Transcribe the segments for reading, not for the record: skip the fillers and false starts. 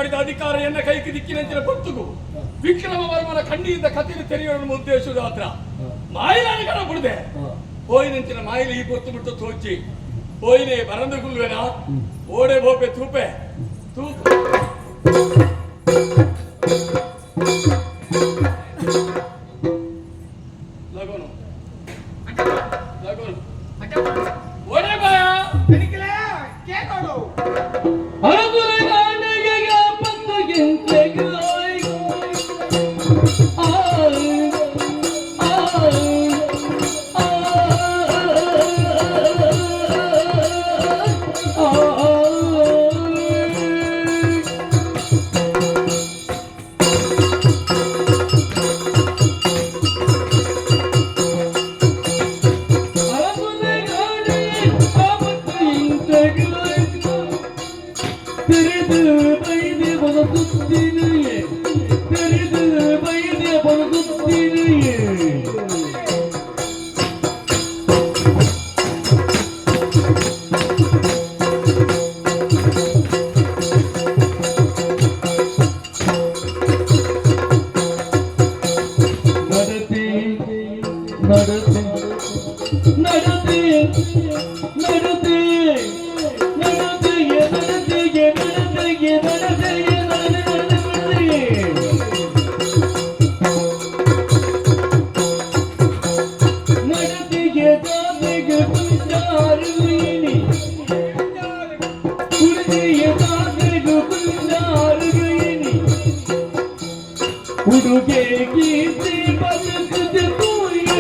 ಕಂಬಾಡಿದ ಅಧಿಕಾರ ಎನ್ನ ಕೈಗೆ ದಿಕ್ಕಿನಂಚಿನ ಪೊರ್ತುಗು ವಿಕ್ರಮ ವರ್ಮನ ಕಣ್ಣಿಯಿಂದ ಕಥೆಯನ್ನು ತೆರೆಯೋಣ ಉದ್ದೇಶದ ಹತ್ರ ಮಾಯಿಲಾನ ಕಣ ಬಿಡದೆ ಹೋಯಿನಂಚಿನ ಮಾಯಿಲಿ ಈ ಪೊರ್ತು ಬಿಟ್ಟು ತೋಚಿ ಹೋಯಿನೆ ಬರಂದು ಗುಲ್ವೆನ ಓಡೆ ಬೋಪೆ ತೂಪೆ ತೂಪು ಲಗೋನು ಲಗೋನು ಓಡೆ ಬಾಯ ಕೇಕೋಡು ನಡತೆ ನಡತೆ ನಡತೆ ನಡತೆ ನಡತೆಗೆ ನಡತೆಗೆ ನಡತೆಗೆ ನಡತೆಗೆ ನಡತೆ ನಡತೆ ನಡತೆಗೆ ದಾದೆಗೆ ಕುಂಜಾರುಗಿನಿ ಕುಡಿದೆಯ ದಾದೆಗೆ ಕುಂಜಾರುಗಿನಿ ಉಡುಗೆ ಗೀತೆ ಬದುಕುತ್ತೆ ತೂಯೇ.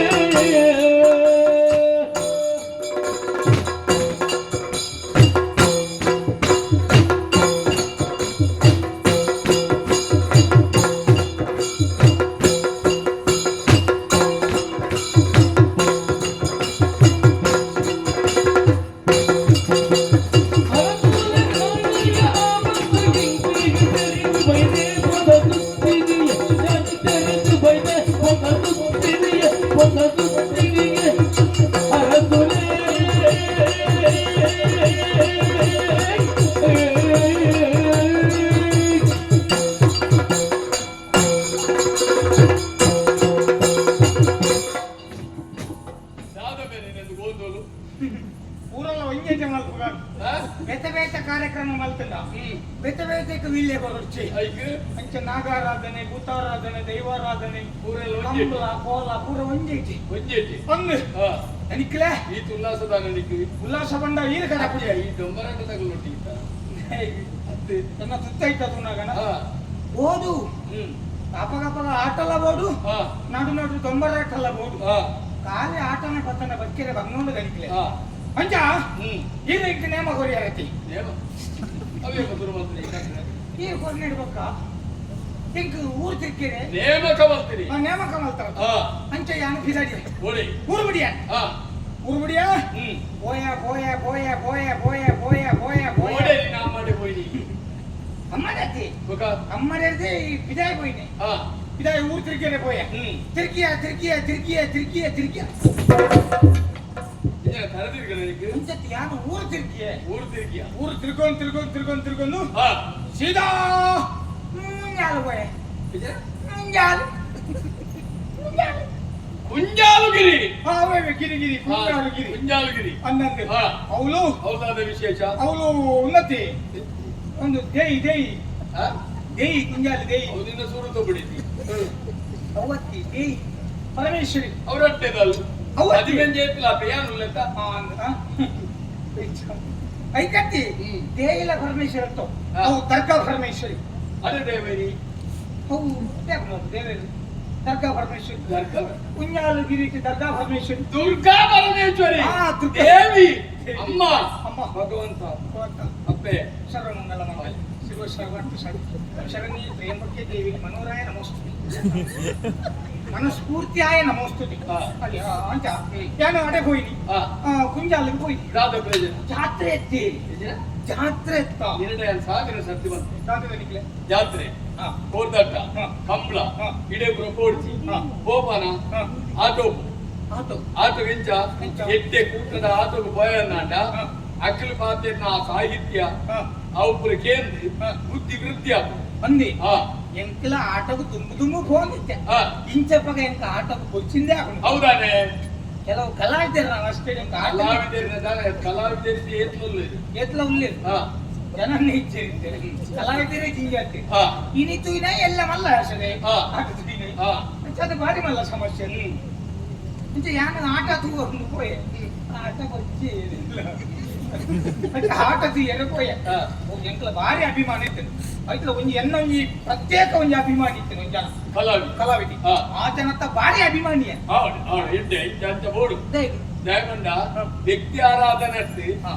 ದಾದ ಬೇರೆ ನಿನ್ನದು ಗೋಂದೋಲು ಊರಲ್ಲ ಒಂಜೇಜ ಮಲ್ಪುಗ ಆ? ಬೇತೆ ಬೇತೆ ಕಾರ್ಯಕ್ರಮ ಮಲ್ತಲ್ಲ ಬೇತೆ ಬೇತೆಕ್ ವಿಲ್ಲೆ ಬರೊಡ್ಚಿ ಐಕ್ ಅಂಚ ನಾಗಾರಾಧನೆ ಭೂತಾರಾಧನೆ ದೈವಾರಾಧನೆ ಊರೆಲ್ಲ ಒಂಜೇಟಿ. ಕಂಬಳ ಕೋಲ ಪೂರ ಒಂಜೇಟಿ ಒಂಜೇಟಿ ಒಂದು ಹಾ ಅನಿಕ್ಲೆ ಈ ತುಲ್ಲಾಸದಾನ ನಿಕ್ಕು ಉಲ್ಲಾಸ ಬಂಡ ಈರು ಕಡ ಪುಡಿಯ ಈ ಡೊಂಬರಾಟ ತಗಲೊಟ್ಟಿ ಇತ್ತ ಅತ್ತೆ ತನ್ನ ಸುತ್ತೈತ ತುನಾಗನ ಹಾ ಓದು ಹ್ಮ್ ಅಪಗಪಗ ಆಟಲ ಬೋಡು ಹಾ ನಡು ನಡು ದೊಂಬರಾಟಲ ಬೋಡು ಹಾ ಖಾಲಿ ಆಟನ ಪತ್ತನ ಬಕ್ಕಿರೆ ಬಂಗೋಡು ಗಣಿಕ್ಲೆ ಹಾ ಅಂಚ ಹ್ಮ್ ಈರು ಇಂಕ ನೇಮ ಕೊರಿಯರತಿ ನೇಮ ಅವೇ ಬದುರು ಮಂತ್ರಿ ಈ ಕೊರ್ನಿಡ್ಬಕ್ಕ ಇಂಕ್ ಊರು ತಿರ್ಕಿರೆ ನೇಮಕ ಬರ್ತೀರಿ ಆ ನೇಮಕ ಮಲ್ತಾರ ಹಾ ಅಂಚ ಯಾನು ಫಿದಾಡಿ ಓಡಿ ಊರು ಬಿಡಿಯ ಹಾ ಊರು ಬಿಡಿಯ ಹ್ಮ್ போய போய போய போய போய போய போய போய ಓಡೆ ನೀನು ಅಮ್ಮಾಡೆ ಹೋಯ್ನಿ ಅಮ್ಮಡತ್ತಿ ಬೊಕ ಅಮ್ಮಡತ್ತಿ ಬಿದಾಯ್ போயினே ಹಾ ಬಿದಾಯ್ ಊರು ತಿರ್ಗಿರೆ போய ಹ್ಮ್ ತಿರ್ಗಿಯ ತಿರ್ಗಿಯ ತಿರ್ಗಿಯ ತಿರ್ಗಿಯ ತಿರ್ಗಿಯ ಇನ್ನ ತರದಿರ್ಗ ನನಗೆ ಅಂಚತ್ತಿ ಯಾನು ಊರು ತಿರ್ಗಿಯ ಊರು ತಿರುಗಿಯ ಊರು ತಿರ್ಕೊಂಡು ತಿರ್ಕೊಂಡು ತಿರ್ಕೊಂಡು ತಿರ್ಕೊಂಡು ಹಾ ಸೀದಾ ಮುಂಜಾಲು போಯ ಇಜ? ಮುಂಜಾಲು ಮುಂಜಾಲು ಕುಂಜಾಲುಗಿರಿ ಹಾ ಅವೇ ಗಿರಿ ಗಿರಿ ಹಾ, ಕುಂಜಾಲು ಗಿರಿ ಕುಂಜಾಲುಗಿರಿ ಅನ್ನಂದು ಹಾ. ಅವಳು ಹೌದಾದ ವಿಶೇಷ ಅವಳು ಉನ್ನತಿ ಒಂದು ದೇಯಿ ದೇಯಿ ಹಾ? ದೇಯಿ ಕುಂಜಾಲು ದೇಯಿ ಅವನಿಂದ ಸೂರು ತಗೊಬಿಡಿತಿ ಅವತ್ತಿ ದೇಯಿ ಪರಮೇಶ್ವರಿ ಅವ್ರ ಅಟ್ಟೆದಲ್ಲ ಅವ್ವ. ಹದಿನಂಜೆ ಪಿಲಾಪೆ ಏನು ಲೆಕ್ಕ ಐಕತ್ತಿ ಹ್ಮ್. ದೇಯಿಲ ಪರಮೇಶ್ವರ ಅತ್ತೋ ಹಾ. ಅವು ದರ್ಗಾ ಪರಮೇಶ್ವರಿ ಅದೇ ದೇವರಿ ಅವು ದೇವೇರಿ ದರ್ಗಾ ಪರಮೇಶ್ವರಿ ದರ್ಗಾ ಕುಂಜಾಲು ಗಿರಿಟಿ ದರ್ಗಾ ಪರಮೇಶ್ವರಿ ದುರ್ಗಾ ಪರಮೇಶ್ವರಿ ಹಾ, ದುರ್ಗಾ. ದೇವಿ ಅಮ್ಮ ಅಮ್ಮ. ಭಗವಂತ ಭಗವಂತ ಅಪ್ಪೆ ಸರ್ವಮಂಗಲ ಮಂಗಲ ಶಿವ ಸರ್ವಾರ್ಥ ಸಾಧಿ ಶರಣಿ ತ್ರ್ಯಂಬಕೆ ದೇವಿ ಮನೋರಾಯ ನಮೋಸ್ತುತಿ ಮನಸ್ಫೂರ್ತಿಯಾಯ ನಮೋಸ್ತುತಿ ಹಾ. ಅಲ್ಲಿ ಆ, ಅಂತ ಯಾನು ಅಡೆ ಹೋಯ್ನಿ ಹಾ. ಕುಂಜಾಲಿಗೆ ಹೋಯ್ನಿ ರಾಧ ಪ್ರಯೋಜನ ಜಾತ್ರೆ ಎತ್ತಿ ಜಾತ್ರೆ ಎತ್ತ ಎರಡೇ ಸಾವಿರ ಸರ್ತಿ ಬಂತು ಜಾತ್ರೆ ಜಾತ್ರೆ ಹಾ. ಕೋರ್ದಾಟ ಹಾ. ಕಂಬಳ ಹಾ. ಇಡೇಪುರ ಪೋಡ್ಚಿ ಹಾ. ಗೋಪಾನ ಹಾ. ಆಟೋ ಆಟೋ ಆಟೋ ಇಂಚ ಇಂಚ. ಎಟ್ಟೆ ಕೂಟದ ಆಟೋಗೆ ಪೋಯನ್ನಾಂಡ ಹಾ. ಅಖಿಲ ಪಾತೆರ್ನ ಆ ಸಾಹಿತ್ಯ ಅವು ಪೂರ ಕೇಂದ್ರ ಬುದ್ಧಿ ವೃದ್ಧಿ ಆಪುಂಡು. ಅಂದಿ ಆ ಎಂಕಲ ಆಟకు ದುಂಬು ದುಂಬು ಫೋನ್ ಇತ್ತೆ. ಆ ಇಂಚಪ್ಪಗ ಎಂಕ ಆಟకు ಬೊಚ್ಚಿಂದೇ ಆಪುಂಡು. ಹೌದಾನೆ. ಕೆಲವು ಕಲಾವಿದರು ನಾವು ಅಷ್ಟೇ ಎಂಕ ಆಟ ಕಲಾವಿದರಿನ ದಾನೆ ಕಲಾವಿದರಿಗೆ ಏತ್ಲುಲ್ಲೆರ್. ಏತ್ಲ ಉಲ್ಲೆರ್. ಆ ಜನನ್ನ ಇಚ್ಛೆ ಕಲಾವಿದರೇ ಜಿಂಜಾತಿ. ಆ ಇನಿ ತೂಯಿನ ಎಲ್ಲ ಮಲ್ಲ ಆಸದೆ. ಆ. ಆಟ ತೂಯಿನ ಆ ಅದು ಭಾರಿ ಮಲ್ಲ ಸಮಸ್ಯೆ. ಇಂಚ ಯಾನ ಆಟ ತೂವೊಂದು ಪೋಯೆ, ಆಟ ಬೊಚ್ಚಿ ಆಟ ತೂಯರೆ ಪೋಯೆ. ಆ ಎಂಕಲ ಭಾರಿ ಅಭಿಮಾನ ಇತ್ತು. ಐತಲ ಒಂಜಿ ಎನ್ನ ಒಂಜಿ ಪ್ರತ್ಯೇಕ ಒಂಜಿ ಅಭಿಮಾನಿ ಇತ್ತು ಒಂಜಿ ಜನ. ಕಲಾವಿದ. ಕಲಾವಿದ. ಆ. ಆ ಜನತ ಭಾರಿ ಅಭಿಮಾನಿಯ. ಹೌದು ಹೌದು, ಇಡ್ಡೆ ಇಂಚ ಅಂಚ ಬೋಡು. ದಯಮಂಡ ವ್ಯಕ್ತಿ ಆರಾಧನೆ ಅತ್ತಿ.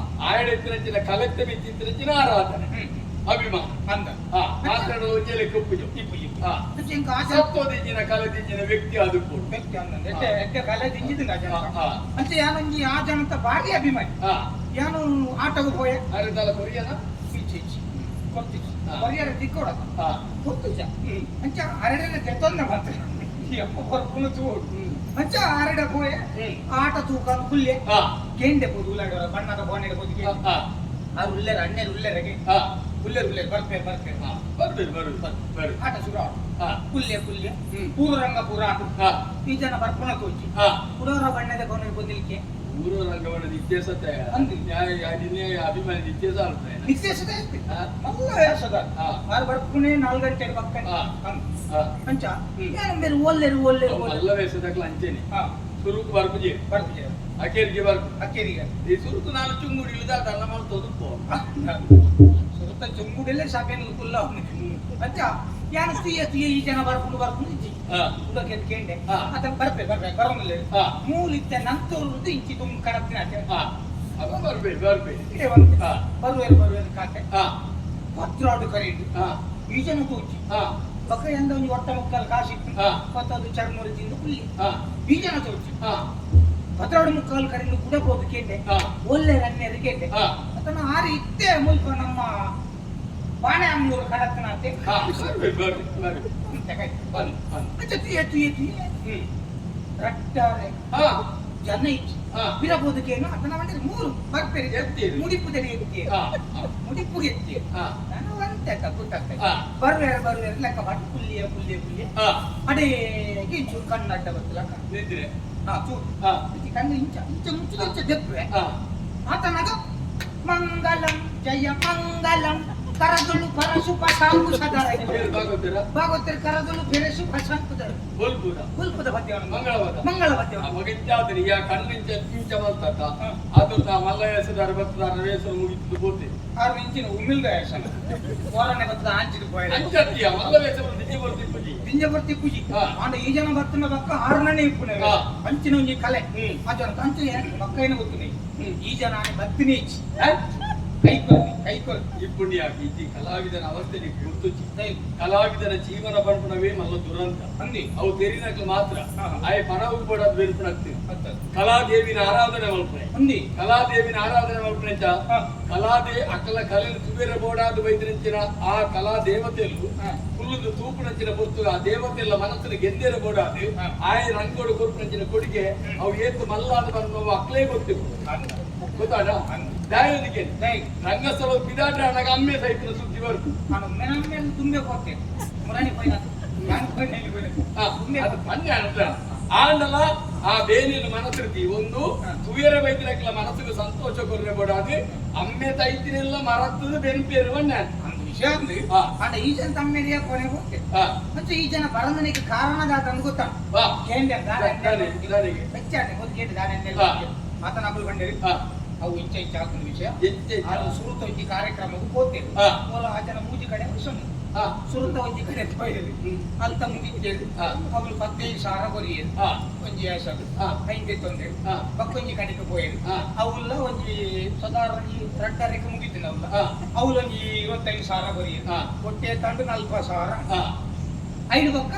ಆಯಡ ಇತ್ತಿನಂಚಿನ ಕಲೆಕ್ತ ಮಿತ್ತಿತ್ತಿನಂಚಿನ ಆರಾಧನೆ ಅಭಿಮಾನ. ಅಂದ. ಆ ಮಾತಾಡುವ ಒಂಜೆಲೆ ಕುಪ್ಪುಜು. ಇಪ್ಪುಜಿ. ಆ ಎಂಕ ಆ ಜನ ಸತ್ವದಿಂಚಿನ ಕಲೆದಿಂಚಿನ ವ್ಯಕ್ತಿ ಅದು ಬೋಡು. ವ್ಯಕ್ತಿ ಅಂದ ಎಡ್ಡೆ ಎಡ್ಡೆ ಕಲೆ ದಿಂಜಿದ ಆ ಜನ. ಆ, ಆ. ಅಂಚ ಯಾನೊಂಜಿ ಆ ಜನತ ಭಾರಿ ಅಭಿಮಾನಿ. ಆ ಯಾನು ಆಟಗು ಪೋಯೆ. ಅರೆ ದಾಲ ಕೊರಿಯನ. ಇಚ್ಚಿ ಇಚ್ಚಿ ಕೊರ್ತಿಚ್ಚಿ. ಆ. ಪರಿಹಾರ ತಿಕ್ಕೋಡ ಆ ಗೊತ್ತುಜ. ಅಂಚ ಅರಡೆನ ತೆತ್ತೊಂದ ಮಾತ್ರ ಎಪ್ಪ ಕೊರ್ಪುನ ತೂಡು. ಅಂಚ ಅರಡ ಪೋಯೆ. ಆಟ ತೂಕ ಕುಲ್ಲೆ. ಆ ಕೇಂಡೆ ಪೋದು ಉಲ್ಲಾಡೋರ ಬಣ್ಣದ ಕೋಣೆಗೆ ಪೋದು. ಆ ಆ ಆ ಉಲ್ಲೇರ ಅಣ್ಣೆರ್ ಉಲ್ಲೇರಗೆ. ಆ ಉಲ್ಲೇರು ಉಲ್ಲೇರು ಬರ್ಪೇರು ಬರ್ಪೇರು. ಆ ಬರ್ಬೇಕು ಬರ್ಬೇಕು ಬರ್ಬೇಕು. ಆಟ ಶುರು ಆತು. ಆ ಕುಲ್ಲೆ ಕುಲ್ಲೆ. ಪೂರ್ವರಂಗ ಪೂರ ಆಂಡು. ಆ ಈ ಜನ ಬರ್ಪುನ ತೋಚಿ. ಆ ಕುಡೋರ ಬಣ್ಣದ ಕೋಣೆಗೆ ಪೋದಿಲ್ಕೆ. ಊರು ರಂಗವನ ನಿತ್ಯಸತೆ. ಅಂದು. ನ್ಯಾಯ ನಿನ್ನೆ ಅಭಿಮಾನಿ ನಿತ್ಯಸ ಆಡ್ತಾನೆ. ನಿತ್ಯಸದ ಇತ್ತು. ಆ ಮಲ್ಲ ವ್ಯಾಸದ. ಆ ಆರು ಬರ್ಪುನೆ 4 ಗಂಟೆ ಪಕ್ಕನೆ. ಆ. ಅಂದು. ಆ ಅಂಚ ಯಾರು ಬೇರೆ ಓಲ್ಲೇರು ಓಲ್ಲೇರು ಅವು ಓಲ್ಲೇರು. ಮಲ್ಲ ವೇಷದಾಗಲ ಅಂಚೆನೆ. ಹಾ. ಸುರುಕು ಬರ್ಪುಜಿ. ಬರ್ಪುಜೆ. ಅಕೇರಿಗೆ ಬರ್ಪು. ಅಕ್ಕೇರಿಗೆ. ಈ ಸುರುಕು ನಾನು ಚುಂಗುಡಿ ಇಳಿದ ಅದನ್ನ ಮಾಡ್ತೋದು ಪೋ. ಸುರುತ ಚುಂಗುಡಿಲ್ಲೇ ಸಭೆಯನ್ನು ಕುಲ್ಲ. ಅಂಚ ಯಾನು ತುಯ್ಯ ತುಯ್ಯ ಈ ಜನ ಬರ್ಪುಂಡು ಬರ್ಪುಂಡು ಇಜ್ಜಿ. ಆ ಉದಕ್ಕೆ ಕೇಂಡೆ. ಆ. ಆತನ ಬರ್ಪೆ ಬರ್ಪೆ ಬರೋದಿಲ್ಲ. ಆ ಮೂಲಿತ್ತೆ ನಂತೂರು ಇಂಚಿ ತುಂಬ ಕಡತ್ತಿನ ಆಚೆ. ಆ ಅವ ಬರ್ಬೇಕು ಬರ್ಬೇಕು. ಇಡೆ ಬಂತೆ. ಆ ಬರುವೇರು ಬರುವೇರು ಕಾತೆ. ಆ ಪತ್ರಾಡು ಕರೀಡು. ಆ ಈ ಜನ ತೂಚಿ. ಆ ಬಕ್ಕ ಎಂದ ಒಂಜಿ ಒಟ್ಟ ಮುಕ್ಕಾಲು ಕಾಸಿತ್ತು. ಆ. ಪತ್ತದು ಚರ್ಮುರಿ ತಿಂದು ಕುಲ್ಲಿ. ಆ ಈ ಜನ ತೋಚಿ. ಆ ಪತ್ರಾಡು ಮುಕ್ಕಾಲು ಕರೀಡು ಕೂಡ ಹೋಗಿ ಕೇಂಡೆ. ಆ ಒಳ್ಳೆ ರನ್ನೇರು ಕೇಂಡೆ. ಆ ಆತನ ಆರು ಇತ್ತೆ ಮುಲ್ಪ ನಮ್ಮ ಬಾಣೆ ಅಂಗ್ಳೂರು ಕಡತ್ತನಾತೆ. ಆ ಬರ್ಬೇಕು ಬರ್ಬೇಕು ಬರ್ಬೇಕು. ಬನ್ನಿ ಬನ್ನಿ. ಅಂಚ ತುಯ್ಯ ತುಯ್ಯ ತುಯ್ಯ. ರಟ್ಟಾರೆ ಆ ಜನ ಇಚ್ಚಿ. ಆ ಬಿರಬೋದಕ್ಕೇನು ಆತನ ಮಂಡ್ರೆ ಮೂರು ಬರ್ಪೇರಿ. ಎತ್ತೀರಿ. ಮುಡಿಪು ತಡಿ ಎತ್ತಿ. ಆ ಮುಡಿಪುಗೆ ಎತ್ತಿ. ಆ ನಾನು ಒಂತೆ ಗೊತ್ತಾಗ್ತದೆ. ಆ. ಬರುವೇರು ಬರುವೇರು ಲೆಕ್ಕ ಮಾಡಿ ಕುಲ್ಲಿಯ ಕುಲ್ಲಿಯ ಕುಲ್ಲಿಯ. ಆ ಅಡೇಗೆ ಇಂಚೂರು ಕಣ್ಣು ಅಡ್ಡ ಗೊತ್ತಿಲ್ಲ. ನಿದ್ರೆ. ಹಾ ಚೂರು. ಆ ಇಂಚ ಕಣ್ಣು ಇಂಚ ಇಂಚ ಮುಚ್ಚುದು ಇಂಚ ದೆಪ್ಪುವೆ. ಆ ಆತನಾಗ ಮಂಗಲಂ ಜಯ ಮಂಗಲಂ ಕರದೊಳು ಪರಶು ಪಶಾಂಕುಶಧರ. ಏನು ಭಾಗವತರ? ಭಾಗವತರ ಕರದೊಳು ಫೆರಸು ಪಶಾಂಕುಧರ. ಬೊಲ್ಪುದ. ಗುಲ್ಪದ ಪದ್ಯವನ್ನು. ಮಂಗಳವಾದ. ಮಂಗಳ ಆ ಪದ್ಯವನ್ನು. ಮಗಿಂಚಾದ್ರೆ ಈ ಕಣ್ಣಿಂಚ ಇಂಚ ಮಲ್ತತ್ತ. ಹಾ. ಅದು ತಾ ಮಲ್ಲ ವೇಷದಾರ ಬತ್ತದಾರ ವೇಷ ಮುಗಿತು ಬೋತೆ. 6 ಇಂಚಿನ ಉಮಿಲ್ದ ವೇಷನ ಓರನೆ ಬತ್ತದ ಆಂಚಿದ ಪೋಯರೆ. ಅಂಚತ್ತಿಯ ಮಲ್ಲ ವೇಷ ದಿಜ್ಜೆ ಬರ್ತಿಪ್ಪುಜಿ. ದಿಂಜ ಬರ್ತಿ ಪೂಜಿ. ಹಾ. ಆಂಡ ಈ ಜನ ಬತ್ತನ ಬಕ್ಕ ಆರ್ನನೇ ಇಪ್ಪುನೆ. ಹಾ. ಅಂಚಿನ ಒಂಜಿ ಕಲೆ. ಆ ಜನ ಅಂಚ ಬಕ್ಕ ಏನು ಗೊತ್ತುನಿ. ಈ ಜನ ಆನೆ ಬತ್ತಿನಿ ಇಚ್ಚಿ. ಕೈ ಕೊರ್ತಿ ಕೈ ಕೊರ್ತಿ. ಈ ಪುಣ್ಯ ಇಜ್ಜಿ ಕಲಾವಿದನ ಅವಸ್ಥೆ ಗುರ್ತುಚಿ. ಕಲಾವಿದನ ಜೀವನ ಪನ್ಪುನವೇ ಮಲ್ಲ ದುರಂತ. ಅಂದಿ. ಅವು ತೆರಿನಕ್ಲು ಮಾತ್ರ. ಹಾ. ಆಯ್ ಪಣವು ಕೂಡ ಬೆನ್ಪುಣಕ್ತಿ. ಬತ್ತದ. ಕಲಾದೇವಿನ ಆರಾಧನೆ ಮಲ್ಪುನೆ. ಅಂದಿ. ಕಲಾದೇವಿನ ಆರಾಧನೆ ಮಲ್ಪುನೆಂಚ. ಹಾ. ಕಲಾದೇ ಅಕಲ ಕಲೆನು ತುಬೇರ ಬೋಡಾದ ಬೈದಿನಂಚಿನ ಆ ಕಲಾ ದೇವತೆಲು ಹಾ. ಕುಲ್ಲುದು ತೂಪುನಂಚಿನ ಪೊರ್ತು ಆ ದೇವತೆಲ್ಲ ಮನಸ್ಸಿನ ಗೆದ್ದೆರ ಬೋಡಾದು ಹಾ. ಆಯ ರಂಗೋಡು ಕೊರ್ಪುನಂಚಿನ ಕೊಡುಗೆ ಅವು ಏತು ಮಲ್ಲಾದ ಬಂದ ಅಕ್ಲೇ ಗೊತ್ತಿತ್ತು. ಅಂದ. ಗೊತ್ತಾಡ ಅಂದ. ದಾಯೋದಿಗೆ ದೈ. ರಂಗಸ್ಥಳ ಬಿದಾಟ ಅಣ್ಣಗ ಅಮ್ಮೆ ಸೈತಿನ ಸುದ್ದಿ ಬರ್ತು. ನಾನು ಮೆನಮ್ಮೆಲ್ ತುಂಬೆ ಕೊಡ್ತೇನೆ ಮುರಾಣಿ ಪೋಯಿನ ನಾನು ಪೋಯಿನ ಇಲ್ಲಿ ಪೋಯಿನ. ಆ, ತುಂಬೆ. ಅದು ಪನ್ನೆ ಅನಂತರ ಆಂಡಲ ಆ ಬೇನಿನ ಮನಸ್ಸಿರ್ತಿ ಒಂದು ಹಾ. ತುಯರ ಬೈತಿನಕ್ಲ ಮನಸ್ಸಿಗೆ ಸಂತೋಷ ಕೊರ್ರೆ ಬೋಡಾದು ಅಮ್ಮೆ ತೈತಿನೆಲ್ಲ ಮರತ್ತದ ಬೆನ್ಪೇರು ಬಣ್ಣ. ಅಂದ ವಿಷಯ ಅಂದು. ಹಾ. ಆಂಡ ಈ ಜನ ತಮ್ಮೆರಿಯ ಕೊನೆ ಹೋಗ್ತೇನೆ. ಹಾ. ಮತ್ತು ಈ ಜನ ಬರಂದನಿಗೆ ಕಾರಣದಾತ ಅಂದ್ ಗೊತ್ತ. ವಾ. ಕೇಂದ್ರ ದಾನೆ, ದಾನೆಗೆ. ಹೆಚ್ಚಾನೆ ಗೊತ್ತು ಕೇಂದ್ರ ದಾನೆ. ಹಾ. ಆತನ ಅಕುಲು ಬಂಡೇರಿ. ಹಾ. ಅವು ಇಂಚ ಇಂಚ ಹಾಕುನ ವಿಷಯ. ಎಂಚ ಎಂಚ? ಅದು ಸುರುತ ಒಂಜಿ ಕಾರ್ಯಕ್ರಮಕ್ಕೆ ಹೋಗ್ತೇನೆ. ಹಾ. ಮೂಲ ಆ ಜನ ಮೂಜಿ ಕಡೆ ಸೊನ್ನೆ. ಹಾ. ಸುರುತ ಒಂಜಿ ಕಡೆ ಪೋಯೆರು. ಅಲ್ತ ಮುಗಿತ್ತೇರು. ಹಾ. ಅವಳು 15,000 ಕೊರಿಯರು. ಹಾ. ಒಂಜಿ ಆಸಲು. ಹಾ. ಐಂದೆ ತೊಂದರೆ. ಹಾ. ಬಕ್ಕೊಂಜಿ ಕಡೆಗೆ ಪೋಯೆರು. ಹಾ. ಅವುಲ್ಲ ಒಂಜಿ ಸಾಧಾರಣ ಒಂಜಿ ರಡ್ಡರೆಗೆ ಮುಗಿತಿನ ಅವಲ್ಲ. ಹಾ. ಅವಲೊಂಜಿ 25,000 ಕೊರಿಯರು. ಹಾ. ಒಟ್ಟೆ ತಂಡು 40,000. ಹಾ. ಐದು ಬೊಕ್ಕ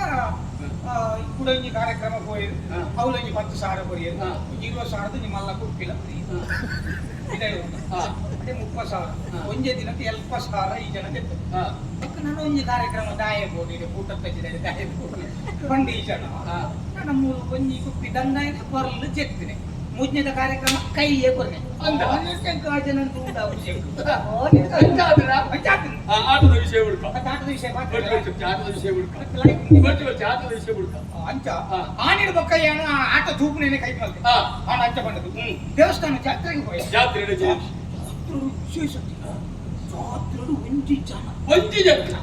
ಕೂಡ ಒಂಜಿ ಕಾರ್ಯಕ್ರಮ ಪೋಯೆರು. ಹಾ. ಅವಲೊಂಜಿ 10,000 ಕೊರಿಯರು. ಹಾ. ಒಂಜಿ 20,000ದ ನಿಮ್ಮಲ್ಲ ಕೊಪ್ಪಿಲ್ಲ. ಇದೇ ಉಂಟು. ಹಾ. ಅದೇ 30,000. ಹಾ. ಒಂಜೇ ದಿನಕ್ಕೆ 70,000 ಈ ಜನ ತೆತ್ತು. ಹಾ. ಬೊಕ್ಕ ನಾನು ಒಂಜಿ ಕಾರ್ಯಕ್ರಮ ದಾಯ ಬೋಡು ಇದೆ ಊಟ ತಜ್ಜಿದೆ ದಾಯ ಬೋಡು ಪಂಡಿ ಈ ಜನ. ಹಾ. ನನ್ನ ಮೂರು ಒಂಜಿ ಕುಪ್ಪಿ ದಂಡ ಇದೆ ಪೊರ್ಲು ಚೆತ್ತಿನೆ. ಮೂಜನೇದ ಕಾರ್ಯಕ್ರಮ ಕೈ ಕೊರ್ನೆ ಅಂದ. ಅಂಚಾದ್ರ ಆ ಆಟದ ವಿಷಯ ಹುಡುಕ. ಆಟದ ವಿಷಯ ಬರ್ಚಿ ಬರ್ಚಿ ಆಟದ ವಿಷಯ ಹುಡುಕ. ಬರ್ಚಿ ಬರ್ಚಿ ಆಟದ ವಿಷಯ ಹುಡುಕ. ಅಂಚ ಆನಿಡ ಬೊಕ್ಕಯ್ಯನ ಆಟ ತೂಪುನೇನೆ ಕೈ ಮಲ್ತೆ. ಆಣ ಅಂಚ ಬಂದದ್ದು ದೇವಸ್ಥಾನ ಜಾತ್ರೆಗೆ ಹೋಯ. ಜಾತ್ರೆ ವಿಶೇಷ ಜಾತ್ರೆಡು ಒಂಜಿ ಜನ. ಒಂಜಿ ಜನ,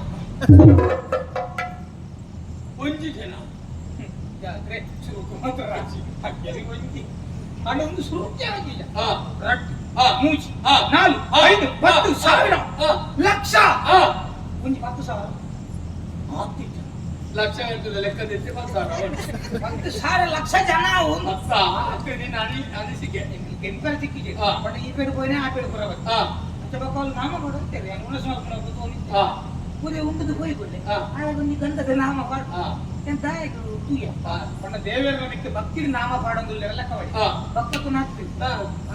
ಒಂಜಿ ಜನ. ಜಾತ್ರೆ ಶುರು ಮಾತ್ರ ರಾಜಿ ಹಾಗೆ ಒಂಜಿ ಆಂಡ ಒಂದು ಸುರುಕೆ ಆಗಿಲ್ಲ. ರಟ್ಟು ಮೂಜಿ 4 5 10 ಸಾವಿರ ಲಕ್ಷ ಒಂಜಿ 10,000 ಆತಿದ್ದ. ಲಕ್ಷ ಗಟ್ಟಲೆ ಲೆಕ್ಕದಿತ್ತೆ 10,000. 10,000 ಲಕ್ಷ ಜನ ಒಂದು. ಹತ್ತ ನಿನ್ನ ಅನಿಸಿಕೆ. ಕೆಂಪರ್ ಸಿಕ್ಕಿದೆ. ಬಟ್ ಈ ಪೇಡು ಪೋಯಿನ ಆ ಪೇಡು ಬರಬೇಕು. ಅಂಚ ಬೊಕ್ಕ ಅವ್ಲು ನಾಮ ಕೊಡುತ್ತೇವೆ ಉಣಸು ಮಲ್ಪುನ ಪೂರೆ ಉಂಡುದು ಪೋಯಿ ಕೊಡ್ಲೆ. ಆಗ ಒಂಜಿ ಗಂಧದ ನಾಮ ಪಾಡು. ಎಂತ ತೂಯ ಪಂಡ ದೇವೆರ್ನ ಮಿಕ್ಕ ಭಕ್ತಿಡ್ ನಾಮ ಪಾಡೊಂದುಲ್ಲೆರ್ ಲೆಕ್ಕವೈ. ಭಕ್ತಕು ನಾತ್ರಿ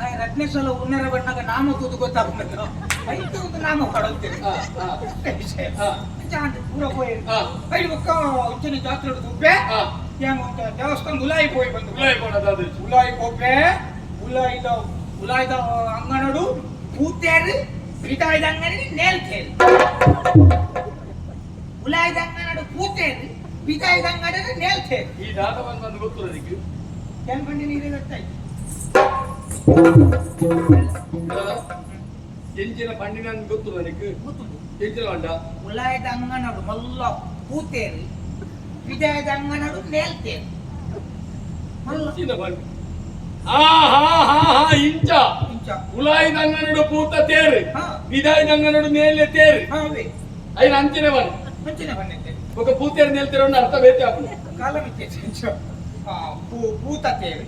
ಆಯ ರಡ್ನೇ ಸಲ ಉನ್ನರ ಬಣ್ಣಗ ನಾಮ ತೂದು ಗೊತ್ತಾಪುಂಡು ಐತ ಒಂದು ನಾಮ ಪಾಡೊಂತೇವೆ. ಅಷ್ಟೇ ವಿಷಯ. ಅಂಚ ಆಂಡ್ ಪೂರ ಪೋಯೆರ್. ಐಡ್ ಬೊಕ್ಕ ಅಂಚನೆ ಜಾತ್ರೆಡ್ ತೂಪೆ. ಯಾನ್ ಒಂತೆ ದೇವಸ್ಥಾನ ಉಲಾಯಿ ಪೋಯಿ ಬಂದು. ಉಲಾಯಿ ಪೋನದಾದ. ಉಲಾಯಿ ಪೋಪೆ ಉಲಾಯಿದ ಉಲಾಯಿದ ಅಂಗನಡು ಪೂತೇರು ಪಿದಾಯಿದ ಅಂಗಡಿ ನೇಲ್ತೇರು. ಉಲಾಯಿದ ಅಂಗನಡು ಪೂತೇರು ಪಿದಾಯಿದ ಅಂಗಡಿ ನೇಲ್ತೇರು. ಈ ದಾದ ಬಂದು ಗೊತ್ತು ನನಗೆ. ಏನ್ ಬಂಡಿ ನೀರೇ ಗೊತ್ತಾಯ್ತು. ಎಂಚಿನ ಪಂಡಿನ ಗೊತ್ತು ನನಗೆ. ಗೊತ್ತುಂಟು. ಎಂಚಿನ ಬಂಡ? ಉಲಾಯಿದ ಅಂಗನಡು ಮಲ್ಲ ಪೂತೇರು ಪಿದಾಯಿದ ಅಂಗನಡು ನೇಲ್ತೇರು ಮಲ್ಲ. ಎಂಚಿನ ಬಂಡ? ಆ ಹಾ ಹಾ ಹಾ ಇಂಚ. ಇಂಚ. ಉಲಾಯಿದ ಅಂಗನಡು ಪೂತ ತೇರು. ವಿದಾಯಿದ ಅಂಗನಡು ನೇಲೆ ತೇರು. ಅವೇ. ಐನ ಅಂಚಿನ ಬಣ್ಣ. ಅಂಚಿನ ಬಂಡೈತೆ. ఒక పూతేరు నేల ಅರ್ಥ ಬೇತೆ ಆಪುಂಡು. ಕಾಲ ಮಿತ್ತೆ ಪೂತ ತೇರು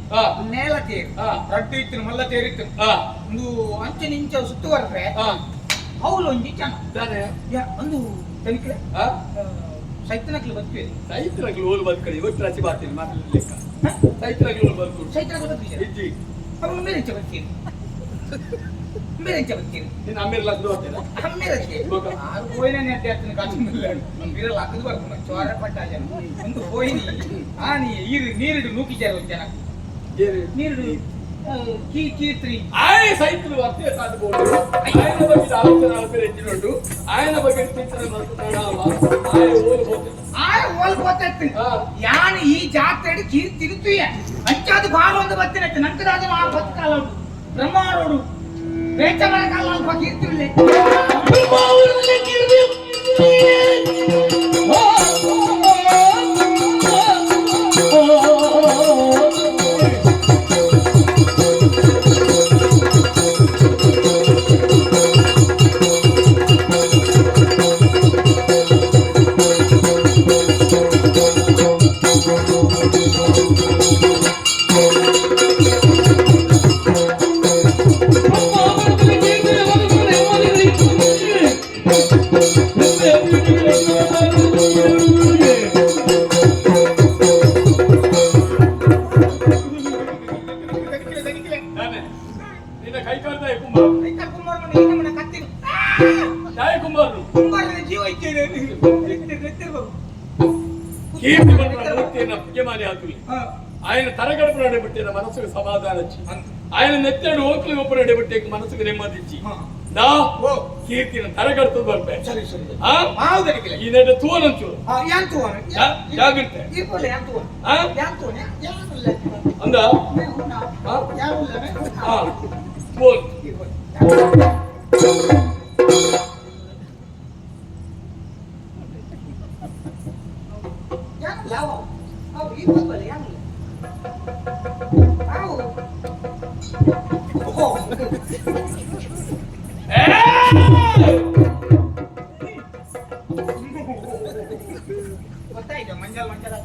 ನೇಲ ತೇರು ರಡ್ಡು ಇತ್ತು ಮಲ್ಲ ತೇರು ಇತ್ತು. ಒಂದು ಅಂಚಿನ ಇಂಚ ಸುತ್ತುವರೆದ್ರೆ ಅವ್ಲು ಒಂಜಿ ಜನ. ದಾನೆ? ಒಂದು ತನಿಖೆ ಸೈತನಕ್ಲು ಬದುಕುವೆ. ಸೈತನಕ್ಲು ಓಲು ಬದುಕಡಿ ಒಟ್ಟು ರಚಿ ಬಾತೀನಿ ಮಾತಾಡಲಿ ಲೆಕ್ಕ. ಸೈತನಕ್ಲು ಓಲು ಬದುಕು. ಸೈತನಕ್ಲು ಬದುಕಿದೆ. ಇಜ್ಜಿ. ಅವನು ಮೇರೆ ಇಂಚ ಬದುಕೀರಿ ಮೇರೆ ಇಂಚ ಬದುಕೀರಿ. ನಿನ್ನ ಅಮ್ಮೇರ್ ಲಗ್ನ ಹೋಗ್ತೇನೆ. ಅಮ್ಮೇರಕ್ಕೆ ಆರು ಪೋಯಿನ ನೆಟ್ಟೆ ಹತ್ತಿನ ಕಾಚುಂದಿಲ್ಲ ವೀರಲ್ಲ ಹಾಕದು ಬರ್ಪುನ ಚೋರ ಪಟ್ಟ ಜನ ಒಂದು ಪೋಯಿನಿ ಆನಿ ಈರು ನೀರಿಡು ನೂಕಿದ್ದಾರೆ ಒಂದು ಜನ. ನೀರಿಡು ಕೀ ಕೀರ್ತ್ರಿ. ಆಯ ಸೈತನು ಅತ್ತೆ ಸಾಧಬಹುದು. ఆయన ಬಗ್ಗೆ ಆಲೋಚನೆ ಆಲ್ಪೇರು ಹೆಚ್ಚಿನೊಂಡು ఆయన ಬಗ್ಗೆ ಚಿಂತನೆ ಮಾಡ್తున్నాಡ ಆಯ ಓಲು ಹೋಗ್ತೇನೆ. ಆಯ ಓಲ್ ಗೊತ್ತಾಯ್ತು. ಯಾನ್ ಈ ಜಾತ್ರೆ ಕೀರ್ತಿ ತಿರುತ್ತುಯ ಅಂಚಾದ ಬಾರ ಒಂದು ಬತ್ತಿನತ್ತೆ ನಂಕದಾದ ಆ ಬತ್ಕಾಲ ಉಂಟು ಬ್ರಹ್ಮಾರೋಡು ವೇಚ ಮರಕಾಲ ಅಲ್ಪ ಕೀರ್ತಿರ್ಲೆ. ನಿನ್ನ ಕೈ ಕಾಲ್ದಾಯ ಕುಮಾರ್. ಕೈ ಕಾಲ್ ಕುಮಾರ್ ಮನೆ ಈ ನಮ್ಮನೆ ಕತ್ತಿರು. ಜಾಯ ಕುಮಾರನು. ಕುಮಾರನ ಜೀವ ಇದ್ದೇನೆ ನೆತ್ತಿರ್ಬೇಕು. ಕೀರ್ತಿ ಬಂದ ಮೂರ್ತಿಯನ್ನ ಪುಗ್ಯಮಾನಿ ಹಾಕುಲಿ. ఆయన తరగడపు నడిబెట్టిన మనసుకు సమాధానం ఇచ్చి ఆయన నెత్తాడు ఓకులు గొప్ప నడిబెట్టే మనసుకు నెమ్మది ఇచ్చి దా కీర్తిನ తరగడుతూ ಬರ್ಪೆ. ಸರಿ ಸರಿ. ಆ? ಹೌದನಿకిಲೆ. ಈ ನೆಟ ತೂವನಂಚು. ಯಾನ್ ತೂವನ. ಜಾಗ್ರತೆ. ಇರ್ಬೋಲ್ಲ ಯಾನ್ ತೂವನ. ಆ? ಯಾನ್ ತೂವನ ಯಾನ್ ಅಂದ. ಆ? ಯಾನ್ ಆ, ತೂವನ್. ಯಾನ್ ಯಾವ ಅವು ಈ ಬಲ್ಲ ಯಾನ್ ಅವು ಓ. ಗೊತ್ತಾಯ್ತು ಮಂಜಲ್ ಮಂಜಲ್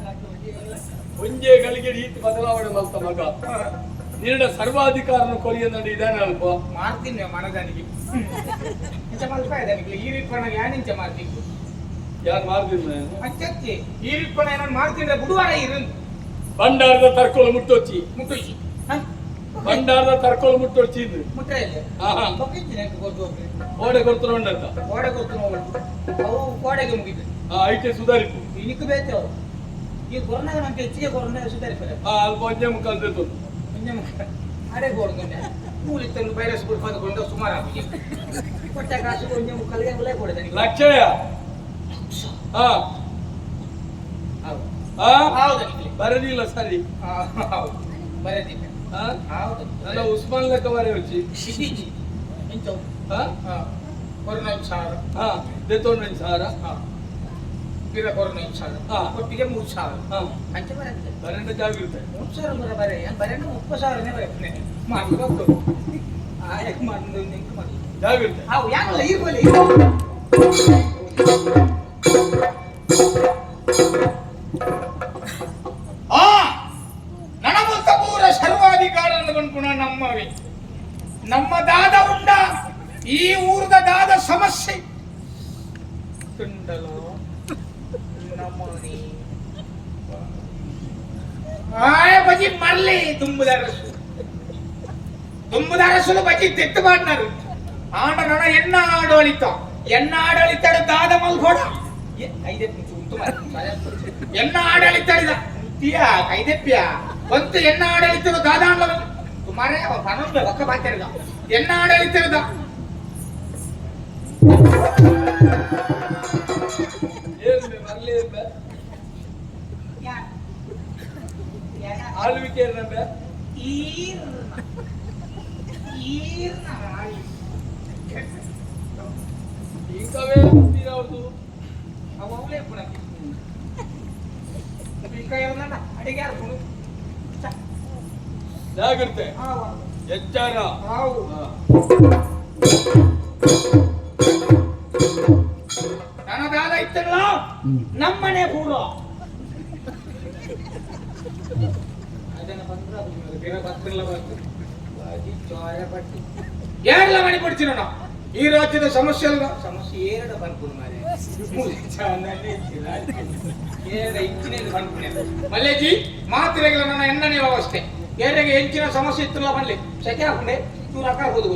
ಒಂಜೇ ಗಳಿಗೆ ರೀತಿ ಬದಲಾವಣೆ ಮಲ್ತ ಮಗ ನಿನ್ನ ಸರ್ವಾಧಿಕಾರನ ಕೊರಿಯ ನಡಿ ಇದಾನೆ ಅಲ್ಪ. ಮಾಡ್ತೀನಿ ಮನದನಿಗೆ ಇಂಚ ಮಲ್ಪ ಇದನಿಗೆ ಈ ರೀತಿ ಯಾನ್ ಇಂಚ ಮಾಡ್ತೀನಿ. ಯಾರು ಮಾರ್ದಿಲ್ಲ. ಅಂಚತ್ತಿ ಈ ರೀತಿ ನಾನು ಮಾಡ್ತೀನಿ ಬುಧವಾರ ಇರು. ಭಂಡಾರದ ತರ್ಕೋಲು ಮುಟ್ಟೊಚ್ಚಿ. ಮುಟ್ಟುಜಿ. ಭಂಡಾರದ ತರ್ಕೋಲು ಮುಟ್ಟೊಚ್ಚಿ ಇದು. ಮುಟ್ರೆ ಇಲ್ಲ. ಬೊಕ್ಕಿಂಚಿನ ಗೊತ್ತು ಹೋಗ್ರಿ. ಓಡೆ ಕೊಡ್ತಾರ ಉಂಡಂತ. ಕೋಡೆ ಗೊತ್ತು ನೋಡು ಅವು ಕೋಡೆಗೆ ಮುಗಿತು. ಆ ಐಟೆ ಸುಧಾರಿಪು. ಇನಿಕ್ ಬೇತೆ ಅವು ಈ ಕೊರೋನಾಗ ನಮ್ಗೆ ಹೆಚ್ಚಿಗೆ ಕೊರೋನಾ ಸುಧಾರಿಪರೆ. ಆ ಅಲ್ಪ ಒಂಜೆ ಮುಖಾಲ್ ಒಂಜೆ ಮುಖ. ಅಡೆ ಬೋಡ್ಕೊಂಡೆ ಮೂಲಿತ್ತನ್ನು ವೈರಸ್ ಬಿಡ್ಕೊಂಡು ಸುಮಾರು ಆಗಿದೆ. ಕೊಟ್ಟ ಕಾಸು ಕೊಂಚ ಮುಕ್ಕಲ್ಗೆ ಉಲೇ ಕೊಡದೆ. ಲಕ್ಷಯ. ಹಾ. ಹೌದು. ಹಾ. ಹೌದು ನಿಖಿಲೆ. ಬರಲಿಲ್ಲ ಸರಿ. ಹೌದು, ಬರೆದಿಲ್ಲ. ಹಾ. ಹೌದು. ನನ್ನ ಉಸ್ಮಾನ್ ಲೆಕ್ಕ ಬರೆ వచ్చಿ. ಸಿಟಿಜಿ ಇಂಚವು. ಹಾ. ಕೊರೋನಾ 1000. ಹಾ, ದೆತ್ತೊಂಡು 1000. ಹಾ, ಪಿರ ಕೊರೋನಾ 1000. ಒಟ್ಟಿಗೆ 3000. ಹಾ. ಅಂಚೆ ಬರತ್ತೆ. ಬರಂಡ ಜಾಗೃತೆ. 3000 ಬರ ಬರೆ ಬರೇನ 30,000ನೇ ಬರೆ ಮಾಡಿ ಹೋಗ್ತು ಆಯಕ್ ಮಾಡಿ ನಿಂತು ಮಾಡಿ. ಜಾಗೃತೆ. ಅವು ಯಾಕಲ್ಲ ಇರ್ಬಲಿ. ಆ ನನಮುಲ್ತ ಪೂರ ಸರ್ವಾಧಿಕಾರನ್ನು ಪನ್ಪುಣ ನಮ್ಮವೇ. ನಮ್ಮ ದಾದ ಉಂಡ ಈ ಊರ್ದ ದಾದ ಸಮಸ್ಯೆ ತುಂಡಲೋ ನಮ್ಮನಿ ಆಯ ಬಜಿ ಮರ್ಲಿ ದುಂಬುದರಸು ದುಂಬುದರಸುಲು ಬಜಿ ತೆತ್ತು ಮಾಡ್ನಾರು. ಆಂಡ ನನ ಎನ್ನ ಆಡಳಿತ ಎನ್ನ ಆಡಳಿತ ದಾದ ಮಲ್ಗೋಡ ಕೈದೆಪ್ಪಿ ಉಂಟು ಎನ್ನ ಆಡಳಿತ ತೀಯ ಕೈದೆಪ್ಪಿಯ ಒಂದು ಎನ್ನ ಆಡಳಿತದ ದಾದಾಂಡ ತುಮಾರೇ ಪನೊಂದು ಒಕ್ಕ ಬಾತಿರದ ಎನ್ನ ಆಡಳಿತದ. ಏನು ಮರಲಿ? ಆಳ್ವಿಕೆ ಏನಂಬೆ? ಇಂಕವೇ ಅವ್ರದ್ದು. ಜಾಗ್ರತೆ, ಎಚ್ಚರ. ಹಾ. ನನದಾದ ಇತ್ತಲ್ಲ ನಮ್ಮನೆ ಪೂರ ಅದನ್ನ ಬಂದ್ರೆ ಅದು ಬೇರೆ ಬತ್ತಿಲ್ಲ ಬರ್ತದೆ. ಏರಲ ಮಣಿ ಪಡ್ತೀನಿ ನಾನು ಈ ರಾಜ್ಯದ ಸಮಸ್ಯೆ ಅಲ್ಲ ಸಮಸ್ಯೆ ಏರಡ ಬಂದ್ಕೊಂಡು ಮಾರೆ ಏರಡ ಇಂಚಿನೇದು ಬಂದ್ಕೊಂಡು ಮಲ್ಲೇಜಿ ಮಾತ್ರೆಗಳ ನನ್ನ ಎಣ್ಣನೆ ವ್ಯವಸ್ಥೆ ಏರೆಗೆ ಹೆಚ್ಚಿನ ಸಮಸ್ಯೆ ಇತ್ತಲ್ಲ ಬನ್ಲಿ ಸೆಕೆ ಹಾಕೊಂಡೆ ಚೂರು ಅಕ್ಕ ಹೋದು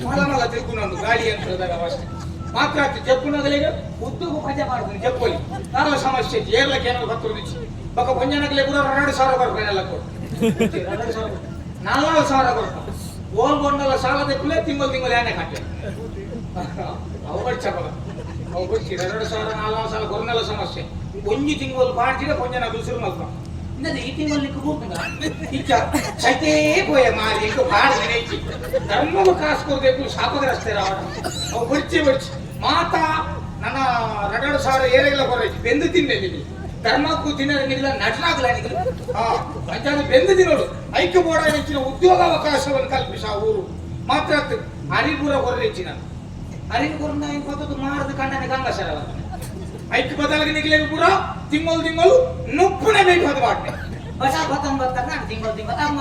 ಮಲ ಮಲ ತಿಳ್ಕೊಂಡು ಗಾಳಿ ಯಂತ್ರದ ವ್ಯವಸ್ಥೆ ಮಾತ್ರ ಜಪ್ಪುನಗಲಿಗೆ ಉದ್ದುಗು ಪಜೆ ಮಾಡ್ತೀನಿ ಜಪ್ಪಲಿ ನಾಲ್ಲ ಸಮಸ್ಯೆ ಇತ್ತು ಏರ್ಲಕ್ಕೆ ಏನಾದ್ರು ಹತ್ತು ಬಕ ಪಂಜನಗಲೆ ಕೂಡ 2000 ಬರ್ಬೇನೆಲ್ಲ ಕೊಡು 2000 4000 ಕೊಡ್ತ ಓಲ್ ಗೊಂಡಲ್ಲ ಸಾಲ ತೆಕ್ಕಲೆ ತಿಂಗಳು ತಿಂಗಳು ಏನೇ ಕಟ್ಟೆ ಅವು ಬಡ್ಚಪ್ಪ ಅವು ಬಡ್ಚಿ 2000 4000 ಕೊರನೆಲ್ಲ ಸಮಸ್ಯೆ ಒಂಜಿ ತಿಂಗಳು ಪಾಡ್ಚಿಡ ಕೊಂಜನ ಬಿಸಿರು ಮಲ್ಪ ಇನ್ನದು ಈ ತಿಂಗಳು ನಿಕ್ಕು ಕೂತುಂಗ ಇಚ್ಚ ಸೈತೇ ಪೋಯ ಮಾರಿ ಇಂಕು ಪಾಡ್ದಿನ ಇಚ್ಚಿ ಧರ್ಮವು ಕಾಸು ಕೊಡ್ಬೇಕು ಶಾಪಗ್ರಸ್ತೆ ರಾವಣ ಅವು ಬಡ್ಚಿ ಬಡ್ಚಿ ಮಾತಾ ನನ್ನ 2000 ಏರೆಲ್ಲ ಕೊರೈತಿ ಬೆಂದು ತಿನ್ನೆ ನಿಲ್ಲಿ ಧರ್ಮಕ್ಕೂ ತಿನ್ನರೆ ನಿಲ್ಲ ನಟನಾಗಲ ನಿಗಲು ಹಾ ಅಂಚಾದ ಬೆಂದು ತಿನ್ನೋಡು ಐಕ್ಯ ಬೋರ್ಡ್ ಹೆಚ್ಚಿನ ಉದ್ಯೋಗಾವಕಾಶವನ್ನು ಕಲ್ಪಿಸ ಊರು ಮಾತ್ರ ಹರಿಪುರ ಕೊರ್ರೆಚ್ಚಿ ನಾನು ಹರಿಪುರ ಇಂಪತ್ತದ್ದು ಮಾರದ ಕಂಡನೆ ಗಂಗಾಸರ ಐಕ್ಯ ಬದಲಾಗಿ ನಿಗಲೆ ಪೂರ ತಿಂಗಳು ತಿಂಗಳು ನುಪ್ಪುನೆ ಬೇಕು ಅದು ಬಾಟ್ನೆ ಬಸ ಬತ್ತಂಬತ್ತ ನಾನು ತಿಂಗಳು ತಿಂಗಳು ಅಮ್ಮ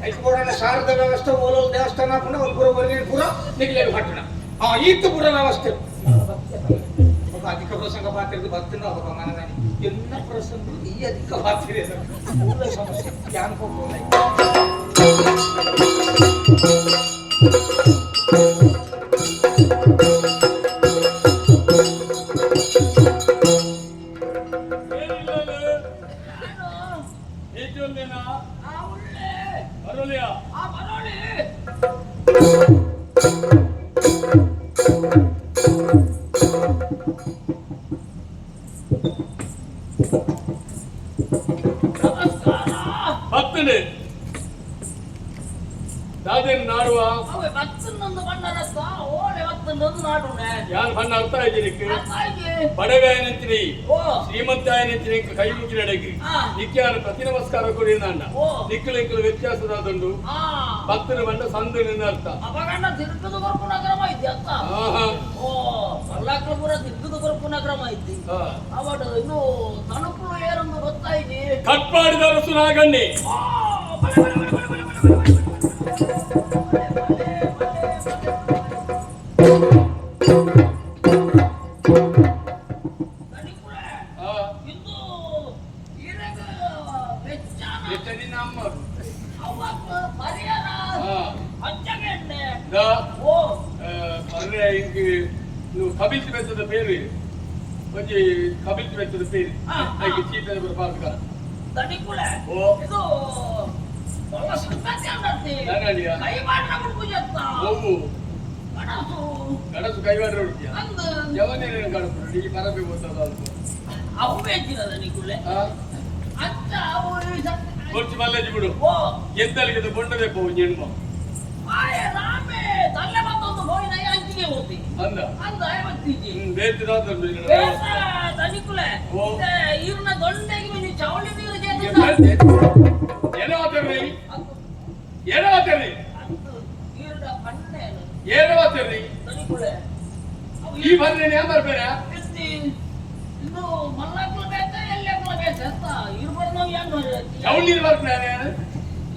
ಐಕ್ಯ ಬೋರ್ಡನ್ನ ಶಾರದ ವ್ಯವಸ್ಥೆ ಓಲೋಲ್ ದೇವಸ್ಥಾನ ಹಾಕೊಂಡು ಒಂದು ಪೂರ ಹೊರಗೆ ಪೂರ ನಿಗಲೆ ಪಟ್ಟಣ ಆ ಈತ ಪೂರ ವ್ಯವಸ್ಥೆ. ఒక అధిక ప్రసంగ పాత్రకు భక్తులు ఒక మనదని ఎన్న ప్రసంగులు ఈ అధిక పాత్ర సమస్య అనుకోకుండా. ಏನಿಲ್ಲ ಏಚೊಂದೇನಾ ಬರೋಲಿಯಾ? ಬತ್ತನೆ ದಾದೇನ್ ನಾಡುವ. ಅವೆ ಬತ್ತನ್ನೊಂದು ಬಣ್ಣರತ್ತ ಓಲೆ ಬತ್ತನ್ನೊಂದು ನಾಡುನೆ. ಯಾನ್ ಬಣ್ಣ ಅರ್ಥ ಆಯ್ತು. ಅತ್ತಾಯ್ಗೆ. ಬಡವೆ ನಿಂತಿನಿ. ಓ. ಶ್ರೀಮಂತ ನಿಂತಿನಿ ಕೈ ಮುಗಿನಡೆಗೆ. ನಿಕ್ಯಾನ ಪ್ರತಿ ನಮಸ್ಕಾರ ಕೊಡಿ ನಾಂಡ. ನಿಕ್ಕಲು ಇಂಕಲು ವ್ಯತ್ಯಾಸದಾದುಂಡು. ಭಕ್ತನ ಬಣ್ಣ ಸಂದು ನಿನ್ನ ಅರ್ಥ. ಅಪಗಂಡ ತಿರುಗದು ಕೊರ್ಪುನ ಕ್ರಮ ಇದ್ದೆ ಅತ್ತ. ಆಹಾ. ಓ ಪಲ್ಲಾಕ್ಲ ಪೂರ ತಿರುಗದು ಕೊರ್ಪುನ ಕ್ರಮ ಇದ್ದಿ. ಅವಡು ಇನ್ನು ತಣುಪುಳು ಏರೊಂದು ಗೊತ್ತಾಯ್ತಿ. ಕಟ್ಪಾಡಿದ ಅರಸು ನಾಗಣ್ಣಿ. ಆ, ಬಲೆ, ಬಲೆ, ಬಲೆ, ಬಲೆ, ಬಲೆ, ಬಲೆ, ಬಲೆ, ಬಲೆ, ಬಲೆ. ತಣಿಪುಳೆ, ಇಂದು ಇರಗ ಬೆಚ್ಚಾನ. ಎಷ್ಟ ನಿನ್ನ ಅಮ್ಮರು? ಅವಕ್ ಪರಿಹಾರ. ಅಜ್ಜಗೆಣ್ಣೆ. The. ಓ. ಪರ್ರೆ ಇಂಕ್ ನೀವು ಕಬಿಲ್ತಿ ಬೆತ್ತದ ಪೇರು ಒಂಜಿ ಕಬಿಲ್ತಿ ಬೆತ್ತದ ಪೇರು. ಐಕ್ ಚೀಪೆದ ಪೂರ ಪಾರ್ಕ. ತಣಿಕುಳೆ. ಓ. ಇದು ಮಲ್ಲ ಸಂಗತಿ ಅಂಡತ್ತೆ. ನಾನಡಿಯ? ಕೈ ಮಾಡ್ರ ಬಿಡ್ಪುಜತ್ತ. ಒವ್ವು? ಕಡಸು. ಗಡಸು ಕೈವಾಡ್ರ ಉಡ್ತಿಯ? ಅಂದ್. ಜವನೇನು ಕಡಪು ಈ ಪರಬೆ ಗೊತ್ತದ ಅಲ್ಪ. ಅವು ಬೇಕಿರದ ನಿಕುಲೆ. ಆ? ಅಂಚ ಅವು ಈ ಕೊರ್ಚು ಮಲ್ಲೇಜಿ ಬಿಡು. ಓ. ಎಂತಲಿಗೆ ಬೊಂಡದೆ ಪೋ ಹೆಣ್ಮ. ಆಯ ರಾಮೆ ತಲ್ಲೆ ಮತ್ತೊಂದು ಹೋಯಿನ ಅಂಚಿಗೆ ಹೋತಿ. ಅಂದ. ಅಂದ ಆಯ ಬತ್ತೀಜಿ. ಹ್ಮ್ ಬೇತಿದಾದ್ರು. ಬೇಸ ತನಿಕುಲೆ. ಓ. ಇರ್ನ ದೊಂಡೆಗೆ ಮಿನಿ ಚೌಳಿ ನೀರು ಜೇತುಂಡ. ಏನೋ ಆತರ್ರಿ, ಏನೋ ಆತರ್ರಿ. ಅಂದು ಈರ್ಡ ಪಣ್ಣೇನು. ಏನೋ ಆತರ್ರಿ. ತನಿಕುಲೆ. ಅವು ಈ ಬರ್ರೇನೆ ಬರ್ಬೇಡ. ಎತ್ತಿ ಇಂದು ಮಲ್ಲಕ್ಕಲ ಬೇಸ ಎಲ್ಲಕ್ಕಲ ಬೇಸ ಎತ್ತ ಇರ್ಬರ್ ನಾವು ಏನ್ ಮಾಡಿ ಚೌಳಿ ನೀರು ಬರ್ಬೇಡ.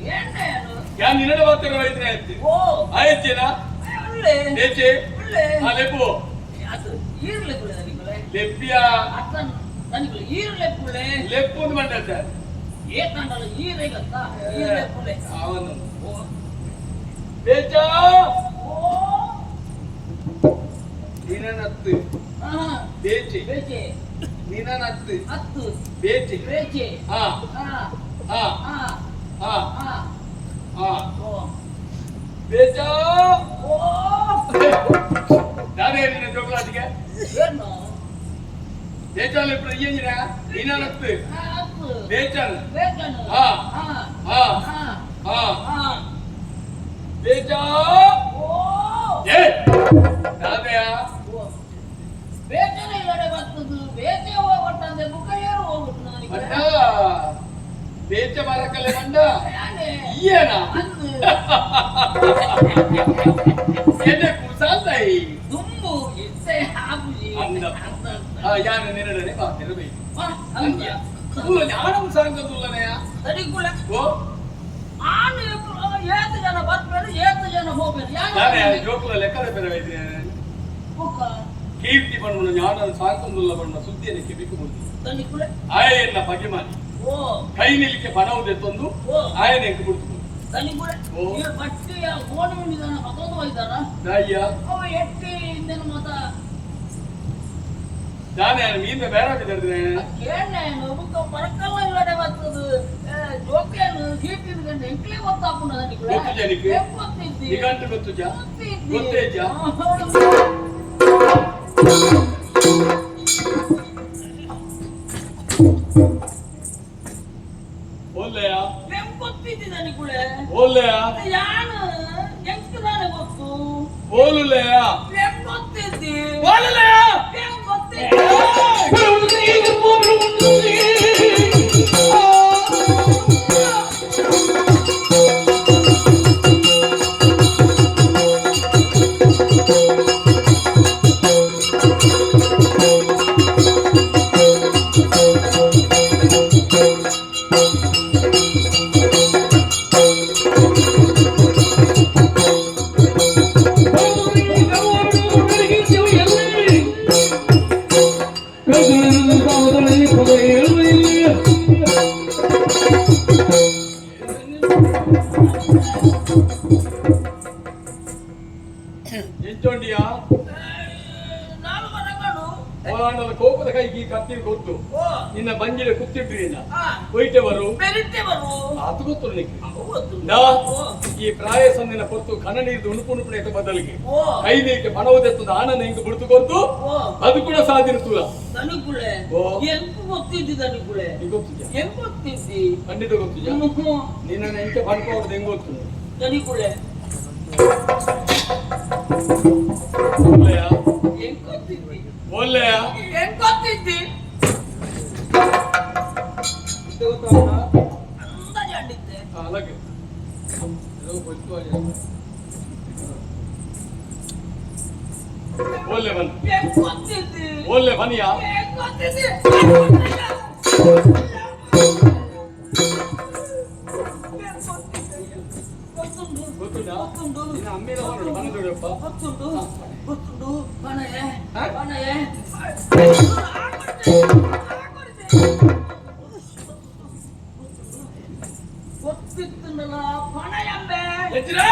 ಏನೇನು? ಯಾನ್ ನಿನ್ನಡ ಬಾತರ ವೈದ್ಯ ಆಯ್ತು. ಓ. ಆಯ್ತೇನಾ? ಒಳ್ಳೆ. ಲೇಚೆ. ಒಳ್ಳೆ. ಆ ಲೆಪ್ಪು. ಅದು ಈರ್ಲೆ ಕುಳೆ ತನಿಕುಲೆ. ಲೆಪ್ಪಿಯ. ಅತ್ತ ತನಿಕುಲೆ ಈರ್ಲೆ ಕುಳೆ. ಲೆಪ್ಪು ಒಂದು ಮಂಡತ್ತ. ಏತಂಡಲ ಈರೆ ಗೊತ್ತಾ ಈರ್ಲೆ ಕುಳೆ. ಅವನು ಓ. ಬೇಚಾ. ಓ. ನಿನನತ್ತು. ಹಾ. ಬೇಚೆ. ಬೇಚೆ. ನಿನನತ್ತು. ಹತ್ತು. ಬೇಚೆ. ಬೇಚೆ. ಆ. ಹಾ. ಆ. ಹಾ. ಆ. ಹಾ. ಆ. ಓ. ಬೇಚಾ. ಓ. ದಾದೆ ನಿನ್ನ ಜೋಗುಲಾಟಿಗೆ. ಏನು? ಬೇಚಾಲ ಇಯ್ಯಂಜಿನ ನಿನನತ್ತು. ಹಾ, ಹತ್ತು. ಬೇಚನ್. ಬೇಕನು. ಹಾ. ಹಾ. ಆ. ಹಾ. ಆ. ಹಾ. ಬೇಚಾ. ಓ. ಏ ದಾದೆಯ. ಓ. ಬೇಚನೆ ಇಲ್ಲಡೆ ಬರ್ತದು ಬೇಚೆ ಹೋಗ್ಬಿಟ್ಟಂದೆ ಬುಕ್ಕ ಏರು ಹೋಗ್ಬಿಟ್ಟು ನನಗೆ. ಮಂಡ ಬೇಚ ಮರಕಲೆ ಮಂಡ. ಯಾನೆ? ಇಯ್ಯನ. ಅಂದು. ಎಣ್ಣೆ ಕುಸಾಲ್ತಾಯಿ. ದುಂಬು ಇತ್ತೆ ಆಪುಜಿ. ಅಂದ. ಅಂದ. ಆ ಯಾನ ನಿನ್ನಡನೆ ಬಾತಿರ ಬೈ. ವಾ, ಅಂದ. ತುಲ್ಲ ಜ್ಞಾನಂ ಸಾಂಗ ತುಲ್ಲನೆಯ. ತಡಿಕುಲ. ಓ. ಆನು ಏತ್ ಜನ ಬರ್ಬೇರು ಏತ್ ಜನ ಹೋಗ್ಬೇರು ಯಾರು? ದಾನೆ ಜೋಕುಲ ಲೆಕ್ಕದ ಪೆರ ವೈದ್ಯ. ಬುಕ್ಕ. ಕೀರ್ತಿ ಬಣ್ಣನ ಜ್ಞಾನದ ಸಾಂಕಂದುಲ್ಲ ಬಣ್ಣ ಸುದ್ದಿಯನ್ನು ಕಿವಿಕು ಮುಂದೆ. ತಡಿಕುಲ. ಆಯೆಯನ್ನ ಬಗೆಮಾನಿ. ಓ. ಕೈ ನಿಲ್ಲಿಕೆ ಪಣವುದೆತ್ತೊಂದು. ಓ. ಆಯನ ಎಂಕು ಬಿಡ್ತು. ತಡಿಕುಲ. ಓ. ಈ ಬಟ್ಟಿಯ ಗೋಣಿ ಉಂಡಿದಾನ ಮತ್ತೊಂದು ಹೋಯ್ತಾರ. ದಾಯ್ಯ. ಅವ ಎಟ್ಟಿ ಇಂದಿನ ಮತ. ದಾನೆ ಮೀಂದ ಬೇರೆ ಬಿದ್ದಿರ್ತೀನಿ. ಕೇಳೇನು ಬುಕ್ಕ ಮರಕಲ್ಲ ಇಲ್ಲಡೆ ಬರ್ತದು ಜೋಕೇನು ಕೀರ್ತಿ ಗಂಡ ಎಂಕ್ಲೇ ಗೊತ್ತಾಪುನ ತನಿಕುಲ. ಗೊತ್ತು ಜನಿಗೆ? ಗೊತ್ತಿದ್ದಿ. ನಿಘಂಟು ಗೊತ್ತು ಜಾ? ಗೊತ್ತಿದ್ದಿ. ಗೊತ್ತೇ ಜಾ? ಓಲ್ಲೆಯ. ಎಂ ಗೊತ್ತಿದ್ದಿ ತನಿಕುಲೆ. ಓಲ್ಲೆಯ. ಯಾನು ಎಂಕ್ ತಾನೆ ಗೊತ್ತು. ಓಲುಲೆಯ. ಎಂ ಗೊತ್ತಿದ್ದಿ. ಓಲುಲೆಯ. ಎಂ ಗೊತ್ತಿದ್ದಿ. ಎಂಚೊಂಡಿಯಾ? ನಾಲ್ಕು ಮರಗಳು. ಓಲಾಂಡದ ಕೋಪದ ಕೈಗೆ ಈ ಕತ್ತಿ ಗೊತ್ತು. ಓ. ನಿನ್ನ ಬಂಜಿಲೆ ಕುತ್ತಿಟ್ರಿ ನಿನ್ನ. ಆ. ಒಯ್ಟೆ ಬರು. ಬೆರಿತೆ ಬರು. ಅದು ಗೊತ್ತು ನಿನಗೆ. ಅವು ಗೊತ್ತು. ದಾ. ಓ. ಈ ಪ್ರಾಯ ಸಂದಿನ ಪೊತ್ತು ಕಣ ನೀರ್ದು ಉಣುಪು ಉಣುಪುಣೆ ಬದಲಿಗೆ ಓ. ಕೈ ನೀರಿಗೆ ಪಣವುದೆತ್ತದ ಆನಂದ ಹಿಂಗ ಬಿಡ್ತು ಕೊರ್ತು. ಓ. ಅದು ಕೂಡ ಸಾಧಿನ ತೂಲ. ತನಿಕುಲೆ. ಓ. ಎಂಕು ಗೊತ್ತಿದ್ದಿ ತನಿಕುಲೆ. ನಿಂಗ್ ಗೊತ್ತಿದ್ಯಾ? ಎಂಕ್ ಗೊತ್ತಿದ್ದಿ. ಖಂಡಿತ ಗೊತ್ತಿದ್ಯಾ? ನಿನ್ನ ಎಂಚ ಪಡ್ಕೋದು ಹೆಂಗ್ ಗೊತ್ತು? ತನಿಕುಲೆ. ಒಳ್ಳೆಯ. ಎಂಕ್ ಗೊತ್ತಿದ್ದಿ. ಒಳ್ಳೆಯ. ಎಂಕ್ ಗೊತ್ತಿದ್ದಿ. ಅಂದಾಜು ಅಡ್ಡಿತ್ತೆ. ಅಲಗೆ ಒಳ್ಳೆ ಬನ್. ಎಂಕ್ ಗೊತ್ತಿದ್ದಿ. ಒಳ್ಳೆ ಬನಿಯಾ. ಎಂಕ್ ಗೊತ್ತಿದ್ದಿ. ಗೊತ್ತುಂಟು. ಗೊತ್ತುಂಟಾ? ಗೊತ್ತುಂಟು. ನಿನ್ನ ಅಮ್ಮಿನ ಹೊರಡು ಬಂದು ಗೊತ್ತುಂಟು. ಗೊತ್ತುಂಟು. ಬಣಯೆ. ಹಾ? ಬಣಯೆ. ಗೊತ್ತಿತ್ತಲ್ಲ ಪಣಯಂಬೆ. ಎಜ್ರಾ!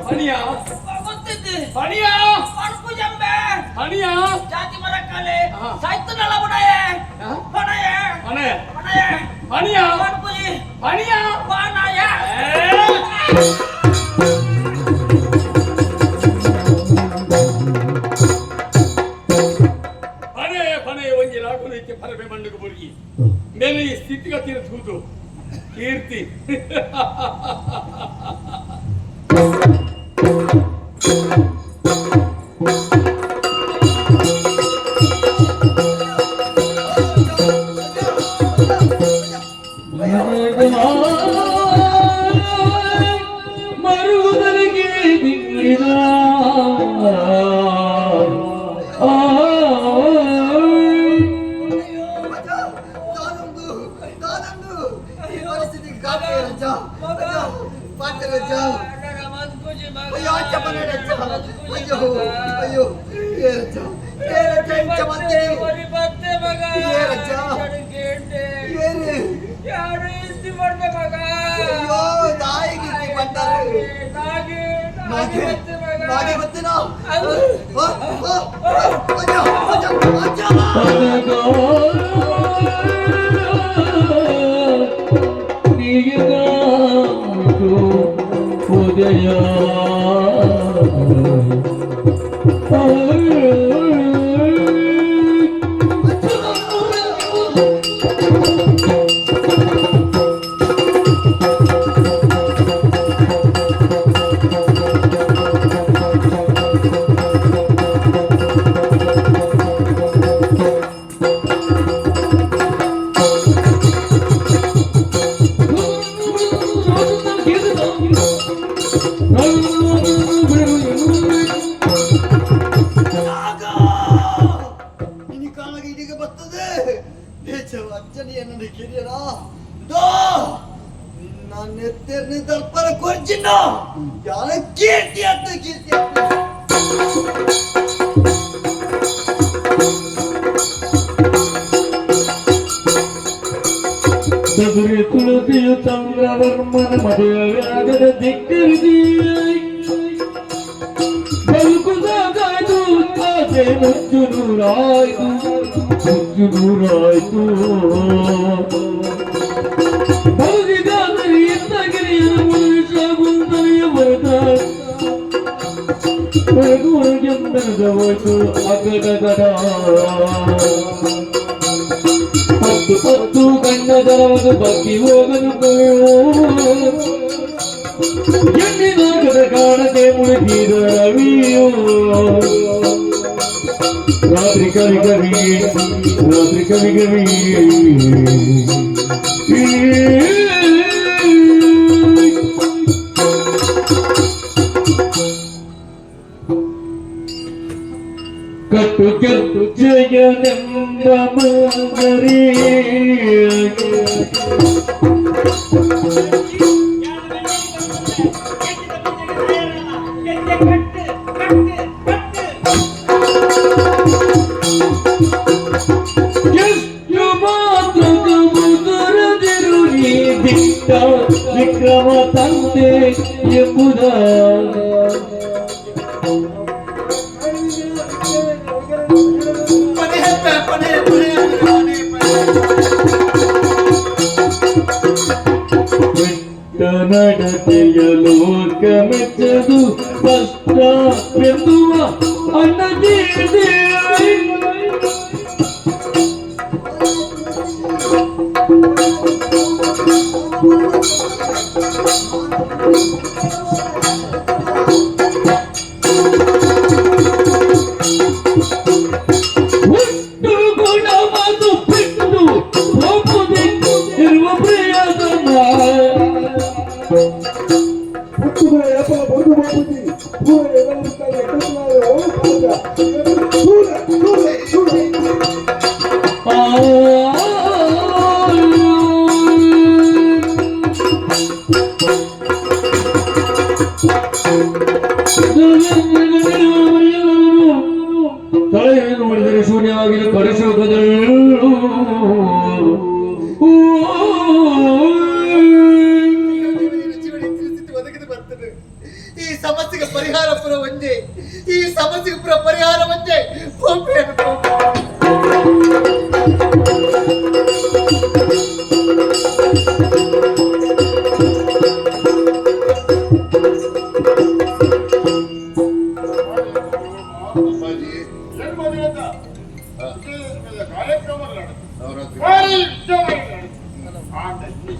ಪಣಿಯ ಗೊತ್ತಿದ್ದಿ ಪಣಿಯ ಪಣಪು ಜಂಬೆ ಪಣಿಯ ಜಾತಿ ಮರಕ್ಕಲೆ ಹಾ. ಸಾಯ್ತನಲ್ಲ ಬುಡಯೆ ಹಾ? ಪಣಯೆ ಪಣೆ ಪಣಯೆ ಪಣಿಯ ಪಣಪುಜಿ ಪಣಿಯ ಪಾನಾಯ ಪಣೆ ಪಣೆ ಒಂಜಿ ಲಾಗುನೈತೆ ಪರಬೆ ಮಣ್ಣುಗು ಬುರ್ಗಿ ಮೇಲೆ ಈ ಸ್ಥಿತಿಗತಿನ ತೂದು ಕೀರ್ತಿ ಮರುವುದರಿಗೆ ದಿಕ್ಕಿದ ದಾನಂದು ದಾನಂದು ಈ ಪರಿಸ್ಥಿತಿ ಕಾಪೆ ರಜ ರಜ ಪಾತೆ ರಜ ಅಯ್ಯೋ ಅಚ್ಚ ಮನೆ ರಜ ಅಯ್ಯೋ ಅಯ್ಯೋ ಏ ರಜ ಏ ರಜ ಇಂಚ ಬಂದಿನಿ ಏ ರಜ ಏರು ಅಯ್ಯೋ ನಾಯಿಗೆ ಬಂದಾರೆ ನಾಗೆ ನಾಗೆ ಬತ್ತಿನೋ ಓ ಓ ಅಯ್ಯೋ ಅಯ್ಯೋ ಅಯ್ಯೋ ಉದಯ ಇನಿ ಕಾಣಗ ಇದೀಗ ಬರ್ತದೆ ಅಜ್ಜನಿ ಕಿರಿಯರ ದೋ ನಿನ್ನ ನೆತ್ತೆರ್ನಿ ದರ್ಪರ ಕೊರ್ಜಿನ ಯಾರ ಕೀರ್ತಿ ಅಂತ ಕೀರ್ತಿ ಅಂತ ಚದುರಿ ತುಳಸಿಯು ಚಂದ್ರವರ್ಮನ ಮದುವೆಯಾಗದ ದಿಕ್ಕರಿದಿ ಬದುಕುದಾಗಾಯ್ತು ಆಸೆ ನುಚ್ಚು ನೂರಾಯ್ತು ನುಚ್ಚು ನೂರಾಯ್ತು ಬದುಕಿದಾದರೆ ಎತ್ತ ಗಿರಿಯನ ಮುಳುಗಿಸಾಗುತ್ತಲೆಯ ಬರೆದ ಹೊರಗೆಂದನದವಾಯ್ತು ಅಗಡಗಡ ಪತ್ತು ಪತ್ತು ಕಣ್ಣ ಜಲವದು ಬಗ್ಗಿ ಹೋಗಲು ಎಣ್ಣಿನಾಗದ ಕಾಣದೆ ಮುಳುಗಿದ ರವಿಯೋ ರಾತ್ರಿ ಕವಿ ಕವಿ ರಾತ್ರಿ ಕವಿ ಕವಿ ಕಟ್ಟು ಕೆಟ್ಟು ಜಯನೆಂಬ ಮಂದರಿ ಕಟ್ಟು ಕಟ್ಟು ಕಟ್ಟು ಎಷ್ಟು ಮಾತ್ರ ಮುದುರದಿರು ನೀ ದಿಟ್ಟ ವಿಕ್ರಮ ತಂದೆ ಎಂಬುದ ಪನೆ ಪನೆ ಪನೆ ಪನೆ ಪನೆ ಬಿಟ್ಟ ನಡತೆಯ ಲೋಕ ಮೆಚ್ಚದು ಕಷ್ಟ ಎನ್ನುವ ಅಣ್ಣಗಿದೆ ಹುಟ್ಟು ಗುಣವನ್ನು ಬಿಟ್ಟು ಹೋಗುವುದೇ ಇರುವ ಪ್ರಿಯತಮ ಹುಟ್ಟುಗಳ ಏಪಲ ಬಂದು ಬಾಬುಜಿ ಪೂರ ಎದರುತ್ತಾರೆ ಎಕ್ಕಲಾರೆ ಓ ಪೂಜ ಸೂರ ಸೂರ ಸೂರ ಆ ತಲೆಯನ್ನು ನೋಡಿದರೆ ಶೂನ್ಯವಾಗಿಲ್ಲ ಕಡಿಶೋಕದಳು ದೇವರೇ ಸಮಸ್ಯೆಗೆ ಪರಿಹಾರ ಪುರ ಒಂಜೆ, ಈ ಸಮಸ್ಯೆಗೆ ಪುರ ಪರಿಹಾರ ಒಂಜೆ. ಪೋಪೇನು ಪೋಪೆ. ಅಪ್ಪಾಜಿ. ಜನ್ಮದಿನದ ವಿಜಯದಶಮಿಯ ಕಾರ್ಯಕ್ರಮ ನಡೆದು ನವರಾತ್ರಿ. ಭಾರಿ ವಿಜಯವಾಗಿ ನಡೆದು ಆಂಡ ಈ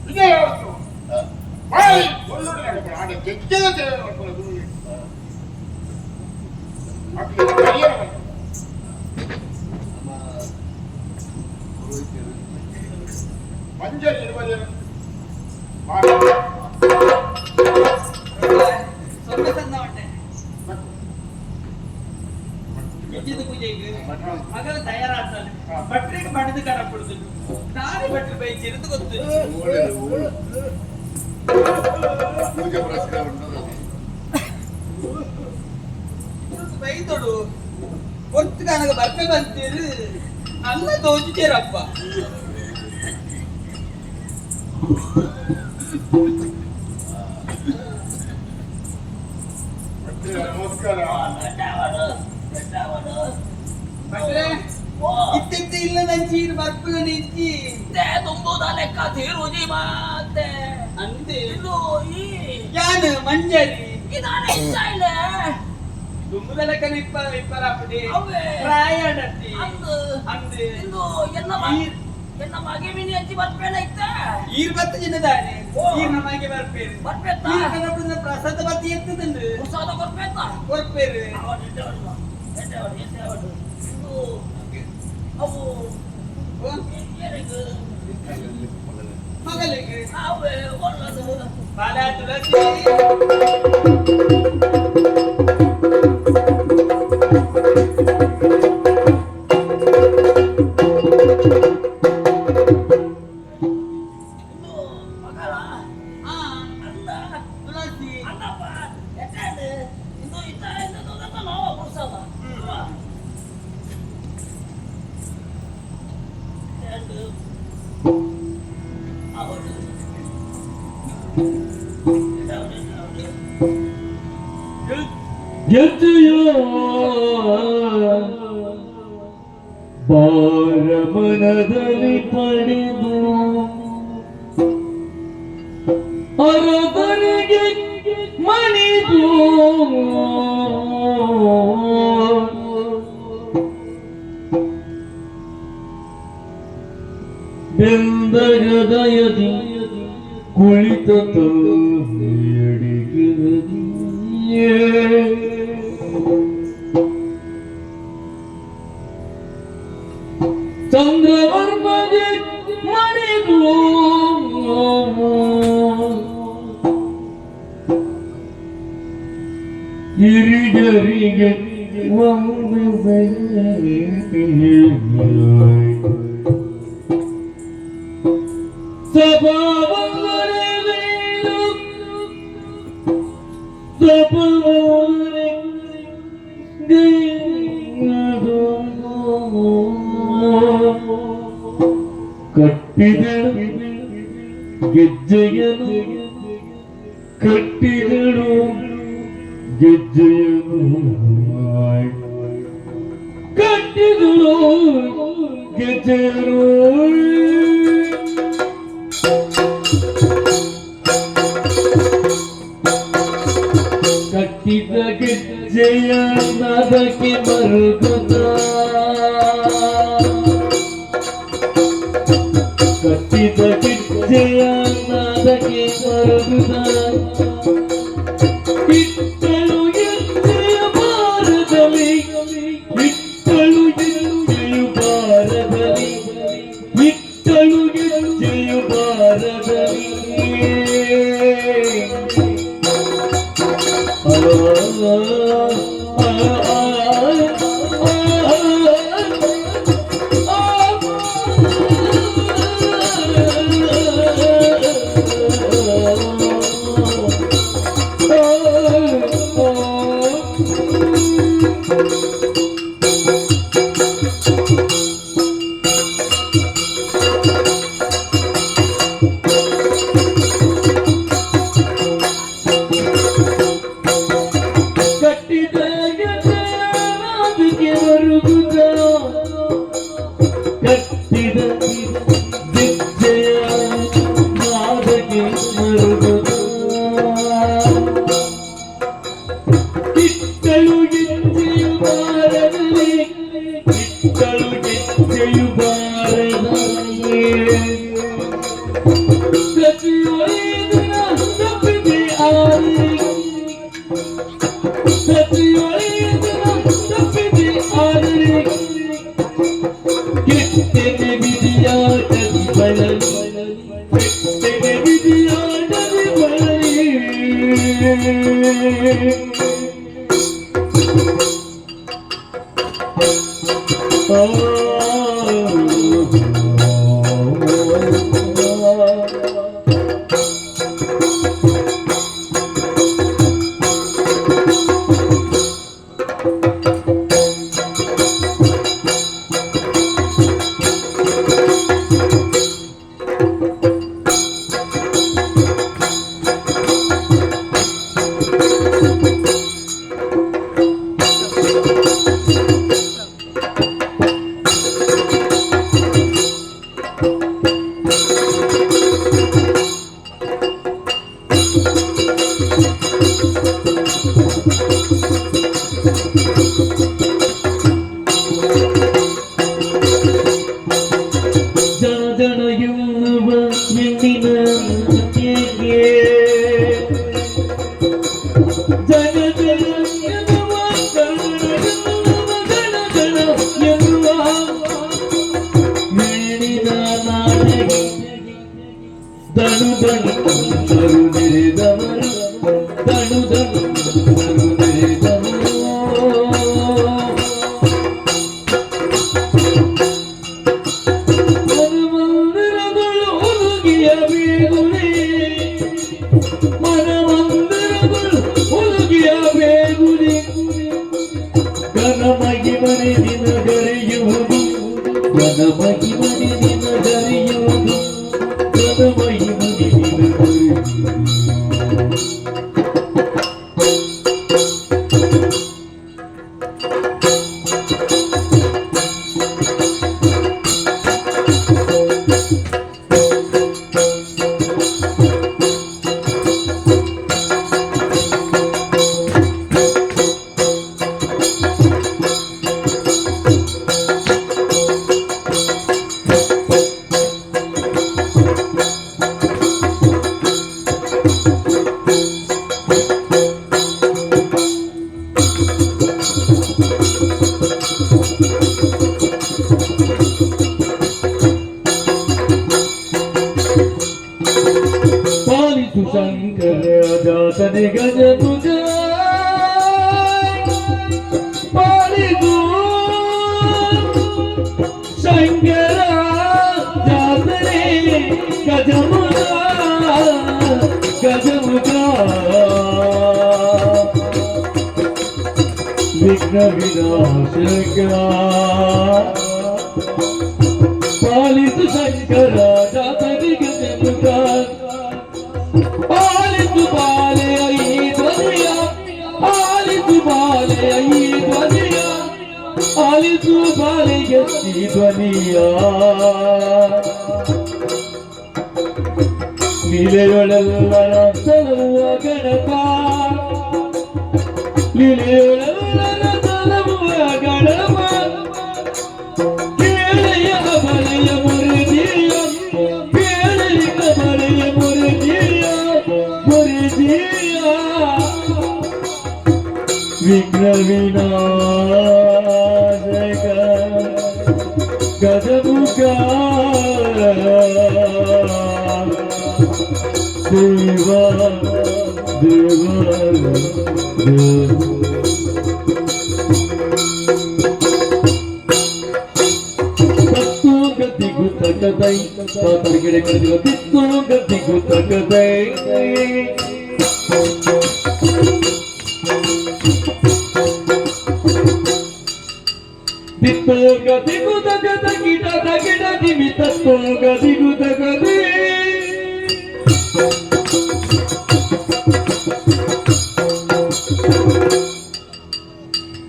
ವಿಜಯೋತ್ಸವ ಭಾರಿ ಒಳ್ಳೊಳ್ಳೆ ನಡೆಪುಣ ಆಂಡ ಕೆಚ್ಚದ ಸೇವೆ ಮಾಡ್ಕೊಳ್ಳೋ ಗುರುವಿಗೆ. ಮಕ್ಕಳಿಗೆ ಪರಿಹಾರ ಮಾಡ್ತಾರೆ. ನಮ್ಮ ಪುರೋಹಿತರು. ಮಂಜರಿ ಇರುವ ಜನ ಮಾಡ. ಸೊನ್ನೆ ಸಂದ ಉಂಟೆ ವಿದ್ಯುತ್ ಪೂಜೆಗೆ ಮಗನ ತಯಾರಾಗ್ತಾನೆ. ಭಟ್ರಿಗೆ ಬಡದು ಕಡಪಡುದು ನಾನೇ ಭಟ್ರು ಬೈಚಿರೋದು ಗೊತ್ತು. ಒಳ್ಳೆಯದು, ಒಳ್ಳೆಯದು. ಪೂಜೆ ಪುರಸ್ಕಾರ ಉಂಟು. ಬೈದೋಡು ಒಟ್ಟು ನನಗೆ ಬರ್ಪೆ ಬಂತೀರು ನಲ್ಲ ದೋಚಿತೇರಪ್ಪ. ಭಟ್ರೆ, ನಮಸ್ಕಾರ. ಬೆಟ್ಟವಡು. ಭಟ್ರೆ. ಓ. ಇತ್ತಿತ್ತ ಇಲ್ಲ ನಂಚೀರು ಬರ್ಪುಗ ನಿಂಚಿ. ತುಂಬುದ ಲೆಕ್ಕ ತೀರುಜಿ ಮಾತೆ. ಅಂದೆ. ಇದು ಈ ಯಾನು ಮಂಜರಿ. ಇದಾನೆ ಇಷ್ಟ ಇಲ್ಲ. ದುಂಬುದ ಲೆಕ್ಕನ ಇಪ್ಪ ಇಪ್ಪರಾಪುಡಿ. ಅವೇ. ಪ್ರಾಯಡತ್ತಿ. ಅಂದು. ಅಂದು. ಇಂದು ಎನ್ನ ಎನ್ನ ಮಗೆ ಮಿನಿ ಹಚ್ಚಿ ಬರ್ಪೇನ ಇತ್ತ. ಈರ್ ಬತ್ತು ಜಿನ್ನದಾನೆ. ಓ. ಈರ್ ನಮಗೆ ಬರ್ಪೇರು. ಬರ್ಪೇತ್ತ. ಈರ್ ಕನಪುದ ಪ್ರಸಾದ ಬತ್ತಿ ಎತ್ತದಂಡು. ಪ್ರಸಾದ ಕೊರ್ಪೇತ್ತ. ಕೊರ್ಪೇರು. ಅವಡು ಎಡ್ಡೆವಡು ಎಡ್ಡೆವಡು ಎಡ್ಡೆವಡು ಇದು ಅವು ಓ, ಏನಿಗೆ? ಮಗಳಿಗೆ. ಅವೇ ಒಳ್ಳದು. ಬಾಲ ತುಳಸಿ. ಇದು ಮಗಳ. ಆ, ಅಂದ. ತುಳಸಿ. ಅಂದಪ್ಪ ಎಟ್ಟಾಡು ಇದು ಇತ್ತ ಇದು ನೋವ ಪ್ರಸಾದ ಎರಡು ಅವಡು ಎಡ್ಡೆವಡು ಎಡ್ಡೆವಡು. ಗೆಜ್ಜೆಯ ಬಾರಮನದಲ್ಲಿ ಪಡೆದು ಅರಬರಿಗೆ ಮಣಿದು ಬೆಂದ ಹೃದಯದಿ ಕುಳಿತ ತೇಡಿಗಿರದಿಯೇ ಚಂದ್ರವರ್ಮಗೆ ಮಣಿದು ಹಿರಿಯರಿಗೆ ವಂದಿಸೆ ಸಭಾವಂದನೆಗಳು ಕಟ್ಟಿದಳು ಗೆಜ್ಜೆಯನು, ಕಟ್ಟಿದಳು ಗೆಜ್ಜೆಯನು, ಕಟ್ಟಿದಳು ಗೆಜ್ಜೆಯನು. ಕಟ್ಟಿದ ಗೆಜ್ಜೆಯ ನದಕ್ಕೆ ಮರುಗುತ್ತ, ಕಟ್ಟಿದ ಗೆಜ್ಜೆಯ ನದಕ್ಕೆ ಮರುಗುತ್ತ, ಇಟ್ಟಳು ಗೆಜ್ಜೆಯ ಬಾರದಲ್ಲಿ, ಇಟ್ಟಳು ಗೆಜ್ಜೆಯು ಬಾರದಲ್ಲಿ, ಇಟ್ಟಳು ಗೆಜ್ಜೆಯು ಬಾರದಲ್ಲಿ. ಆರಿ ಪ್ರತಿಯೊಳಗಿನ ತಪ್ಪಿದೆ ಆರಿ ಕೆಟ್ಟನೆ ವಿಧಿಯಾಟದಿ ಬಳಲಿ ಕೆಟ್ಟನೆ ವಿಧಿಯಾಟದಿ ಬಳಲಿ. ಜನ ಜನ ಎನ್ನುವ ಹೆಣ್ಣಿನ ಮಾತಿಗೆ, ಜನ ಜನ ಎನ್ನುವ, ಜನ ಜನ ಜನ ಎನ್ನುವ ಹೆಣ್ಣಿನ ನಾಟಿಗೆ ದಣು ದಣು ದಣು ನೆರೆದವರು, ದಣು ದಣು ದಣು ನೆರೆದವರು. ಮನಮಂದಿರಗಳು ಹುದುಗಿಯ ಬೇಗುಲಿ, ಮನಮಂದಿರಗಳು ಹುದುಗಿಯ ಬೇಗುಲಿ, ಘನಮಹಿಮನೆ ನಿನಗರೆಯುವುದು, ಘನಮಹಿಮನೆ ನಿನಗರೆಯುವುದು, ಘನಮಹಿಮನೆ ನಿನಗರೆಯುವುದು. ಪಾಲಿಸು ಶಂಕರ ಜಾತನೆ ಗಜಭುಜ, ಪಾಲಿಸು ಶಂಕರ ಜಾತನೆ ಗಜಮುಖ, ಗಜಮುಖ, ವಿಘ್ನ ವಿನಾಶಕ, ಪಾಲಿಸು ಶಂಕರ ಜಾತನೆ ಗಜಮುಖ. ಆಲಿಸು ಬಾಲೆಯ ಈ ಧ್ವನಿಯ, ಆಲಿಸು ಬಾಲೆಯ ಈ ಧ್ವನಿಯ, ಆಲಿಸು ಬಾಲೆಯ ಈ ಧ್ವನಿಯ. ಲೀಲೆಯೊಳೆಲ್ಲರ ಸಲುವ ಗಣಪ, ಲೀಲೆಯೊಳೆಲ್ಲರ ಸಲುವ ಗಣಪ, ಕೇಳೆಯ ಬಲೆಯ ಮುರಿದಿಯ, ಕೇಳೆಯ ಬಲೆಯ ಮುರಿದಿಯ, ಮುರಿದಿಯ. ವಿಘ್ನ ವಿನಾಶಕ ಗಜಮುಖ ದೇವ ದೇವ ದೇವ. ತತ್ತು ಗತಿಗು ತಕದೈ ತರಗಿಡೆ ಕಳೆದಿವ ತಿತ್ತು ಗತಿಗು ತಕದೈ, ತಿತ್ತು ಗತಿಗು ತಕದ ಗಿಡ ತಗಿಡ ದಿಮಿ ತತ್ತು ಗತಿಗು ತಕದಿ,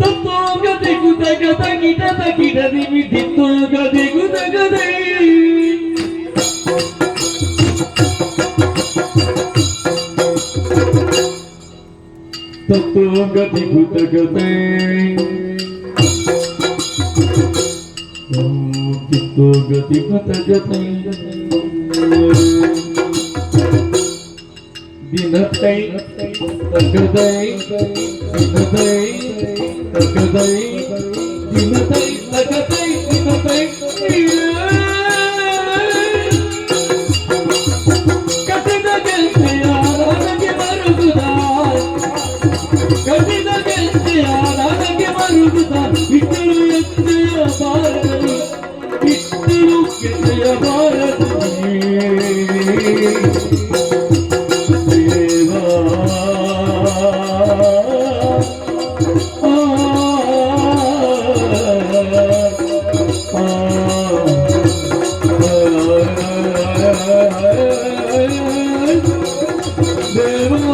ತತ್ತು ಗತಿಗು ತಕದ ಗಿಡ ತಗಿಡ ದಿಮಿ ತಿತ್ತು ಗತಿಗು ತಕದೈ, ತತ್ತು ಗತಿಗು ತಕದೈ, ತಿತ್ತು ಗತಿಗು ತಕದೈ. ದಿನತೈ ತಗದೈ ದಿನತೈ ತಗದೈ ದಿನತೈ ತಗದೈ ದಿನತೈ ಕಸಿದ ಗೆಲ್ತೆಯ ನನಗೆ ಮರುಗುದ ಕಸಿದ ಗೆಲ್ತೆಯ ನನಗೆ ಮರುಗುದ ಇಟ್ಟಳು ಎತ್ತೆಯ ಬಾರದಲ್ಲಿ ಇಟ್ಟಳು ಕೆತ್ತೆಯ ಬಾರದಲ್ಲಿ ದೇವಾ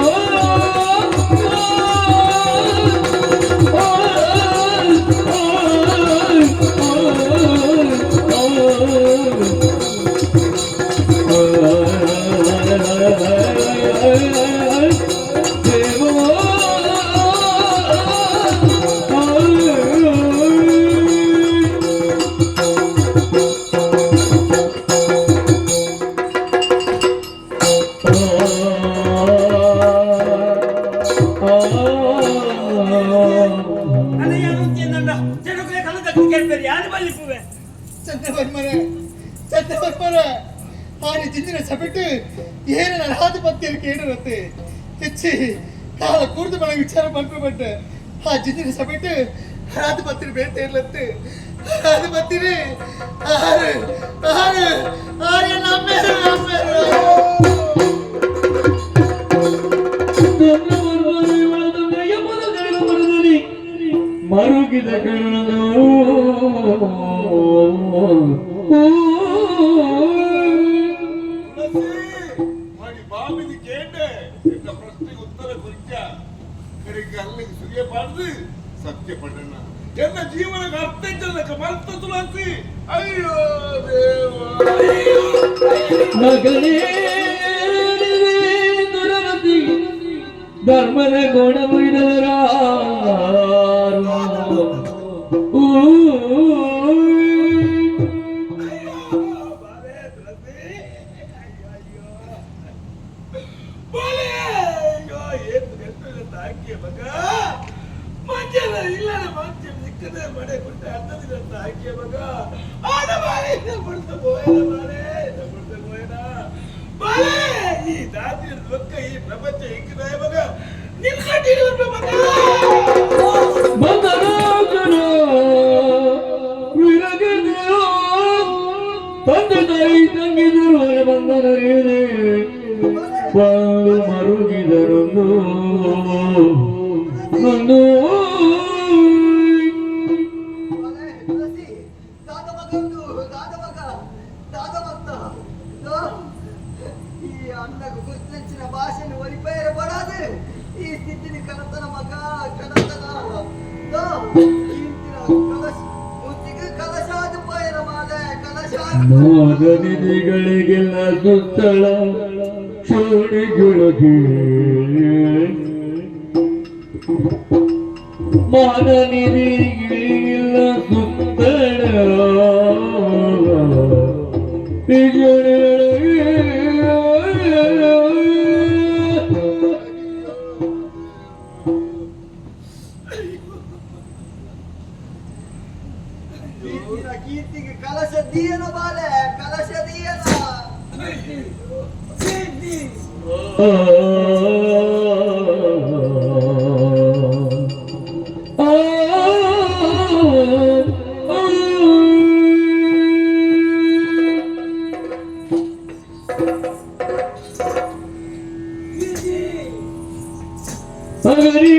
ಚಂದ್ರವರ್ಮರೇ ಚಂದ್ರವರ್ಮರೇ ಆನೆ ಜಿಂಜಿನ ಸಬಿಟ್ಟು ಏನು ನಾನು ಆಧಿಪತ್ಯ ಕೇಳಿರುತ್ತೆ ಹೆಚ್ಚಿ ಕಾಲ ಕೂರ್ದು ಮನೆ ವಿಚಾರ ಪಡ್ಪಟ್ಟು ಆ ಜಿಂಜಿನ ಸಬಿಟ್ಟು ಆಧಿಪತ್ಯ ಬೇತೆ ಇರ್ಲತ್ತು ಆಧಿಪತ್ಯ ಆರು ಆರು ಆರು ನಮ್ಮೇರು ನಮ್ಮೇರು. ಮರುಗಿದ ಕಣ್ಣು ಮಾಡಿ ಬಾಮಿದ ಕೇಂಡೆ ಎನ್ನ ಪ್ರಶ್ನೆಗೆ ಉತ್ತರ ಕುರಿತ ಕಡೆಗೆ ಅಲ್ಲಿಗೆ ಸುರಿಯಬಾರ್ದು ಸತ್ಯ ಪಡಣ ಎನ್ನ ಜೀವನಕ್ಕೆ ಅರ್ಥ ಇದ್ದಲ್ಲಕ್ಕ ಮರ್ತ ತುಳಸಿ. ಅಯ್ಯೋ ದೇವ. ಮಗನೇ ದುರಮತಿ ಧರ್ಮದ ಗುಣ ಮುಗಿದವರಾರು. ಬಾಲೆ ಅಯ್ಯೋ ಏನ್ ಗಂಟು ಹಾಕಿ ಮಗ ಮಂಚನ ಇಲ್ಲ ಮಂಚ ಸಿಕ್ಕದೆ ಮಡೆ ಕುಂಟೆ ಅರ್ಥದಿಲ್ಲ ಹಾಕಿಯ ಮಗ ಆಡ ಬಾಳೆ ಬಡ್ತ ಬೋಯನ ಬಾಳೆ ಬಡ್ತ ಬೋಯನ ಬಾಳೆ ಈ ದಾತಿ ಲೊಕ್ಕ ಈ ಪ್ರಪಂಚ ಇಕ್ಕದ ಮಗ ನಿನ್ ಕಟ್ಟಿನ ಮಗ. ಬಂದರಾಜನ ವಿರಗದಿರೋ ತಂದೆ ತಾಯಿ ತಂಗಿದರು ಬಂದನರಿದೆ ಬಂದು ಮರುಗಿದರೊಂದು ನಂದು. ತುಳಸಿ ದಾದ ಮಗಂದು ದಾದ ಮಗ ದಾದ ಮತ್ತ ಈ ಅಣ್ಣకు ಗುರ್ತಿಂచిన ಭಾಷೆను ಒಲಿಪೇರ ಪಡಾದು ಈ ಸ್ಥಿತಿని ಕನತನ ಮಗ ಕನತನ ಕೀರ್ತಿನ ಕಲಶ ಮುತ್ತಿಗೆ ಕಲಶಾದು ಪಯರ ಮಾಲೆ ಕಲಶಾದು. ನಾಗನಿಧಿಗಳಿಗೆಲ್ಲ ಸುತ್ತಳ ಚೋಡಿಗೊಳಗೆ ಮಾನನಿಧಿಗಳಿಗೆಲ್ಲ ಸುತ್ತಳ ಕೀರ್ತಿನ ಕೀರ್ತಿಗೆ ಕಲಶ ದೀಯನ ಬಾಲೆ ಕಲಶ ದೀಯನ. ಮಗರಿ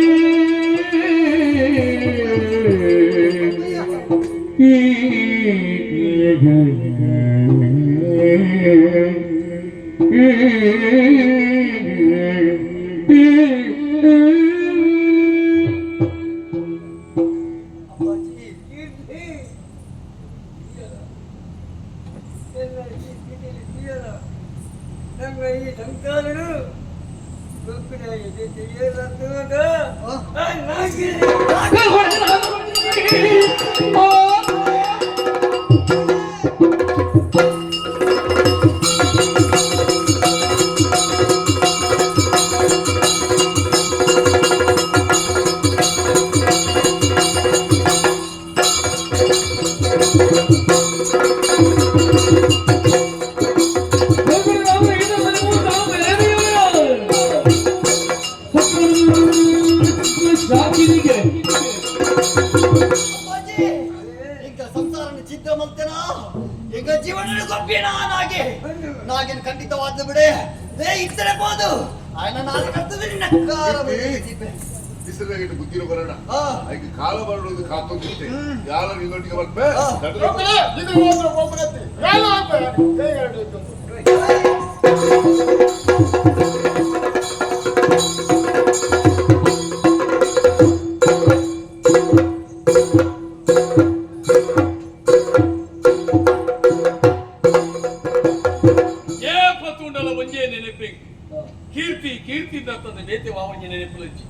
ಅಪ್ಪಾಜಿ ಕೀರ್ತಿ ಎಲ್ಲ ಈ ಸ್ಥಿತಿಯಲ್ಲಿ ತೀಯಲ್ಲ ನಮ್ಮ ಈ ಸಂಸಾರನು ಗೊಬ್ಬಿನ ನಾಗೆ ನಾಗೇನು ಖಂಡಿತವಾದ ಬಿಡೆ they ಇತ್ತರೆ ಬೋದು ಆಯ್ನ ನಾನು ಕರ್ತದೆ ನಿನ್ನ ಕಾರ ಬಿಸಿಲಾಗಿ ಬುದ್ಧಿನ ಬರೋಣ ಅದಕ್ಕೆ ಕಾಲ ಬರೋದು ಕಾತೊಂದಿತ್ತೆ ಯಾರ ನಿನ್ನೊಟ್ಟಿಗೆ ಬರ್ಪೆ. ಏ ಪತ್ತುಂಡಲ ಒಂಜೇ ನೆನಪಿ ಕೀರ್ತಿ ಕೀರ್ತಿ ದತ್ತದ ಬೇತೆ ವಾವಂಜೆ ನೆನಪುಲಜ್ಜಿ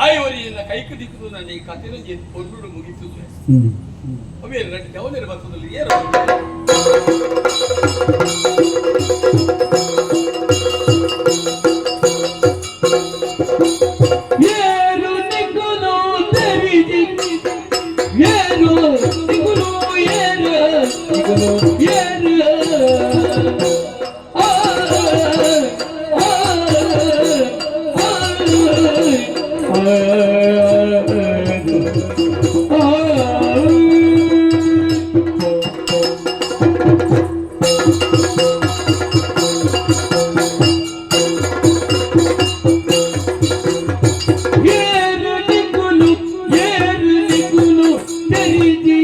ಆಯೋರಿಯನ್ನ ಕೈಕು ದಿಕ್ಕುದು ನನ್ನ ಈ ಕಥೆನ ಪೊನ್ನುಡು ಮುಗಿತುದು. ಅವೇ రెండు ಜವನೇರು ಬರ್ತದಲ್ಲಿ ಏರು. ಏರು ನಿಗುಲು ತೆರಿಜಿ, ಏರು ನಿಗುಲು, ಏರು ನಿಗುಲು, ಏರು ಆ ಆ ಆ ಆ. ಏರು ನಿಗುಲು, ಏರು ನಿಗುಲು ತೆರಿಜಿ,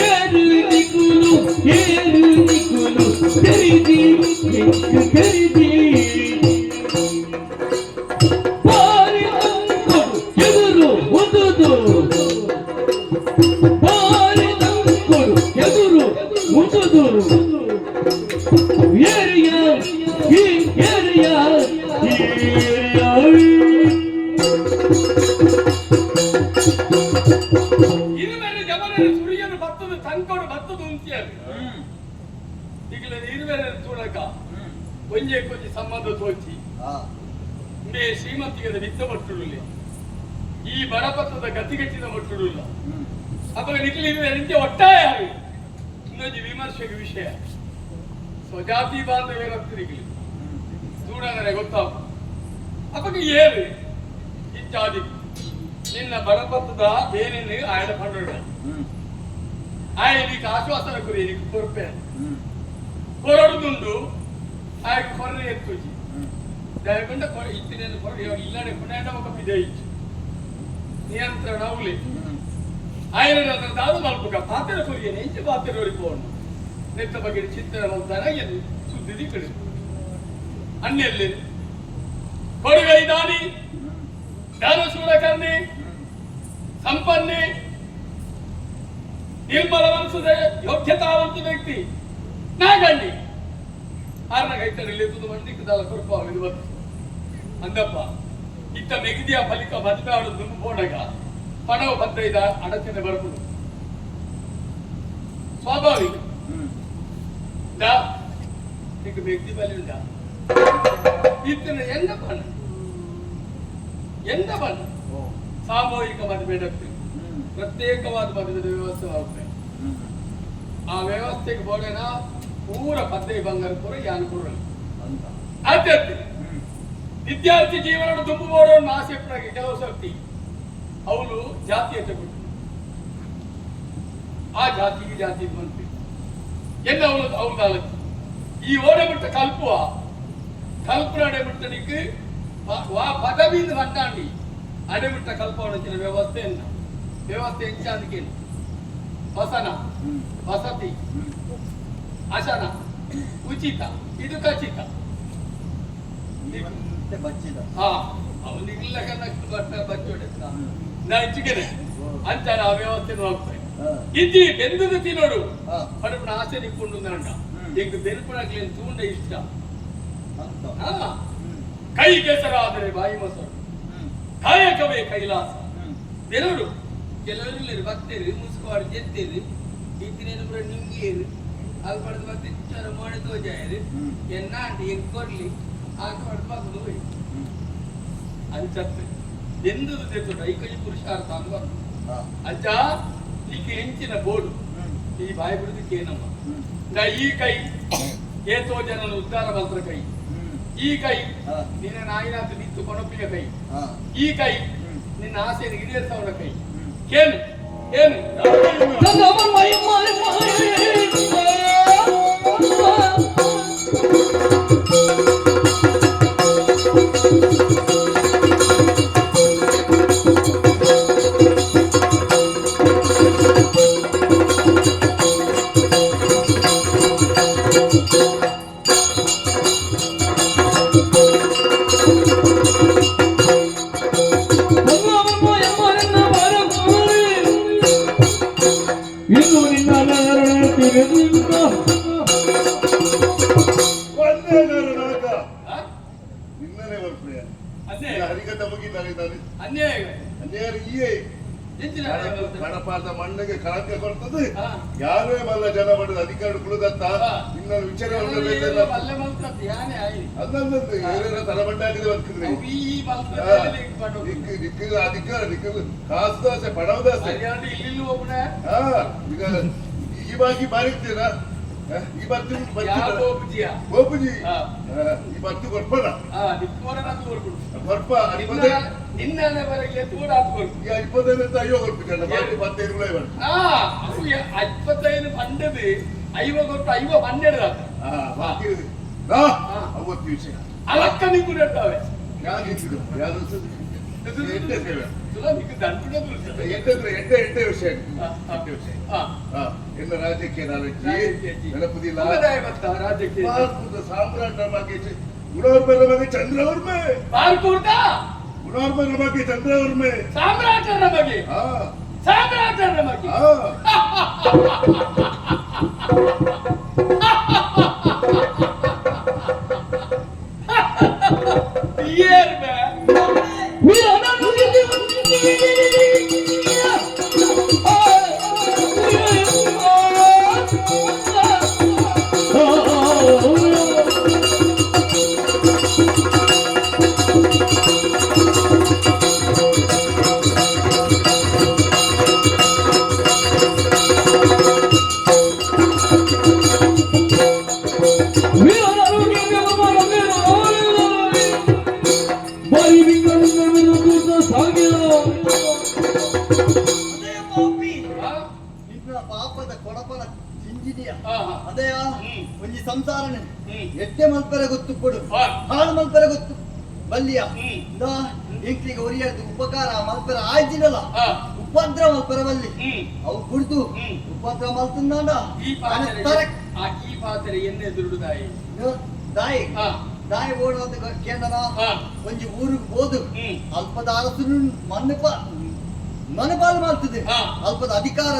ಏರು ನಿಗುಲು, ಏರು ನಿಗುಲು ತೆರಿಜಿ, ನಿಕ್ಕು ತೆರಿಜಿ. ಬಾರಿ ತಂಕೊಡು ಎದುರು ಉದುದು, ಬಾರಿ ತಂಕೊಡು ಎದುರು ಉದುದು. ಏರಿಯ ಈ ಏರಿಯ ಏರಿಯ. ಇರುವೆರೆ ಜವನರ ಸುರಿಯನು ಬತ್ತದ ತಂಕೊಡು ಬತ್ತದ ಉಂತಿಯರು. ಈಗಲೇ ಇರುವೆರೆ ತೂಡಕ ಒಂಜೆ ಕೊಂಜಿ ಸಂಬಂಧ ತೋಚಿ ಇಂಬೆ ಶ್ರೀಮಂತಿಗದ ವಿತ್ತ ಮಟ್ಟುಡುಲ್ಲ, ಈ ಬಡಪತ್ತದ ಗತಿಗಟ್ಟಿದ ಮಟ್ಟುಡುಲ್ಲ. ಅವಾಗ ನಿಖಿಲ್ ಇರುವೆ ನಿಂತೆ ಒಟ್ಟಾಯ. ಇನ್ನೊಂದು ವಿಮರ್ಶೆಗೆ ವಿಷಯ, ಸ್ವಜಾತಿ ಬಾಂಧವ್ಯರತ್ತಿರಿಗಲಿ ತೂಡಂಗನೆ ಗೊತ್ತಾಗ. ಅವಾಗ ಏರು ಇಚ್ಚಾದಿ ನಿನ್ನ ಬಡಪತ್ತದ ಬೇನೆನ್ನು ಆಯಡ ಪಂಡ ಆಯ ನೀಕು ಆಶ್ವಾಸನ ಕುರಿ ನೀಕು ಕೊರ್ಪೆ ಕೊರಡುದುಂಡು. ಆಯ್ ಕೊರ್ರೆ ಎತ್ತುಜಿ ದಯಕೊಂಡ ಕೊರ ಇತ್ತಿನೇನು ಕೊರ ಇಲ್ಲಡೆ ಕೊನೆಂಡ ఒక ಪಿದಯಿಚ್ಚು ನಿಯಂತ್ರಣ ಉಲಿ. ಆಯನ ದಾದ ಮಲ್ಪುಗ ಪಾತೆರ ಕೊರಿಯನೆ ಇಂಚ ಪಾತೆರ ಒರಿಪೋಣ ನೆತ್ತ ಬಗ್ಗೆ ಚಿಂತನೆ ಮಲ್ತಾನ ಎನ್ನು ಸುದ್ದಿ ದಿಕ್ಕಡು ಅಣ್ಣೆಲ್ಲಿ ಕೊಡುಗೈ ದಾನಿ ದಾನಶೂರ ಕರ್ಣಿ ಸಂಪನ್ನಿ ನಿರ್ಮಲ ಮನಸ್ಸದ ಯೋಗ್ಯತಾವಂತ ವ್ಯಕ್ತಿ ನಾಗಣ್ಣಿ ಆರ್ನ ಕೈತರಲ್ಲಿ ತುದು ಮಂದಿಕ್ಕದಲ್ಲ ಕೊರಪ ಇದು ಬಂತು ಅಂದಪ್ಪ. ಇತ್ತ ಮೆಗದಿಯ ಫಲಿಕ ಮದುವೆ ಆಡು ದುಂಬು ಪೋಡಗ ಪಣವು ಬದ್ದ ಅಡಚಣೆ ಬರ್ಪುಡು ಸ್ವಾಭಾವಿಕ. ದಾ ಈಗ ಮೆಗ್ದಿ ಬಲಿ ಉಂಡ ಇತ್ತನ ಎಂದ ಬಣ್ಣ ಎಂದ ಬಣ್ಣ ಸಾಮೂಹಿಕ ಮದುವೆ ಡಾಕ್ಟರ್ ಪ್ರತ್ಯೇಕವಾದ ಮದುವೆ ವ್ಯವಸ್ಥೆ ಮಾಡ್ತಾರೆ. ಆ ವ್ಯವಸ್ಥೆಗೆ ಬೋಡೇನ ಪೂರ ಪದ್ಧತಿ ಬಂಗಾರ ಪೂರ ಯಾನು ಪೂರ ಅತ್ಯಂತ ವಿದ್ಯಾರ್ಥಿ ಜೀವನ ತುಂಬು ಬೋಡೋಣ ಆಸೆ ಪಡಗೆ. ಕೆಲವು ಸರ್ತಿ ಅವಳು ಜಾತೀಯತೆ ಕೊಟ್ಟು ಆ ಜಾತಿಗೆ ಜಾತಿ ಬಂತು ಎಲ್ಲ ಅವಳು ಅವಳು ಈ ಓಡೆ ಬಿಟ್ಟ ಕಲ್ಪುವ ಕಲ್ಪನ ಬಿಟ್ಟನಿക്ക് ವಾ ಪದವಿಯಿಂದ ಬಂದಾಂಡಿ ಅಡೆಬಿಟ್ಟ ಕಲ್ಪವನ ವ್ಯವಸ್ಥೆ ಎನ್ನ ವ್ಯವಸ್ಥೆ ಎಂಚಾದಕ್ಕೆ ವಸನ ವಸತಿ ಅಶನ ಉಚಿತ ಇದು ಖಚಿತ. ಬಚ್ಚಿದ. ಹಾ, ಅವನಿಗಿಲ್ಲ ಕನ್ನ ಬಚ್ಚೋಡೆ ನಾ ಹೆಚ್ಚಿಗೆನೆ ಅಂಚಾರ ಆ ವ್ಯವಸ್ಥೆ ಹೋಗ್ತಾರೆ. ಇದ್ದಿ ಬೆಂದದ ತಿನ್ನೋಡು ಪಡಪಣ ಆಸೆ ನಿಕ್ಕೊಂಡು ಅಂಡ ಈಗ ಬೆನ್ಪುಣಾಗ್ಲಿ ತೂಂಡ ಇಷ್ಟ. ಕೈ ಕೆಸರಾದರೆ ಬಾಯಿ ಮೊಸರು, ಕಾಯಕವೇ ಕೈಲಾಸ. ಬೆನೋಡು ಕೆಲವರು ಭಕ್ತರು ಮುಸ್ಕುವಾಡು ಜೆತ್ತೇರು ಇತ್ತಿನೇನು ಪೂರ ನಿಂಗೇರು ಅದು ಪಡೆದು ಮತ್ತೆ ಚೊರ ಮೋಡೆ ತೋಜಾಯರು ಎನ್ನ ಅಂಟಿ ಎಗ್ ಕೊಡ್ಲಿ ಆಟ ಪಡೆದು ಬಾಕುದು ಹೋಯ್ ಅಂಚತ್ತು ಎಂದುದು ದೆತ್ತುಂಡು ಐಕೈ ಪುರುಷಾರ್ಥ ಅಂದು. ಅಂಚ ಈಕೆ ಹೆಂಚಿನ ಬೋರ್ಡು ಈ ಬಾಯಿ ಬಿಡುದಕ್ಕೆ ಏನಮ್ಮ ನಾ ಈ ಕೈ ಏತೋ ಜನನ ಉದ್ಧಾರ ಮಂತ್ರ ಕೈ, ಈ ಕೈ ನಿನ್ನ ನಾಯಿನಾಥ ನಿಂತು ಕೊನಪಿಯ ಕೈ, ಈ ಕೈ ನಿನ್ನ ಆಸೆಯನ್ನು ಈಡೇರಿಸವನ ಕೈ. ಏನು ಏನು. ಮೈ ಮೈ ಮೈ. ಹರಿಕತೆ ಮುಗಿದ. ಅನ್ಯಾಯ. ಅನ್ಯಾಯ ಈಯೇ. ಎಂಚಿನ? ಗಣಪಾದ ಮಣ್ಣಿಗೆ ಕಳಂಕ ಕೊಡ್ತದೆ. ಹಾ. ಯಾರೇ ಮಲ್ಲ ಜನ ಮಾಡಿದ ಅಧಿಕಾರ ಕುಳಿದತ್ತ. ಹಾ. ಇನ್ನೊಂದು ವಿಚಾರ. ಪಲ್ಲೆ ಮಲ್ತದ್ದು ಯಾನೇ ಆಯಿ. ಅದೊಂದು ಏನೇನೋ ತಲಬಂಡ ಹಾಕಿದೆ ಬದುಕಿದ್ರಿ. ಅವು ಈ ಮಲ್ತದ್ದು ಪಾಡು. ನಿಕ್ ನಿಕ್ ಅಧಿಕಾರ ನಿಕ್ ಕಾಸು ದಾಸೆ, ಪಣವ ದಾಸೆ. ಹರಿಯಾಣ ಇಲ್ಲಿ ಒಬ್ಬನೇ. ಹಾ, ಈಗ ಈ ಬಾಕಿ ಬಾರಿಗ್ತೀರಾ? ಈ ಬರ್ತಿ. ಯಾವ ಗೋಪುಜಿಯ? ಗೋಪುಜಿ. ಹಾ. ಈ ಬರ್ತಿ ಕೊರ್ಪಣ. ಹಾ, ನಿಪ್ಪೋರ ತೋರ್ಬಿಡು. ಕೊರ್ಪ 25. ನಿನ್ನೆ ಬರಗೆ ತೋಡ ಹಾಕ್ಬೋದು. ಈ 25 ಅಂತ ಅಯ್ಯೋ ಕೊರ್ಪಿದ್ದಲ್ಲ, ಬಾಕಿ 15 ಕೂಡ ಇವೆ. ಆ, ಅವು 25 ಪಂಡದು ಐವ ಕೊಟ್ಟು ಐವ 12 ಆತ. ಹಾ, ಬಾಕಿ ಹಾ ಅವತ್ತು ವಿಷಯ. ಅಲಕ್ಕ ನಿಂಕು ನೆಟ್ಟಾವೆ. ಯಾವ್ದು ಇತ್ತು? ಯಾವ್ದು ಎಂಟೇ ಸೇವೆ. ತುಲ ನಿಂಕು ದಂಡುಡ ತುಳ್ಸ. ಎಂಟಂದ್ರೆ ಎಂಟೇ ಎಂಟೇ ವಿಷಯ. ಹಾ, ಹಾ. ಎಂಟೇ ವಿಷಯ. ಹಾ. ಹಾ, ಎಲ್ಲ ರಾಜಕೀಯ ನಾಲೆಜ್. ರಾಜಕೀಯ ಜಿ. ನೆನಪುದಿಲ್ಲ. ಉಮದಾಯ ಬತ್ತ ರಾಜಕೀಯ. ಭಾರತದ ಸಾಮ್ರಾಟರ ಬಗ್ಗೆ ಗುಣವರ್ಮರ ಬಗ್ಗೆ ಚಂದ್ರವರ್ಮೆ. ಬಾರ್ಕೂರ್ದ ಗುಣವರ್ಮರ ಬಗ್ಗೆ ಚಂದ್ರವರ್ಮೆ. ಸಾಮ್ರಾಟರ ಬಗ್ಗೆ. ಹಾ. ಸಾಮ್ರಾಟರ ಬಗ್ಗೆ. ಹಾ. ಏರ್ ಬೇ. ಅದೇ ಪಾಪಿ. ಹಾ? ನಿನ್ನ ಪಾಪದ ಕೊಡಪನ ಚಿಂಜಿನಿಯ. ಹಾ, ಹಾ. ಅದೇಯ. ಹ್ಮ್. ಒಂಜಿ ಸಂಸಾರನೆ. ಹ್ಮ್. ಎಟ್ಟೆ ಮಲ್ಪೆರೆ ಗೊತ್ತು ಕೊಡು. ಹಾ. ಹಾಳು ಮಲ್ಪೆರೆ ಗೊತ್ತು ಬಲ್ಲಿಯ. ಹ್ಮ್. ದಾ ಎಂಕ್ಲಿಗೆ ಒರಿಯದು ಉಪಕಾರ ಮಲ್ಪೆರೆ ಆಯ್ಜಿನಲ್ಲ. ಹಾ. ಉಪದ್ರ ಮಲ್ಪೆರೆ ಬಲ್ಲಿ. ಹ್ಮ್. ಅವು ಕುಡ್ದು ಹ್ಮ್. ಉಪದ್ರ ಮಲ್ತಂದಾಂಡ. ಈ ಪಾತ್ರೆ ಆ ಈ ಪಾತ್ರೆ ಎಣ್ಣೆ ದುರುಡುದಾಯಿ. ದಾಯಿ. ಹಾ. ದಾಯಿ ಓಡೋದು ಕೇಂದ್ರ. ಹಾ. ಒಂಜಿ ಊರಿಗೆ ಹೋದು. ಹ್ಮ್. ಅಲ್ಪದ ಅರಸನು ಮಣ್ಣು ಪಾ ಮನಪಾಲು ಮಾಡ್ತದೆ. ಹಾ. ಅಲ್ಪದ ಅಧಿಕಾರ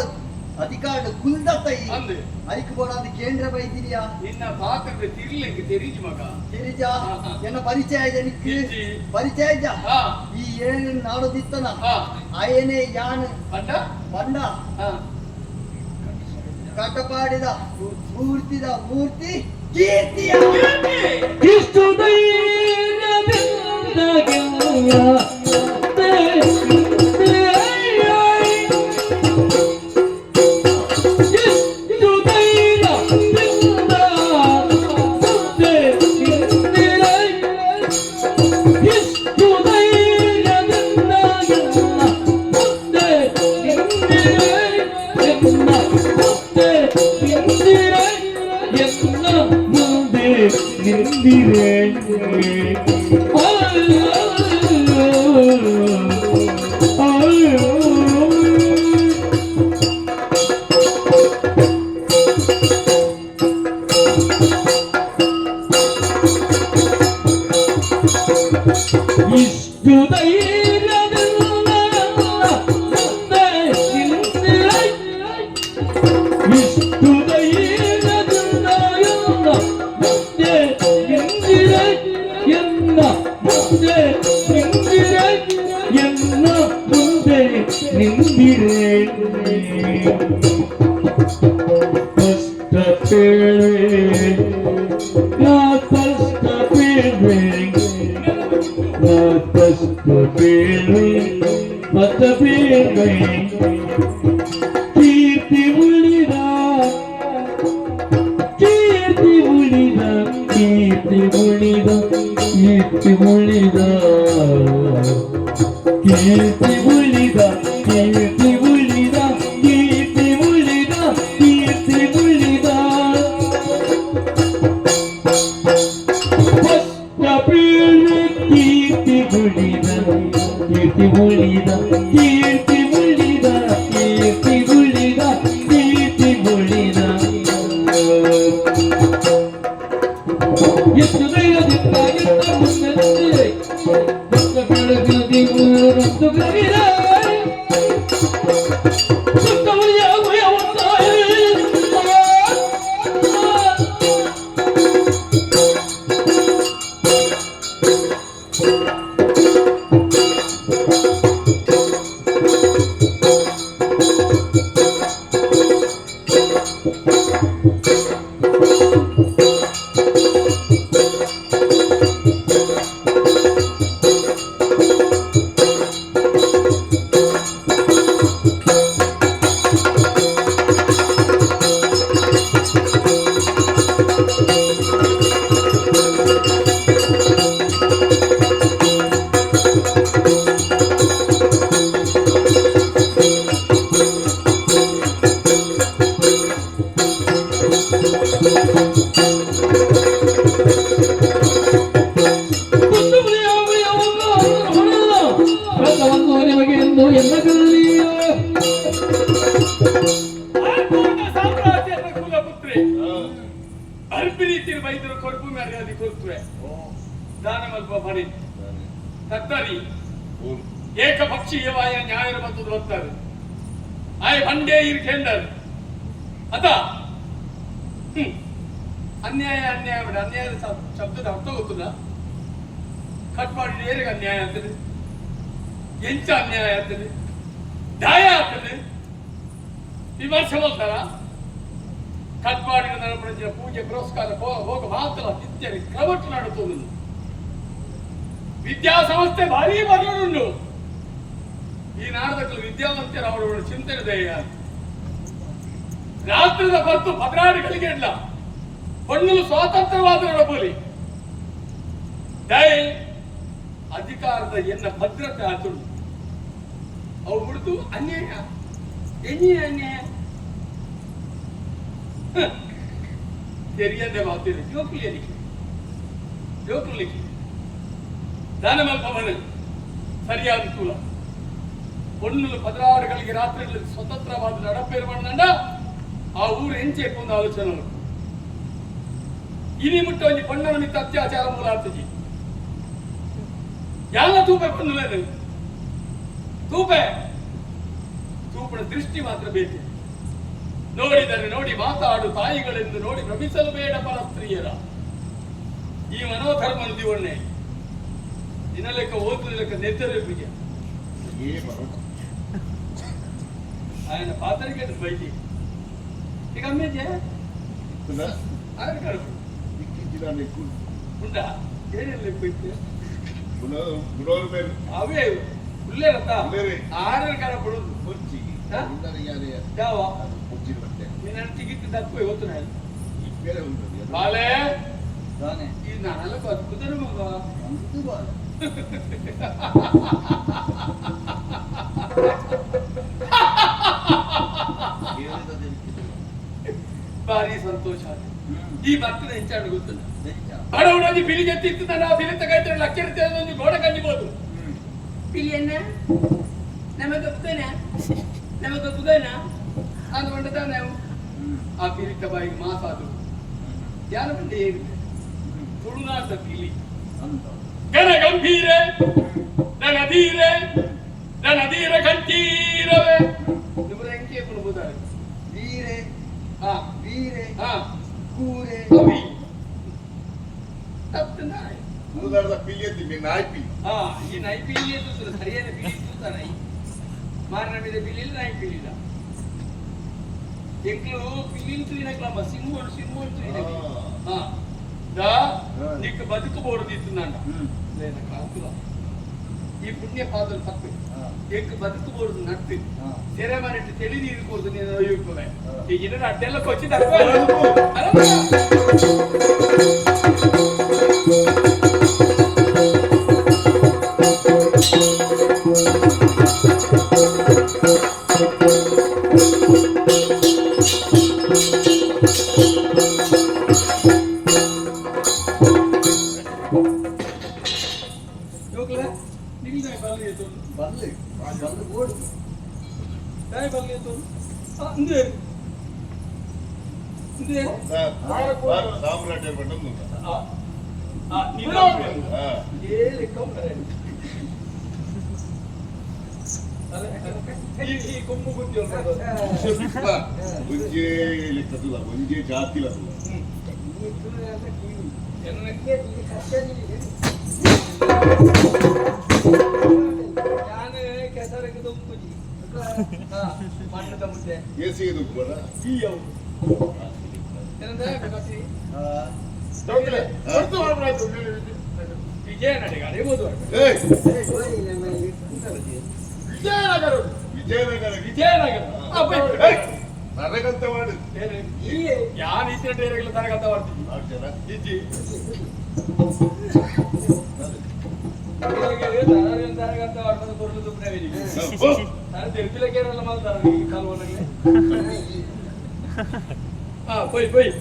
ಅಧಿಕಾರ ಕುಲ್ದತ್ತ ಈ. ಅಂದೆ. ಐಕ್ ಬೋಡಾದ ಕೇಂದ್ರ ಬೈದಿರಿಯಾ. ನಿನ್ನ ಪಾತ್ರದ ತಿರ್ಲಿಕ್ಕೆ ತೆರೀಜಿ ಮಗ. ತೆರಿಜ. ಹಾ, ಹಾ. ಎನ್ನ ಪರಿಚಯ ಇದೆ ನಿಕ್ಕು? ಇಜ್ಜಿ. ಪರಿಚಯ ಇದ್ದ. ಹಾ. ಈ ಏನೇನು ನಾಡೋದಿತ್ತನ. ಹಾ. ಆಯನೇ ಯಾನ್. ಪಂಡ. ಬಂಡ. ಹಾ. ಕಟಪಾಡಿದ ಮೂರ್ತಿದ ಮೂರ್ತಿ ಕೀರ್ತಿಯ. ಕೀರ್ತಿ. ಇಷ್ಟು ಧೈರ್ಯದಿಂದ ಗೆಲ್ಲ ಇಷ್ಟು ಧೈರ್ಯದಿಂದ ಮುಂದೆ ನಿಂತಿರೆ. ಇಷ್ಟು ಧೈರ್ಯದಿಂದ ಎಲ್ಲ ಮುಂದೆ ನಿಂತಿರೆ, ಎಲ್ಲ ಮುಂದೆ ನಿಂತಿರೆ, ಎಲ್ಲ ಮುಂದೆ ನಿಂತಿರೆ. ಅಯ್ಯೋ ಅಯ್ಯೋ. ಇಷ್ಟು ಧೈರ್ಯದಿಂದ ಮುಂದೆ ನಿಂತಿರೆ. ಇಷ್ಟು ಧೈರ್ಯದಿಂದ ಎಲ್ಲ ಮುಂದೆ ನಿಂತಿರೆ, ಎಲ್ಲ ಮುಂದೆ ನಿಂತಿರೆ, ಎಲ್ಲ ಮುಂದೆ ನಿಂತಿರೆ. ಕಷ್ಟ ಪೇಳೆ ನಾ, ಕಷ್ಟ ಪೇಳೆ ನಾ, ಕಷ್ಟ ಪೇಳೆ ಮತ ಪೇಳೆ. ಕೀರ್ತಿ ಉಳಿದ, ಕೀರ್ತಿ ಉಳಿದ, ಕೀರ್ತಿ ಉಳಿದ, ಕೀರ್ತಿ ಉಳಿದ, ಕೀರ್ತಿ ಉಳಿದ, ಕೀರ್ತಿ ಉಳಿದ, ಕೀರ್ತಿ ಉಳಿದ, ಕೀರ್ತಿ ಉಳಿದ. ಕಷ್ಟ ಕೀರ್ತಿ ಉಳಿದ, ಕೀರ್ತಿ ಉಳಿದ, ಕೀರ್ತಿ ಉಳಿದ, ಕೀರ್ತಿ ಉಳಿದ, ಕೀರ್ತಿ ಉಳಿದ. ಎಷ್ಟು ಧೈರ್ಯದಿಂದ ಎತ್ತ ಮುನ್ನೆಚ್ಚೆ ಭಕ್ತ ಬೆಳಗದಿ ಊರೊಂದು ಗರಿರೆ. ಸುತ್ತಮುತ್ತ ಏಕಪಕ್ಷೀಯವಾಯ ನ್ಯಾಯರ ಮತ್ತು ಬರ್ತಾರೆ ಆಯ್ ಬಂಡೇ ಇರ್ಕೆಂಡರ್ ಅತ ಅನ್ಯಾಯ ಅನ್ಯಾಯ ಬಿಡ. ಅನ್ಯಾಯದ ಶಬ್ದದ ಅರ್ಥ ಗೊತ್ತಿಲ್ಲ. ಕಟ್ ಮಾಡಿ ಏರಿಗೆ ಅನ್ಯಾಯ ಆಗ್ತದೆ, ಎಂಚ ಅನ್ಯಾಯ ಆಗ್ತದೆ, ದಾಯ ಆಗ್ತದೆ. ವಿಮರ್ಶೆ ಮಾಡ್ತಾರ. ಕಟ್ ಮಾಡಿ ಪೂಜೆ ಪುರಸ್ಕಾರ ಹೋಗ ಮಾತ್ರ ನಿತ್ಯ ಕ್ರಮಟ್ಟು ನಡುತ್ತದೆ. ವಿದ್ಯಾಸಂಸ್ಥೆ ಭಾರೀ ಬರಲುಂಡು. ಈ ನಾಡದಕ್ಕಲು ವಿದ್ಯಾವಂತರ ಅವರ ಚಿಂತನೆ ದಯ. ರಾಷ್ಟ್ರದ ಬತ್ತು 16 ಇಲ್ಲ ಪಣ್ಣುಲು ಸ್ವಾತಂತ್ರ್ಯವಾದ ನಡಪಲಿ ದಯ ಅಧಿಕಾರದ ಎನ್ನ ಭದ್ರತೆ ಆತುಂಡು. ಅವು ಬಿಡ್ತು ಅನ್ಯಾಯ ಎನ್ನಿ ಅನ್ಯಾಯ ತೆರಿಯಂದೆ ಮಾತಿರಿ ಜೋಕುಲಿ ಜೋಕುಲಿಕ್ಕೆ ದಾನ ಮಲ್ಪವನು ಸರಿಯಾದ ತೂಲ ಪೊಣ್ಣುಲು 16 ರಾತ್ರಿ ಸ್ವತಂತ್ರವಾದ ನಡಪೇರು ಮಾಡ್ದಂಡ ಆ ಊರು ಎಂಚೆ ಒಂದು ಆಲೋಚನೆ. ಇನಿ ಮುಟ್ಟ ಒಂಜಿ ಪೊಣ್ಣನ ಮಿತ್ತ ಅತ್ಯಾಚಾರ ಮೂಲ ಆಗ್ತದೆ. ಯಾಲ ತೂಪೆ ಪೊಣ್ಣುಲೇನು ತೂಪೆ ತೂಪನ ದೃಷ್ಟಿ ಮಾತ್ರ ಬೇಕು. ನೋಡಿದರೆ ನೋಡಿ ಮಾತಾಡು ತಾಯಿಗಳೆಂದು ನೋಡಿ ಭ್ರಮಿಸಲು ಬೇಡ ಪರ ಸ್ತ್ರೀಯರ ಈ ಮನೋಧರ್ಮ ದಿವಣ್ಣೆ ದಿನ ಲೆಕ್ಕ ಓದು ಲೆಕ್ಕ ನೆತ್ತರಿಗೆ ఆయన పాత్రకి బయటి ఇక అమ్మేజే ఆయన కడుపు ఉండా ಏನೆಲ್ಲ ಇತ್ತು ಅವೇ ಉಳ್ಳೇರತ್ತ ಆರರ ಕಾಲ ಬಿಡುದು ಯಾವ ನಿನ್ನ ಟಿಕೆಟ್ ದಕ್ಕು ಇವತ್ತು ನಾನು ಬಾಲೆ ಈ ನಾನೆಲ್ಲ ಬದುಕುದರ ಮಗ ಭಾರಿ ಸಂತೋಷ. ಈ ಭಕ್ತನ ಹೆಚ್ಚಾಡು ಗೊತ್ತಿಲ್ಲ. ಬಡವಡೊಂದು ಬಿಳಿ ಜೊತೆ ಇತ್ತು, ಆ ಬಿಳಿ ತಗೈತಾರೆ ಲಕ್ಷ ಒಂದು ಗೋಡ ಕಂಡಿಬೋದು. ಪಿಲಿಯನ್ನ ನಮಗೊಪ್ಪುಗನ ನಮಗೊಪ್ಪುಗನ ಅಂದ್ಕೊಂಡ ತಾನೆ ಆ ಪಿಲಿತ ಬಾಯಿಗೆ ಮಾಸಾದು ಯಾರ ಬಂಡೆ ಏನಿದೆ ತುಳುನಾಟ ಪಿಲಿ ಗಣ ಗಂಭೀರೆ ರಣಧೀರೆ ರಣಧೀರ ಕಂಠೀರವೇ ನಿಮ್ಮರ ಎಂಕೆ ಕೊಡ್ಬೋದಾರೆ ವೀರೆ ವೀರೆ ಕೂರೆ ಅವಿ ತಪ್ಪು ನಾಯಿ ತುಳುನಾಡದ ಪಿಲಿ ಅಂತಿ ಮೀನ್ ನಾಯಿ ಪಿಲಿ. ಈ ನಾಯಿ ಪಿಲಿ ಅಂತ ಸರಿಯಾದ ಪಿಲಿ ತೂತ ನಾಯಿ ಮಾರನ ಮೇಲೆ ಪಿಲಿ ಇಲ್ಲ, ನಾಯಿ ಪಿಲಿ ಇಲ್ಲ. ಎಂಕ್ಲು ಪಿಲಿನ್ ತೂಯಿನಕ್ಲಮ್ಮ ಸಿಂಹೋಡು ಸಿಂಹೋಡು ತೂಯಿನ ದಾ ನಿಕ್ ಬದುಕು ಬೋರ್ದಿತ್ತು ನಾಂಡ ಕಾಂತುಲ ಈ ಪುಣ್ಯ ಪಾದಲು ತಪ್ಪು ಎಂಕ್ ಬದುಕು ಬೋರ್ದು ನಟ್ಟು ಸೆರೆ ಮನೆಟ್ಟು ತೆಳಿ ನೀರು ಕೊರ್ದು ನೀನು ಒಯ್ಯುಪ್ಪವೆ ಈ ಇನ್ನೂ ಅಡ್ಡೆಲ್ಲ ಕೊಚ್ಚಿ ಬಲ್ಲೆ ಬಲ್ಲೆ ಓಡು ದಾಯಿ ಬಲ್ಲೆ ಇಂದು ಇಂದು ಸಾಮ್ರಾಟ್ಯ ಬಂದು ಈ ಕೊಂಬು ಬುದ್ಧಿ ಒಂಜೇ ಲೆಕ್ಕದಲ್ಲ ಒಂಜೇ ಜಾತಿ ಕಷ್ಟ. ಈ ಅವು ವಿಜಯನಗರ ವಿಜಯನಗರ ವಿಜಯನಗರ ನರಗಂತ ಮಾಡು ಯಾನ್ ಇತ್ತಿನ ಡೈರೆಕ್ಟ್ ತರಗಂತ ಮಾಡ್ತೀನಿ ಇಜ್ಜಿ ತರಗಂತ ಮಾಡ್ಕೊಂಡು ಕೊರಲು ತುಪ್ಪನೇ ನಾನು ತಿರುಪಿಲಕ್ಕೇರಲ್ಲ ಮಾಡ್ತಾರೆ ಈ ಕಾಲುವಲ್ಲಿ. ಹಾ ಪೋಯ್ ಪೋಯ್.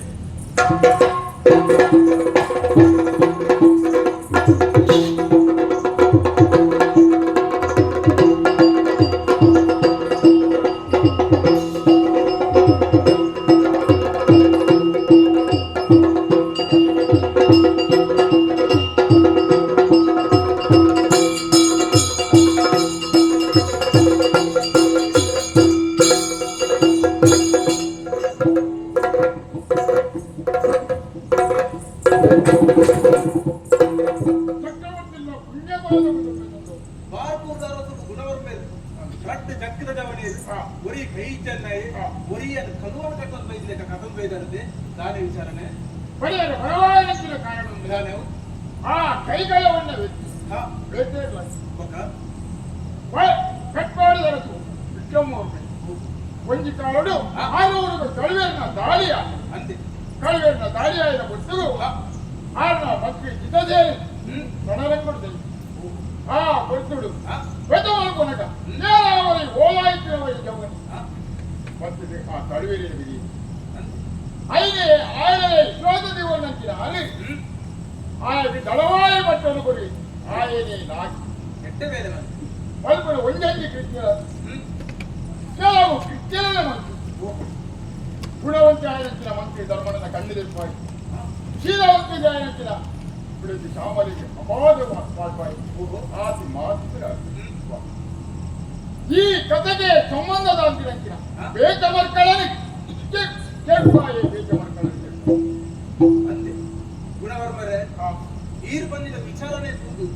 ಈ ಕಥೆಗೆ ಸಂಬಂಧದ ಅಂತಿರಂಕಿನ ಬೇಕಮರ್ಕಳನೆ ಕೇಳ್ಪಾಯೆ ಬೇಕಮರ್ಕಳನೆ ಅಂದೆ ಗುಣವರ್ಮರೆ ಈರ್ ಬಂದಿನ ವಿಚಾರನೆ ತೂದು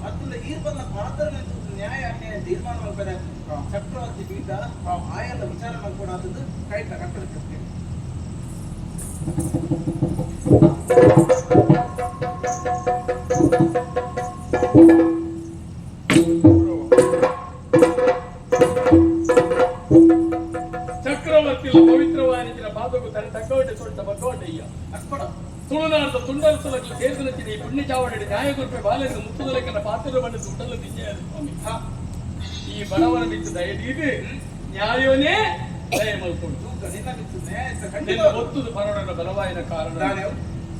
ಅತ್ತುಲ್ಲ ಈರ್ ಬಂದ ಪಾತ್ರನೆ ತೂದು ನ್ಯಾಯ ಅನ್ಯಾಯ ತೀರ್ಮಾನ ಮಾಡ್ತಾರೆ. ಚಕ್ರವರ್ತಿ ಪೀಠ ಆಯಲ್ಲ ವಿಚಾರ ಮಾಡ್ಕೊಡಾದದ್ದು ಕೈಟ್ಲ ಕಟ್ಟಡಕ್ಕೆ. ಚಕ್ರವರ್ತಿ ಪವಿತ್ರವಾದ ಪಾದಕ್ಕೂ ತಲೆ ತಕ್ಕವಟ್ಟೆ ಸೊಟ್ಟ ಬಕ್ಕವಟ್ಟೆ ಅಕ್ಕೊಡ ತುಳುನಾಡದ ತುಂಡಲು ಸುಲಕ್ಲು ಸೇರ್ದು ಈ ಪುಣ್ಯ ಚಾವಡಿ ನ್ಯಾಯಗುರುಪೆ ಬಾಲೆಂದು ಮುತ್ತುದಲಕ್ಕನ ಪಾತ್ರ ಬಂದು ಸುಟ್ಟಲು ತಿಂಜೆಯಾದ ಸ್ವಾಮಿ. ಈ ಬಡವನ ಬಿಟ್ಟು ದಯದೀದು ನ್ಯಾಯವನೇ ದಯ ಮಲ್ಕೊಂಡು ನಿನ್ನ ಬಿತ್ತು ನ್ಯಾಯ ನಿನ್ನ ಒತ್ತುದು ಪರೋಡನ ಬಲವಾಯಿನ ಕಾರಣ ದಾನೆವು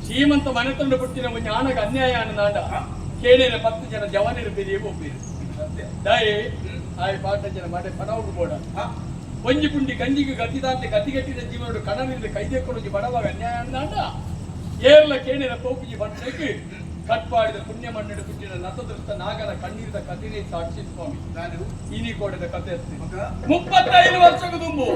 ಶ್ರೀಮಂತ ಮನೆತಂಡ ಪುಟ್ಟಿನ ಜ್ಞಾನಗ ಅನ್ಯಾಯ ಅನ್ನದಾಂಡ ಕೇಳಿನ 10 ಜನ ಜವಾನಿರು ಬೆರಿಯ ಒಬ್ಬಿರು ದಯೆ ಆಯ್ ಪಾಠ ಜನ ಮಾಡೆ ಪಣವು ಬೋಡ ಒಂಜಿ ಪುಂಡಿ ಗಂಜಿಗೆ ಗತಿದಾಂತೆ ಗತಿಗಟ್ಟಿದ ಜೀವನಡು ಕಣನಿಂದ ಕೈದೆಕ್ಕೊಂಜಿ ಬಡವಾಗ ಅನ್ಯಾಯ ಅನ್ನದಾಂಡ ಏರ್ಲ ಕೇಣಿನ ಪೋಪುಜಿ ಬಂಟಕ್ಕೆ ಕಟ್ಪಾಡಿದ ಪುಣ್ಯ ಮಣ್ಣು ಪುಟ್ಟಿನ ನತದೃಷ್ಟ ನಾಗನ ಕಣ್ಣೀರಿದ ಕಥೆನೇ ಸಾಕ್ಷಿ ಸ್ವಾಮಿ. ಇನಿ ಕೋಡಿದ ಕಥೆ 35 ವರ್ಷಕ್ಕೂ ತುಂಬು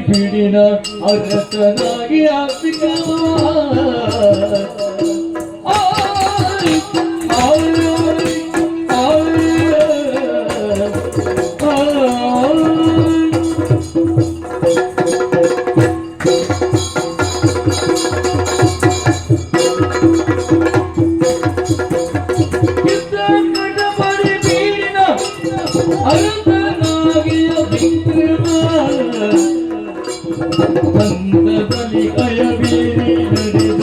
ಬೀಡಿನ ಅರಸನಾಗಿ ಅರಸನಾಗಿಯ ವಿಕ್ರಮ ಬಂದ ಬಲಿ ಅಯಬೀರಿ ನಡೆದ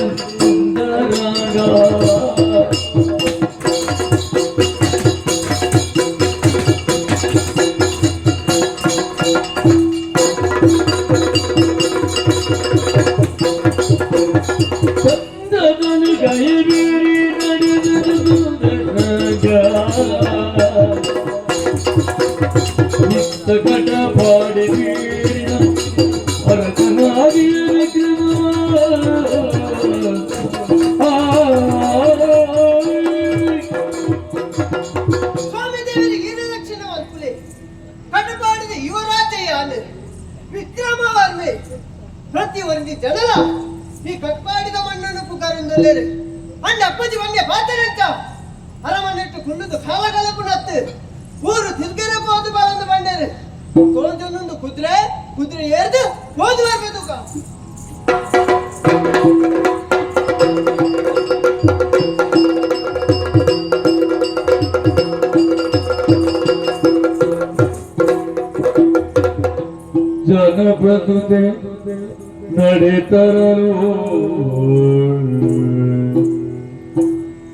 ಕಟಪಾಡಿ ಭರತನಾಗಿ ವಿಕ್ರಮ. ಸ್ವಾಮಿ ದೇವರಿಗೆ ರಕ್ಷಣೆ ಮಲ್ಪುಲೆ. ಕಟಪಾಡಿದ ಯುವರಾಜಯಾನು ವಿಕ್ರಮವರ್ಮೆ ಪ್ರತಿ ಒಂದಿ ಜನಲ ಈ ಕಟ್ಪಾಡಿದ ಮಣ್ಣನ್ನು ಪುಕಾರೊಂದೊಲ್ಲೇರು. ಅಂಡ ಅಪ್ಪಜಿ ವನ್ಯ ಪಾತರಂಚ ಅರಮನೆಟ್ಟು ಕುಂಡುದು ಕಾಲಗಲಪು ನತ್ತು ಊರು ತಿರ್ಗರೆ ಪೋದು ಬರಂದು ಬಂಡೇರು. ತೋಜೊಂದೊಂದು ಕುದುರೆ ಕುದುರೆ ಏರ್ದು ಹೋದು ಬರ್ಬೇಕು. ಜನಪ್ರಕೃತಿ ನಡೆತರಲು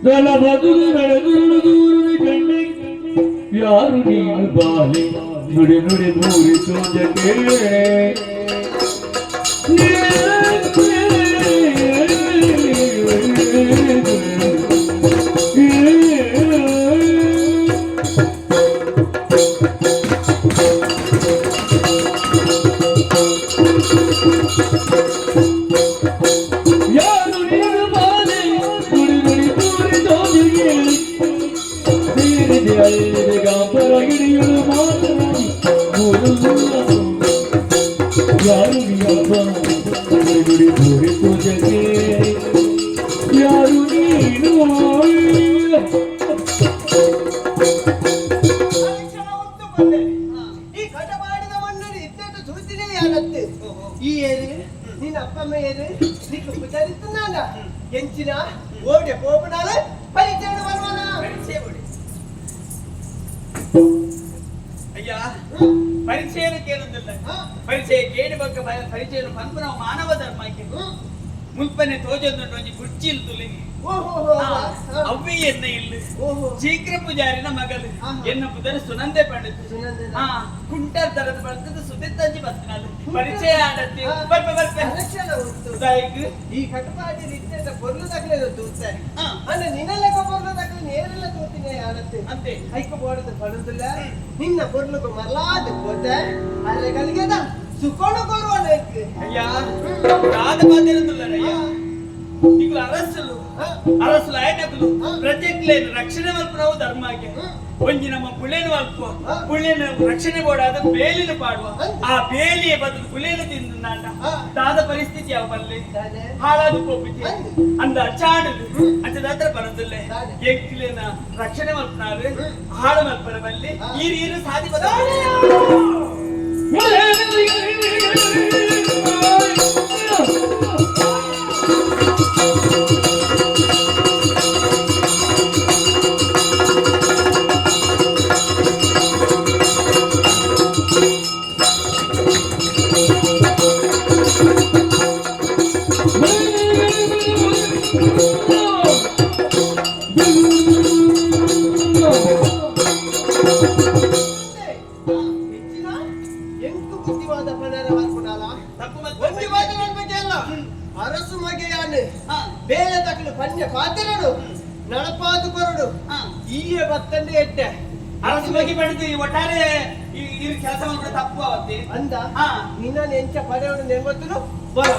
ಜಲ ಬದುಲು ನಡೆದುರುಳು ದೂರದ ಕಂಡೆ. ಯಾರು ನೀನು ಬಾಲಿ? ನುಡಿ ನುಡಿ ದೂರಿ ತೋಜಕೆ. ಯಾರು ನೀನು ಬಾಲೆ? ನುಡಿ ನುಡಿ ದೂರಿ ತೋಜಗೆ. ಗಾಂಪರಗಿಡಿಯಳು ಮಾತನಾಡಿ ಮೂರು. ಯಾರು ನೀನು? ನುಡಿ ನುಡಿ ದೂರಿ ತೋಜಗೆ. ಯಾರು ನೀನು? ಅರಕ್ಷಣ ಉಂಟು ಬಂದೆ. ಈ ಕಟಪಾಡಿದ ಮಣ್ಣನ್ನು ಇದ್ದದ್ದು ಸೂಚನೆ ಯಾರತ್ತೆ? ಈ ಏರು ನಿನ್ನ ಅಪ್ಪಮ್ಮ ಏರು? ನಿಕ್ಕು ಪುಜಾರಿತ್ತು. ಎಂಚಿನ ಓಡೆ ಪೋಪನಾಲ ಪರಿಚಯ ಬರ್ವಾನ. ಪರಿಚಯ ಕೊಡಿ ಅಯ್ಯ. ಪರಿಚಯನ ಕೇಳುದಿಲ್ಲ. ಪರಿಚಯ ಕೇಳಿ ಬಕ್ಕ ಪರಿಚಯ ಪನ್ಪು ನಾವು ಮಾನವ ಧರ್ಮಕ್ಕೆ. ಮುಲ್ಪನೆ ತೋಜೊಂದು ಒಂಜಿ ಕುರ್ಚಿ ತುಲಿನಿ. ಓಹೋ. ಅವ್ವೆ ಎನ್ನ ಇಲ್ಲ. ಓಹೋ. ಶೀಘ್ರ ಪೂಜಾರಿನ ಮಗಲು. ಎನ್ನ ಪುದರ್ ಸುನಂದೆ ಪಂಡಿತ್. ಸುನಂದನ. ಹಾ, ಕುಂಟರ್ ತರದ ಬರ್ತದ ಸುದಿತ್ತಂಜಿ ಬತ್ತಿನಾಲು ಪರಿಚಯ ಆಡತ್ತಿ. ಬರ್ಪೆ ಬರ್ಪೆ. ಅರಕ್ಷಣ ಉಂಟು. ದಾಯಿಗ್? ಈ ಕಟಪಾಡಿ ಇದ್ದೆಂತ ಪೊರ್ಲು ತಕ್ಲೆ ತೂತೆ. ಅಂದ ನಿನ್ನೆಲ್ಲ ಪೊರ್ಲು ತಕ್ಲೆ ನೇರೆಲ್ಲ ತೂತಿನಿ ಯಾರತ್ತೆ. ಅಂತೆ. ಐಕ ಬೋಡದ ಪಡುದಿಲ್ಲ. ನಿನ್ನ ಪೊರ್ಲುಗು ಮರ್ಲಾದ ಹೋತೆ ಅರೆ ಕಲಿಗೆದ ಸುಕೋಣ ಕೊರುವ. ಅಯ್ಯ, ದಾದ ಬಾದಿರುದಿಲ್ಲ ಅಯ್ಯ. ಈಗ ಅರಸಲು ಅರಸುಲು ಆಯನಕುಲು ಪ್ರಜೆಕ್ಲೇನು ರಕ್ಷಣೆ ಮಲ್ಪುನವು ಧರ್ಮಕ್ಕೆ. ಒಂಜಿ ನಮ್ಮ ಪುಳೆನು ಅಲ್ಪ ಪುಳೆನ ರಕ್ಷಣೆ ಬೋಡಾದ ಬೇಲಿನ ಪಾಡುವ. ಆ ಬೇಲಿಯ ಬದಲು ಪುಳೆನು ತಿಂದು ನಾಟ. ದಾದ ಪರಿಸ್ಥಿತಿ ಯಾವ ಬಲ್ಲೆ? ಹಾಳಾದ ಪೋಪಿತಿ ಅಂದ ಚಾಡುದು ಅಂಚದಾತ್ರ ಬರದಿಲ್ಲ. ಎಂಕ್ಲೇನ ರಕ್ಷಣೆ ಮಲ್ಪನಾರು ಹಾಳು ಮಲ್ಪರ ಬಲ್ಲಿ. ಈರು ಈರು ಸಾದಿ ಬದ. ಹೆಚ್ಚಿನ ಎಂಟು ಬುದ್ಧಿವಾದ ಪಣರ ಬರ್ಪುಣಾಲ. ತಪ್ಪು ಒಂಜಿ ವಾದ ಬಗ್ಗೆ ಅಲ್ಲ. ಅರಸು ಮಗೆಯಾನು ಬೇಲೆ ತಕಲು ಪನ್ಯ ಪಾತ್ರನು ನಡಪಾದು ಕೊರಡು. ಈಯ ಬತ್ತಂಡೆ ಎಟ್ಟೆ. ಅರಸು ಬಗ್ಗೆ ಪಡೆದು ಈ ಒಟ್ಟಾರೆ ಈ ಇರು ಕೆಲಸ ಮಾಡ್ಬಿಡ ತಪ್ಪು ಅವತ್ತೆ. ಅಂದ. ನಿನ್ನ ಎಂಚ ಪಡೆಯೋಡು ನೆಂಗೊತ್ತನು ಬರ.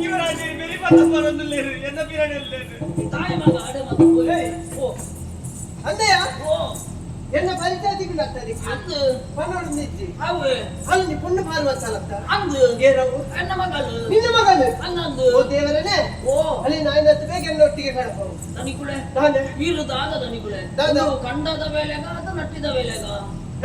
ಯುವರಾಜರು ಬೆರಿ ಪತ್ತ ಬರೋದಿಲ್ಲೇರು ಎನ್ನ ಪಿರಾಣಿ ತಾಯಿ ಮಗ ಅಡೆ ಮಗ ಓ. ಅಂದಯ್ಯ. ಓ. ಎನ್ನ ಪರಿಚಯದಿಗೆ ನತ್ತದಿ. ಅಂದು. ಪನೋಡು ನಿಜ್ಜಿ. ಅವು. ಅಲ್ಲಿ ಪುಣ್ಣು ಪಾರ್ವತ್ತಲತ್ತ? ಅಂದು. ಏರವು? ಎನ್ನ ಮಗಳು. ನಿನ್ನ ಮಗಳು? ಅಂದಂದು. ಓ ದೇವರನೇ! ಓ. ಅಲ್ಲಿ ನಾಯಿನತ್ತು ಬೇಗ ಎನ್ನೊಟ್ಟಿಗೆ ಕಡಪವು. ದನಿಕುಳೆ. ನಾನೇ. ವೀರು ದಾದ ದನಿಕುಳೆ. ದಾದ? ಇದು ಕಂಡದ ಬೇಲೆಗ ಅದು ನಟ್ಟಿದ ಬೇಲೆಗ?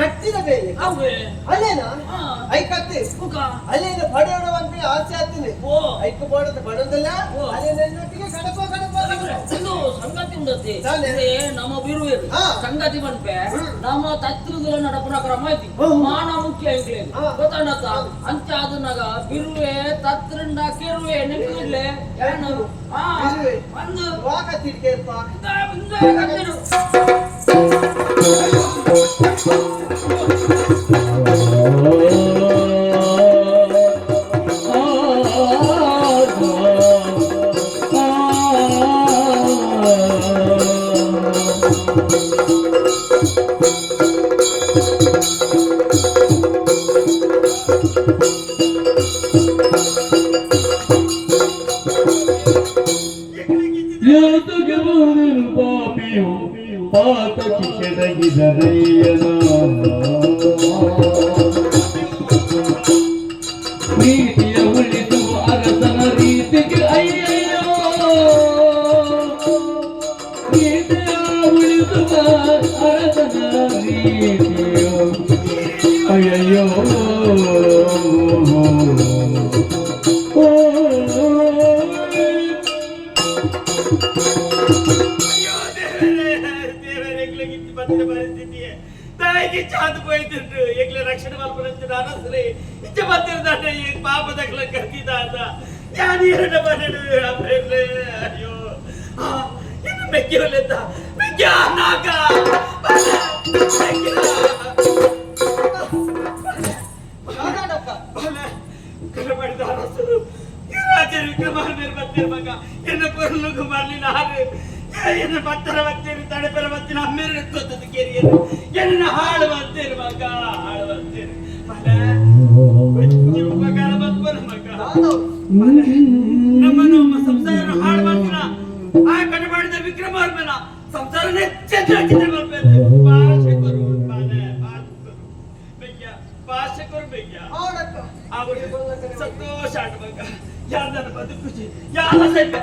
ನಟ್ಟಿದ ಬೇಲೆ. ಅವೇ. ಅಲ್ಲೇನಾ? ಹಾ. ಐಕತ್ತಿ. ಮುಖ. ಅಲ್ಲೇನು ಪಡೆಯೋಣವಂತೆ ಆಸೆ ಆಗ್ತೀನಿ. ಓ. ಐಕ್ ಬೋಡದ ಬಡೋದಲ್ಲ. ಓ. ಅಲ್ಲೇ ನನ್ನೊಟ್ಟಿಗೆ ಕಡಪ ಕಡಪ. ದನಿಕುಳೆ, ಒಂದು ಸಂಗತಿ ಉಂಡತಿ. ದಾನೆ? ಇದೇ ನಮ್ಮ ಬಿರುವೇರು ಸಂಗತಿ ಪನ್ಪೆ. ನಮ್ಮ ತತ್ರುದಲ ನಡಪುನ ಕ್ರಮ ಐತಿ. ಮಾನ ಮುಖ್ಯ ಎಂಕ್ಲೇಗ್. ಗೊತ್ತಾಂಡತ್ತ? ಅಂಚ ಅದನ್ನಾಗ ಬಿರುವೆ ತತ್ರಂಡ ಕೆರುವೆ ನೆನಪಿರ್ಲೆ ಏನು? ಹಾ. ಬಿರುವೆ. ಒಂದು ವಾಕ ತಿರ್ಗೇರ್ಪ. ಇಂದ ಕತ್ತಿರು. ಯಾತಗೆ ಬಂದನು ಪಾಪಿಯು ಪಾತಕಿ ಕೆಡಗಿದರಯ್ಯನ? ನೀತಿಯ ಉಳಿಸುವ ಅರಸನ ರೀತಿಗೆ ಅಯ್ಯಯ್ಯೋ. ನೀತಿಯ ಉಳಿಸುವ ಅರಸನ ರೀತಿಯೋ ಅಯ್ಯಯ್ಯೋ. ಓ. ಅಯ್ಯೋ ದೇವರೇ, ದೇವರೇ, ಎಂಕ್ಲೆಗ್ ಬತ್ತಿನ ಪರಿಸ್ಥಿತಿ ತಾಯಿಗೆ ಚಾದು ಪೋಯ್ತಿಂಡು. ಎಂಕ್ಲೆ ರಕ್ಷಣೆ ಮಲ್ಪನಂಚಿನ ಅರಸರೇ ಇಚ್ಚ ಬತ್ತಿರದಾಂಡ ಈ ಪಾಪದಕ್ಲ ಗತಿದಾದ ಯಾನ್ ಏರಡ ಬರಡು ಅಪ್ಪೆರ್ಲೆ? ಅಯ್ಯೋ, ಆ, ಇನ್ನು ಮೆಕ್ಕಿರಲೆತ್ತ ಮೆಕ್ಯ ನಾಕ ಮೆಕ್ಯ. ಯಾವ್ದಾಡಕ್ಕ? ಬಲ ಕರಬಡಿದ ಅರಸರು ರಾಜರು ವಿಕ್ರಮಾರ್ಮೇರ್ ಬತ್ತಿರ ಮಗ ಎನ್ನ ಪೊರ್ಲುಗು ಮರ್ಲಿನ ಹಾರು ಎನ್ನ ಬತ್ತರ ಬತ್ತೀರಿ ತಡೆಪರ ಬತ್ತಿನ ಅಮ್ಮೇರು ಗೊತ್ತದು ಕೇರಿಯರು ಎನ್ನ ಹಾಳು ಬತ್ತೀರಿ ಮಗ, ಹಾಳು ಬತ್ತೀರಿ. ಬಲ ಒಂಜಿ ಉಪಕಾರ ಬತ್ಪನ ಮಗ. ಯಾವ್ದವು? ನಮ್ಮ ನಮ್ಮ ಸಂಸಾರ ಹಾಳು ಮಾಡ್ತೀನ ಆ ಕಟಮಾಡಿದ ವಿಕ್ರಮಾರ್ಮನ ಸಂಸಾರನೇ ಚಂದ್ರ ಚಿತ್ರ ಬರ್ಬೇಕು. ಭಾಷೆ ಕೊರು ಬಾಲೆ, ಭಾಷೆ ಕೊರು ಬೆಯ್ಯ, ಭಾಷೆ ಕೊರು ಬೆಯ್ಯ. ಅವಡಕ್ಕ. ಅವರು ಸಂತೋಷ ಆಟ ಮಗ. ಯಾರ್ದನ್ನ ಬದುಕುಜಿ ಯಾರ ಸೈಪ.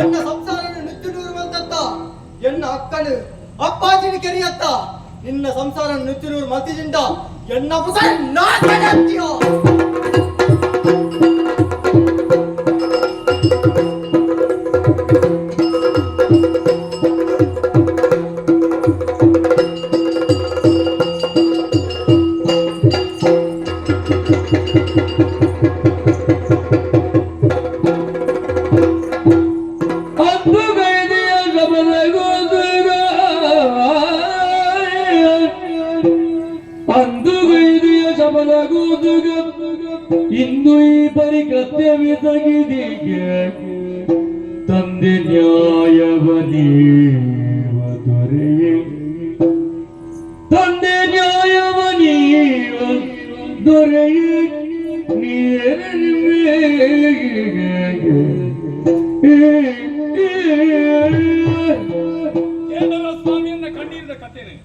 ಎನ್ನ ಸಂಸಾರ ನುಚ್ಚು ನೂರು ಮಂತತ್ತ ಎನ್ನ ಅಕ್ಕನು ಅಪ್ಪಾಜಿನ ಕೆರಿಯತ್ತ. ನಿನ್ನ ಸಂಸಾರ ನುಚ್ಚು ನೂರು ಮತಿಜಿಂದ ಎನ್ನ ಪುಸ ನಾಚಗತ್ತಿಯೋ. ಅಂದು ಗೈದಿಯ ಶಬದಗೋದುಗ, ಅಂದು ಗೈದಿಯ ಶಬದಗೋದುಗ, ಇಂದು ಈ ಪರಿಕೃತ್ಯವಿಸಗಿದಿಗೆ ತಂದೆ ನ್ಯಾಯವ ನೀವ ದೊರೆಯೇ, ತಂದೆ ನ್ಯಾಯವ ನೀವ ದೊರೆಯೇ. ನೀರೇ. ಕೇಂದ್ರ ಸ್ವಾಮಿಯನ್ನ ಕಣ್ಣೀರಿನ ಕಥೆನೆ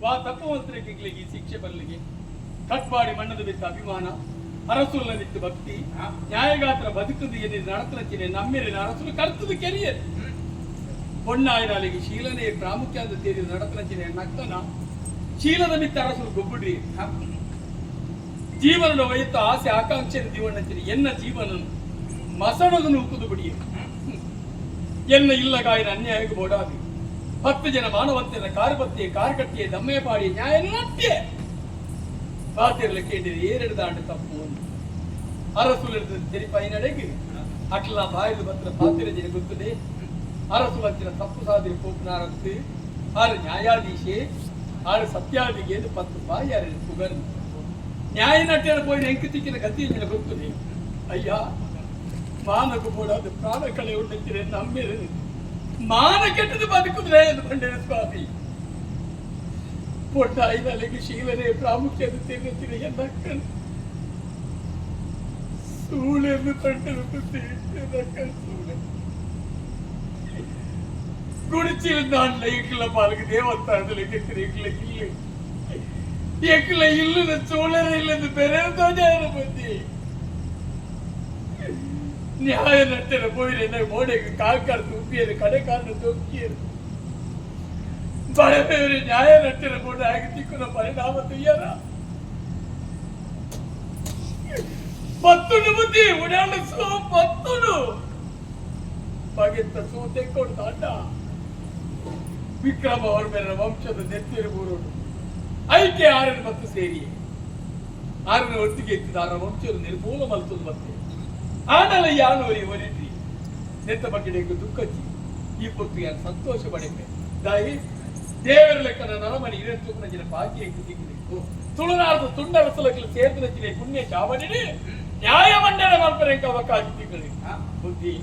ವಾ ತಪ್ಪವಂತರಿಗೆ ಈ ಶಿಕ್ಷೆ ಬರಲಿಗೆ? ಕಟ್ಪಾಡಿ ಮಣ್ಣದ ಬಿತ್ತ ಅಭಿಮಾನ, ಅರಸುಲ್ಲ ಬಿತ್ತು ಭಕ್ತಿ, ನ್ಯಾಯಗಾತ್ರ ಬದುಕದು ಎನ್ನಿ ನಡತಲಚಿನೆ ನಮ್ಮೆರಿನ ಅರಸುಲು ಕರ್ತದು ಕೆರಿಯರು. ಪೊಣ್ಣಾಯಿನಾಲಿಗೆ ಶೀಲನೆ ಪ್ರಾಮುಖ್ಯ ಅಂತ ತೇರಿ ನಡತಲಚಿನೆ ನಕ್ಕನ ಶೀಲದ ಮಿತ್ತ ಅರಸುಲು ಗೊಬ್ಬುಡ್ರಿ. ಜೀವನದ ವೈತ ಆಸೆ ಆಕಾಂಕ್ಷೆ ಜೀವನ ಎನ್ನ ಜೀವನ ಮಸಣದ ನೂಕುದು ಬಿಡಿಯೇ ಎನ್ನ ಇಲ್ಲಗಾಯಿನ ಅನ್ಯಾಯಕ್ಕೆ ಬೋಡಾದಿ 10 ಜನ ಮಾನವಂತನ ಕಾರುಬತ್ತಿಯ ಕಾರುಕಟ್ಟಿಯ ದಮ್ಮೆ ಪಾಡಿ ನ್ಯಾಯ ನಟ್ಯ ಪಾತಿರಲು ಕೇಳಿದ ಏರೆಡು ದಾಂಡು ತಪ್ಪು ಅರಸುಲಿರ್ದು ತೆರಿಪೈನಡೆಗೆ ಅಟ್ಲ ಬಾಯಿಲು ಬತ್ರ ಪಾತಿರ ಜನ ಗೊತ್ತದೆ ಅರಸು ಅಂತಿನ ತಪ್ಪು ಸಾಧಿರಿ ಪೋಪುನಾರಂತು ಆರು ನ್ಯಾಯಾಧೀಶೆ ಆರು ಸತ್ಯಾದಿಗೆ 10 ಬಾಯಿ ಅರೆ ಪುಗರ್ ನ್ಯಾಯ ನಟ್ಯರ ಪೋಯಿನ ಎಂಕು ತಿಕ್ಕಿನ ಗತಿ ಜನ ಗೊತ್ತದೆ ಅಯ್ಯ ಮಾನకు ಬೋಡಾದ ಪ್ರಾಣ ಕಳೆ ಉಂಡಿತ್ತಿರೆ ನಮ್ಮೆರೆ ಮಾನ ಕೆಟ್ಟದು ಬದುಕುದ್ರೆ ಎಂದು ಬಂಡಿರ ಸ್ವಾಮಿ ಪೊಟ್ಟ ಐನಲ್ಲಿಗೆ ಶೀಲನೆ ಪ್ರಾಮುಖ್ಯತೆ ತಿನ್ನುತ್ತೀರಿ ಎಂದಕ್ಕನ್ ಸೂಳೆಂದು ತಂಟಲು ಬುದ್ಧಿ ಎಂದಕ್ಕನ್ ಸೂಳೆ ಗುಡಿಚಿಲ್ ಎಂಕ್ಲ ಪಾಲಕ ದೇವಸ್ಥಾನದಲ್ಲಿ ಕೆತ್ತಿರಿ ಎಂಕ್ಲ ಇಲ್ಲ ಎಂಕ್ಲ ಇಲ್ಲದ ಸೂಳರೆ ಇಲ್ಲದ ಬೇರೆ ತೋಜಾರ ಬುದ್ಧಿ ನ್ಯಾಯ ನಟ್ಟೆನ ಪೋಯಿರೆ ಮೋಡೆಗೆ ಕಾಲ್ಕಾರ್ ತೂಪಿಯರು ಕಡೆ ಕಾಲು ತೂಪಿಯರು ಬಡವೇರು ನ್ಯಾಯ ನಟ್ಟೆನ ಬೋಡ ಆಗಿ ತಿಕ್ಕುನ ಪರಿಣಾಮ ತುಯ್ಯರ ಪತ್ತುನು ಬುದ್ಧಿ ಉಡಾಣ ಸೋ ಪತ್ತುನು ಬಗೆತ್ತ ಸೂ ತೆಕ್ಕೊಡು ತಾಂಡ ವಿಕ್ರಮ ಅವರ ಮೇಲಿನ ವಂಶದ ನೆತ್ತಿರು ಬೂರೋಡು ಐಕೆ ಆರನ ಮತ್ತು ಸೇರಿಯೇ ಆರನ ಒಟ್ಟಿಗೆ ಇತ್ತಿದ ಆರನ ವಂಶದ ನಿರ್ಮೂಲ ಮಲ್ತದು ಮತ್ತೆ ಆನಲ ಯಾನೋರಿ ಒರಿಟ್ರಿ ನೆತ್ತ ಬಗ್ಗೆ ದುಃಖಚ್ಚಿ ಈ ಪೊತ್ತು ಯಾರು ಸಂತೋಷ ಪಡೆಪೆ ದಾಯಿ ದೇವರ ಲೆಕ್ಕನ ನರಮನಿ ಇರೆ ತೂಕನ ಬಾಕಿ ಎಂಕು ತಿಕ್ಕಿದೆ ತುಳುನಾಡು ತುಂಡರಸಲಕ್ಕೆ ಸೇರ್ದು ನಚ್ಚಿನ ಪುಣ್ಯ ಚಾವಡಿని ನ್ಯಾಯ ಮಂಡನೆ ಮಲ್ಪರೆಂಕ ಅವಕಾಶ ತಿಕ್ಕಲಿ ಬುದ್ಧಿ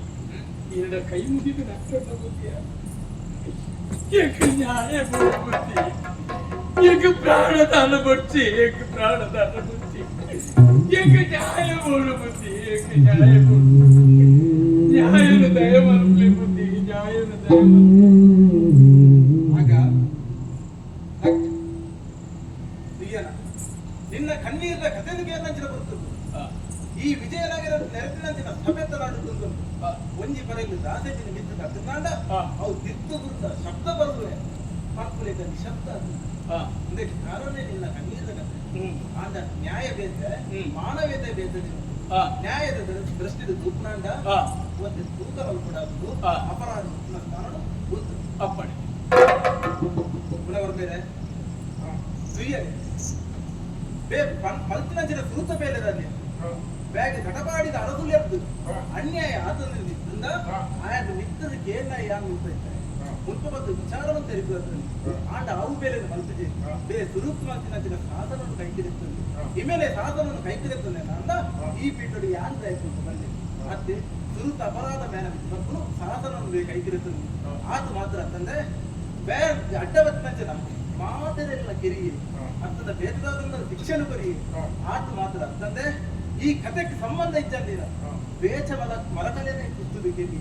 ಎರಡ ಕೈ ಮುಗಿದು ನಕ್ಷತ್ರ ಬುದ್ಧಿಯ ಎಂಕ್ ನ್ಯಾಯ ಬುದ್ಧಿ ಎಂಕ್ ಪ್ರಾಣದಾನ ಬೊಡ್ಚಿ ಎಂಕ್ ಪ್ರಾಣದಾನ ಬೊಡ್ಚಿ ಎಂಕ್ ನ್ಯಾಯ ಬೋಡು ಬುದ್ಧಿ ಎಂಕ್ ನ್ಯಾಯ ಬೋಡು ನ್ಯಾಯನ ದಯ ಮಲ್ಪಲೆ ಬುದ್ಧಿ ನ್ಯಾಯನ ದಯ ಆಗ ನಿನ್ನ ಕಣ್ಣೀರಿನ ಕಥೆಗೆ ನಂಚಿನ ಬರ್ತದೆ. ಈ ವಿಜಯನಗರ ನೆರಪಿನಂಚಿನ ಸಭೆತ ನಾಡು ಒಂಜಿ ಪಡೆಯಲ್ಲಿ ದಾಸೆಜಿನ ಮಿತ್ತು ಕತ್ತಿನಾಂಡ ಅವು ದಿತ್ತು ಗುರ್ತ ಶಬ್ದ ಬರುವೆ ಪರ್ಪುಲೆ ನಿಶಬ್ದ ಅಂದ್ರೆ ಕಾರಣವೇ ನಿನ್ನ ಕಣ್ಣೀರಿನ ಕಥೆ. ಆಂಡ ನ್ಯಾಯ ಬೇತೆ ಮಾನವೀಯತೆ ಬೇತೆ ನ್ಯಾಯದ ದೃಷ್ಟಿದ ತೂಪನಾಂಡ ಒಂದು ತೂಕವಲ್ ಕೂಡ ಅಪರಾಧ ಕಾರಣ ಗೊತ್ತು ಅಪ್ಪಣೆ ಪುನಃ ಬೇರೆ ತುಯ್ಯರೆ ಬೇ ಪಲ್ತಿನಂಚಿನ ಸೂತ ಬೇಲೆದಲ್ಲಿ ಬ್ಯಾಗ್ ಕಟಪಾಡಿದ ಅರಸುಲೆದ್ದು ಅನ್ಯಾಯ ಆತನಿಂದ ಆಯನ ಮಿತ್ತದ ಕೇನ ಯಾನ್ ಇದ್ದಾರೆ ಮುಲ್ಪ ಮತ್ತು ವಿಚಾರವನ್ನು ತೆರಿಪುತ್ತದೆ ಆಂಡ ಅವು ಬೇಲೆ ಮಲ್ಪಿದೆ ಬೇ ಸುರುತ್ ಮಲ್ತಿನಂಚಿನ ಸಾಧನವನ್ನು ಕೈಕಿರಿస్తుంది ಇಮೇಲೆ ಸಾಧನವನ್ನು ಕೈಕಿರಿస్తుంది ಅಂದ ಈ ಪೀಠೋಡಿ ಯಾನ್ ಪ್ರಯತ್ನ ಬಂದೆ ಮತ್ತೆ ಸುರುತ ಅಪರಾಧ ಮೇನ ಬರ್ಪುನು ಸಾಧನವನ್ನು ಬೇ ಕೈಕಿರಿస్తుంది ಆತ ಮಾತ್ರ ಅಂತಂದ್ರೆ ಬೇ ಅಡ್ಡಬತ್ತಿನಂಚಿನ ಮಾತೆರೆಲ್ಲ ಕಿರಿಯೆ ಅಂತಂದ ಬೇತದಾದ ಶಿಕ್ಷಣ ಕೊರಿಯೆ ಆತ ಮಾತ್ರ ಅಂತಂದ್ರೆ ಈ ಕಥೆಗೆ ಸಂಬಂಧ ಇಜ್ಜಂದಿರ ಬೇಚ ಮಲ ಮರಕಲೇನೆ ಕುಸ್ತುದು ಕೆಲಿ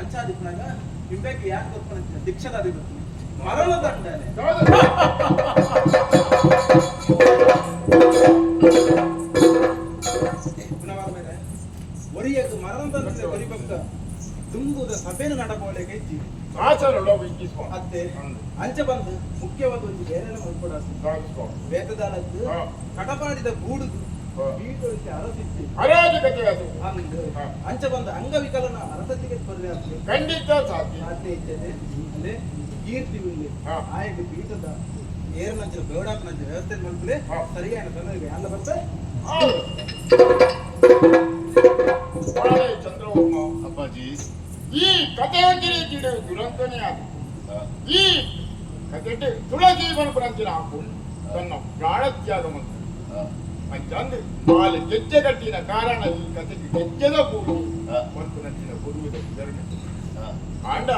ಅಂಚಾದಿಪ್ಪನಾಗ ಇಂಬೇಕೆ ಯಾಕೆ ಗೊತ್ತಂತ ಶಿಕ್ಷಣಾದಿ ಗೊತ್ತು ಮರಣ ದಂಡನೆ. ಒರಿಯಗ್ ಮರಣ ದಂಡನೆ ಒರಿಬಕ್ಕ ತುಂಗುದ ಸಭೆನ ನಡಪೋಲೆ ಹೆಜ್ಜಿ ಅತ್ತೆ ಅಂಚ ಬಂದು ಮುಖ್ಯವಾದ ಒಂದು ಬೇರೆನ ಮಲ್ಪಡಾಸು ಬೇತದಾಲದ್ದು ಕಟಪಾಡಿದ ಗೂಡುದು ಅರಸಿತ್ತು ಅರಾಜಕತೆ ಅದು ಅಂದು ಅಂಚ ಬಂದ ಅಂಗವಿಕಲನ ಅರಸತ್ತಿಗೆ ಸ್ಪರ್ಧೆ ಆಗ್ತದೆ ಖಂಡಿತ ಸಾಧ್ಯ ಸಾಧ್ಯ ಇದ್ದೇನೆ ಅಂದ್ರೆ ಕೀರ್ತಿ ಉಳ್ಳಿ ಆಯಗ ಪೀಠದ ಏರ್ನಂಚಿನ ಬೇಡಾಪನಂಚಿನ ವ್ಯವಸ್ಥೆ ಮಲ್ಪಲೆ ಸರಿಯಾದ ಸಮಯಕ್ಕೆ ಅಲ್ಲ ಬರ್ತಾರೆ. ಚಂದ್ರವರ್ಮ ಅಪ್ಪಾಜಿ, ಈ ಕಥೆಯೊಂದಿಗೆ ರೀತಿಯ ದುರಂತನೇ ಅದು. ಈ ಕಥೆ ತುಳಜೀವನ ಪರಂಚಿನ ತನ್ನ ಪ್ರಾಣತ್ಯಾಗ ಮಂತ್ರ ಅಂಚಂದು ಬಾಲೆ ಗೆಜ್ಜೆ ಕಟ್ಟಿನ ಕಾರಣ ಈ ಕಥೆಗೆ ಗೆಜ್ಜೆದ ಪೂಜೆ ಒಂದು ನಂಚಿನ ಕೊಡುವುದ ವಿವರಣೆ. ಆಂಡ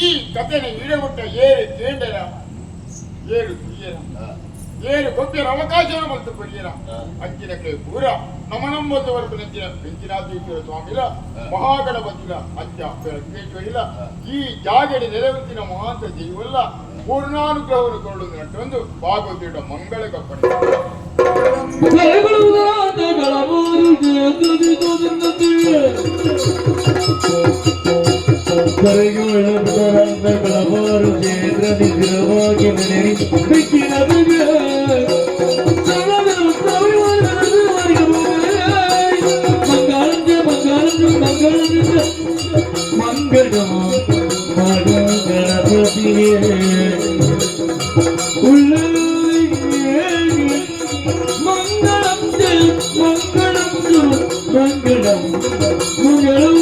ಈ ಕಥೆನ ಈಡಗುಟ್ಟ ಏರು ಕೇಂಡರ ಏರು ತುಯ್ಯರ ಏರು ಗೊಬ್ಬರ ಅವಕಾಶವನ್ನು ಮಲ್ತು ಕೊರಿಯರ ಅಂಚಿನ ಕೈ ಪೂರ ನಮನಂಬಂದವರೆಗೂ ನಂಚಿನ ಬೆಂಚಿನಾಥೇಶ್ವರ ಸ್ವಾಮಿಲ ಮಹಾಗಣಪತಿಲ ಅಂಚ ವೆಂಕಟೇಶ್ವರಿಲ ಈ ಜಾಗಡಿ ನೆರವೇರಿನ ಮಹಾಂತ ಜೀವಲ್ಲ ಪೂರ್ಣಾನುಗ್ರಹವನ್ನು ಕೊರಳುವುದು ನಟ್ಟೊಂದು ಭಾಗವತಿಯ ಮಂಗಳ ಕಪ್ಪಣೆ. ಮಂಗಳಂ ಮಂಗಳಂ.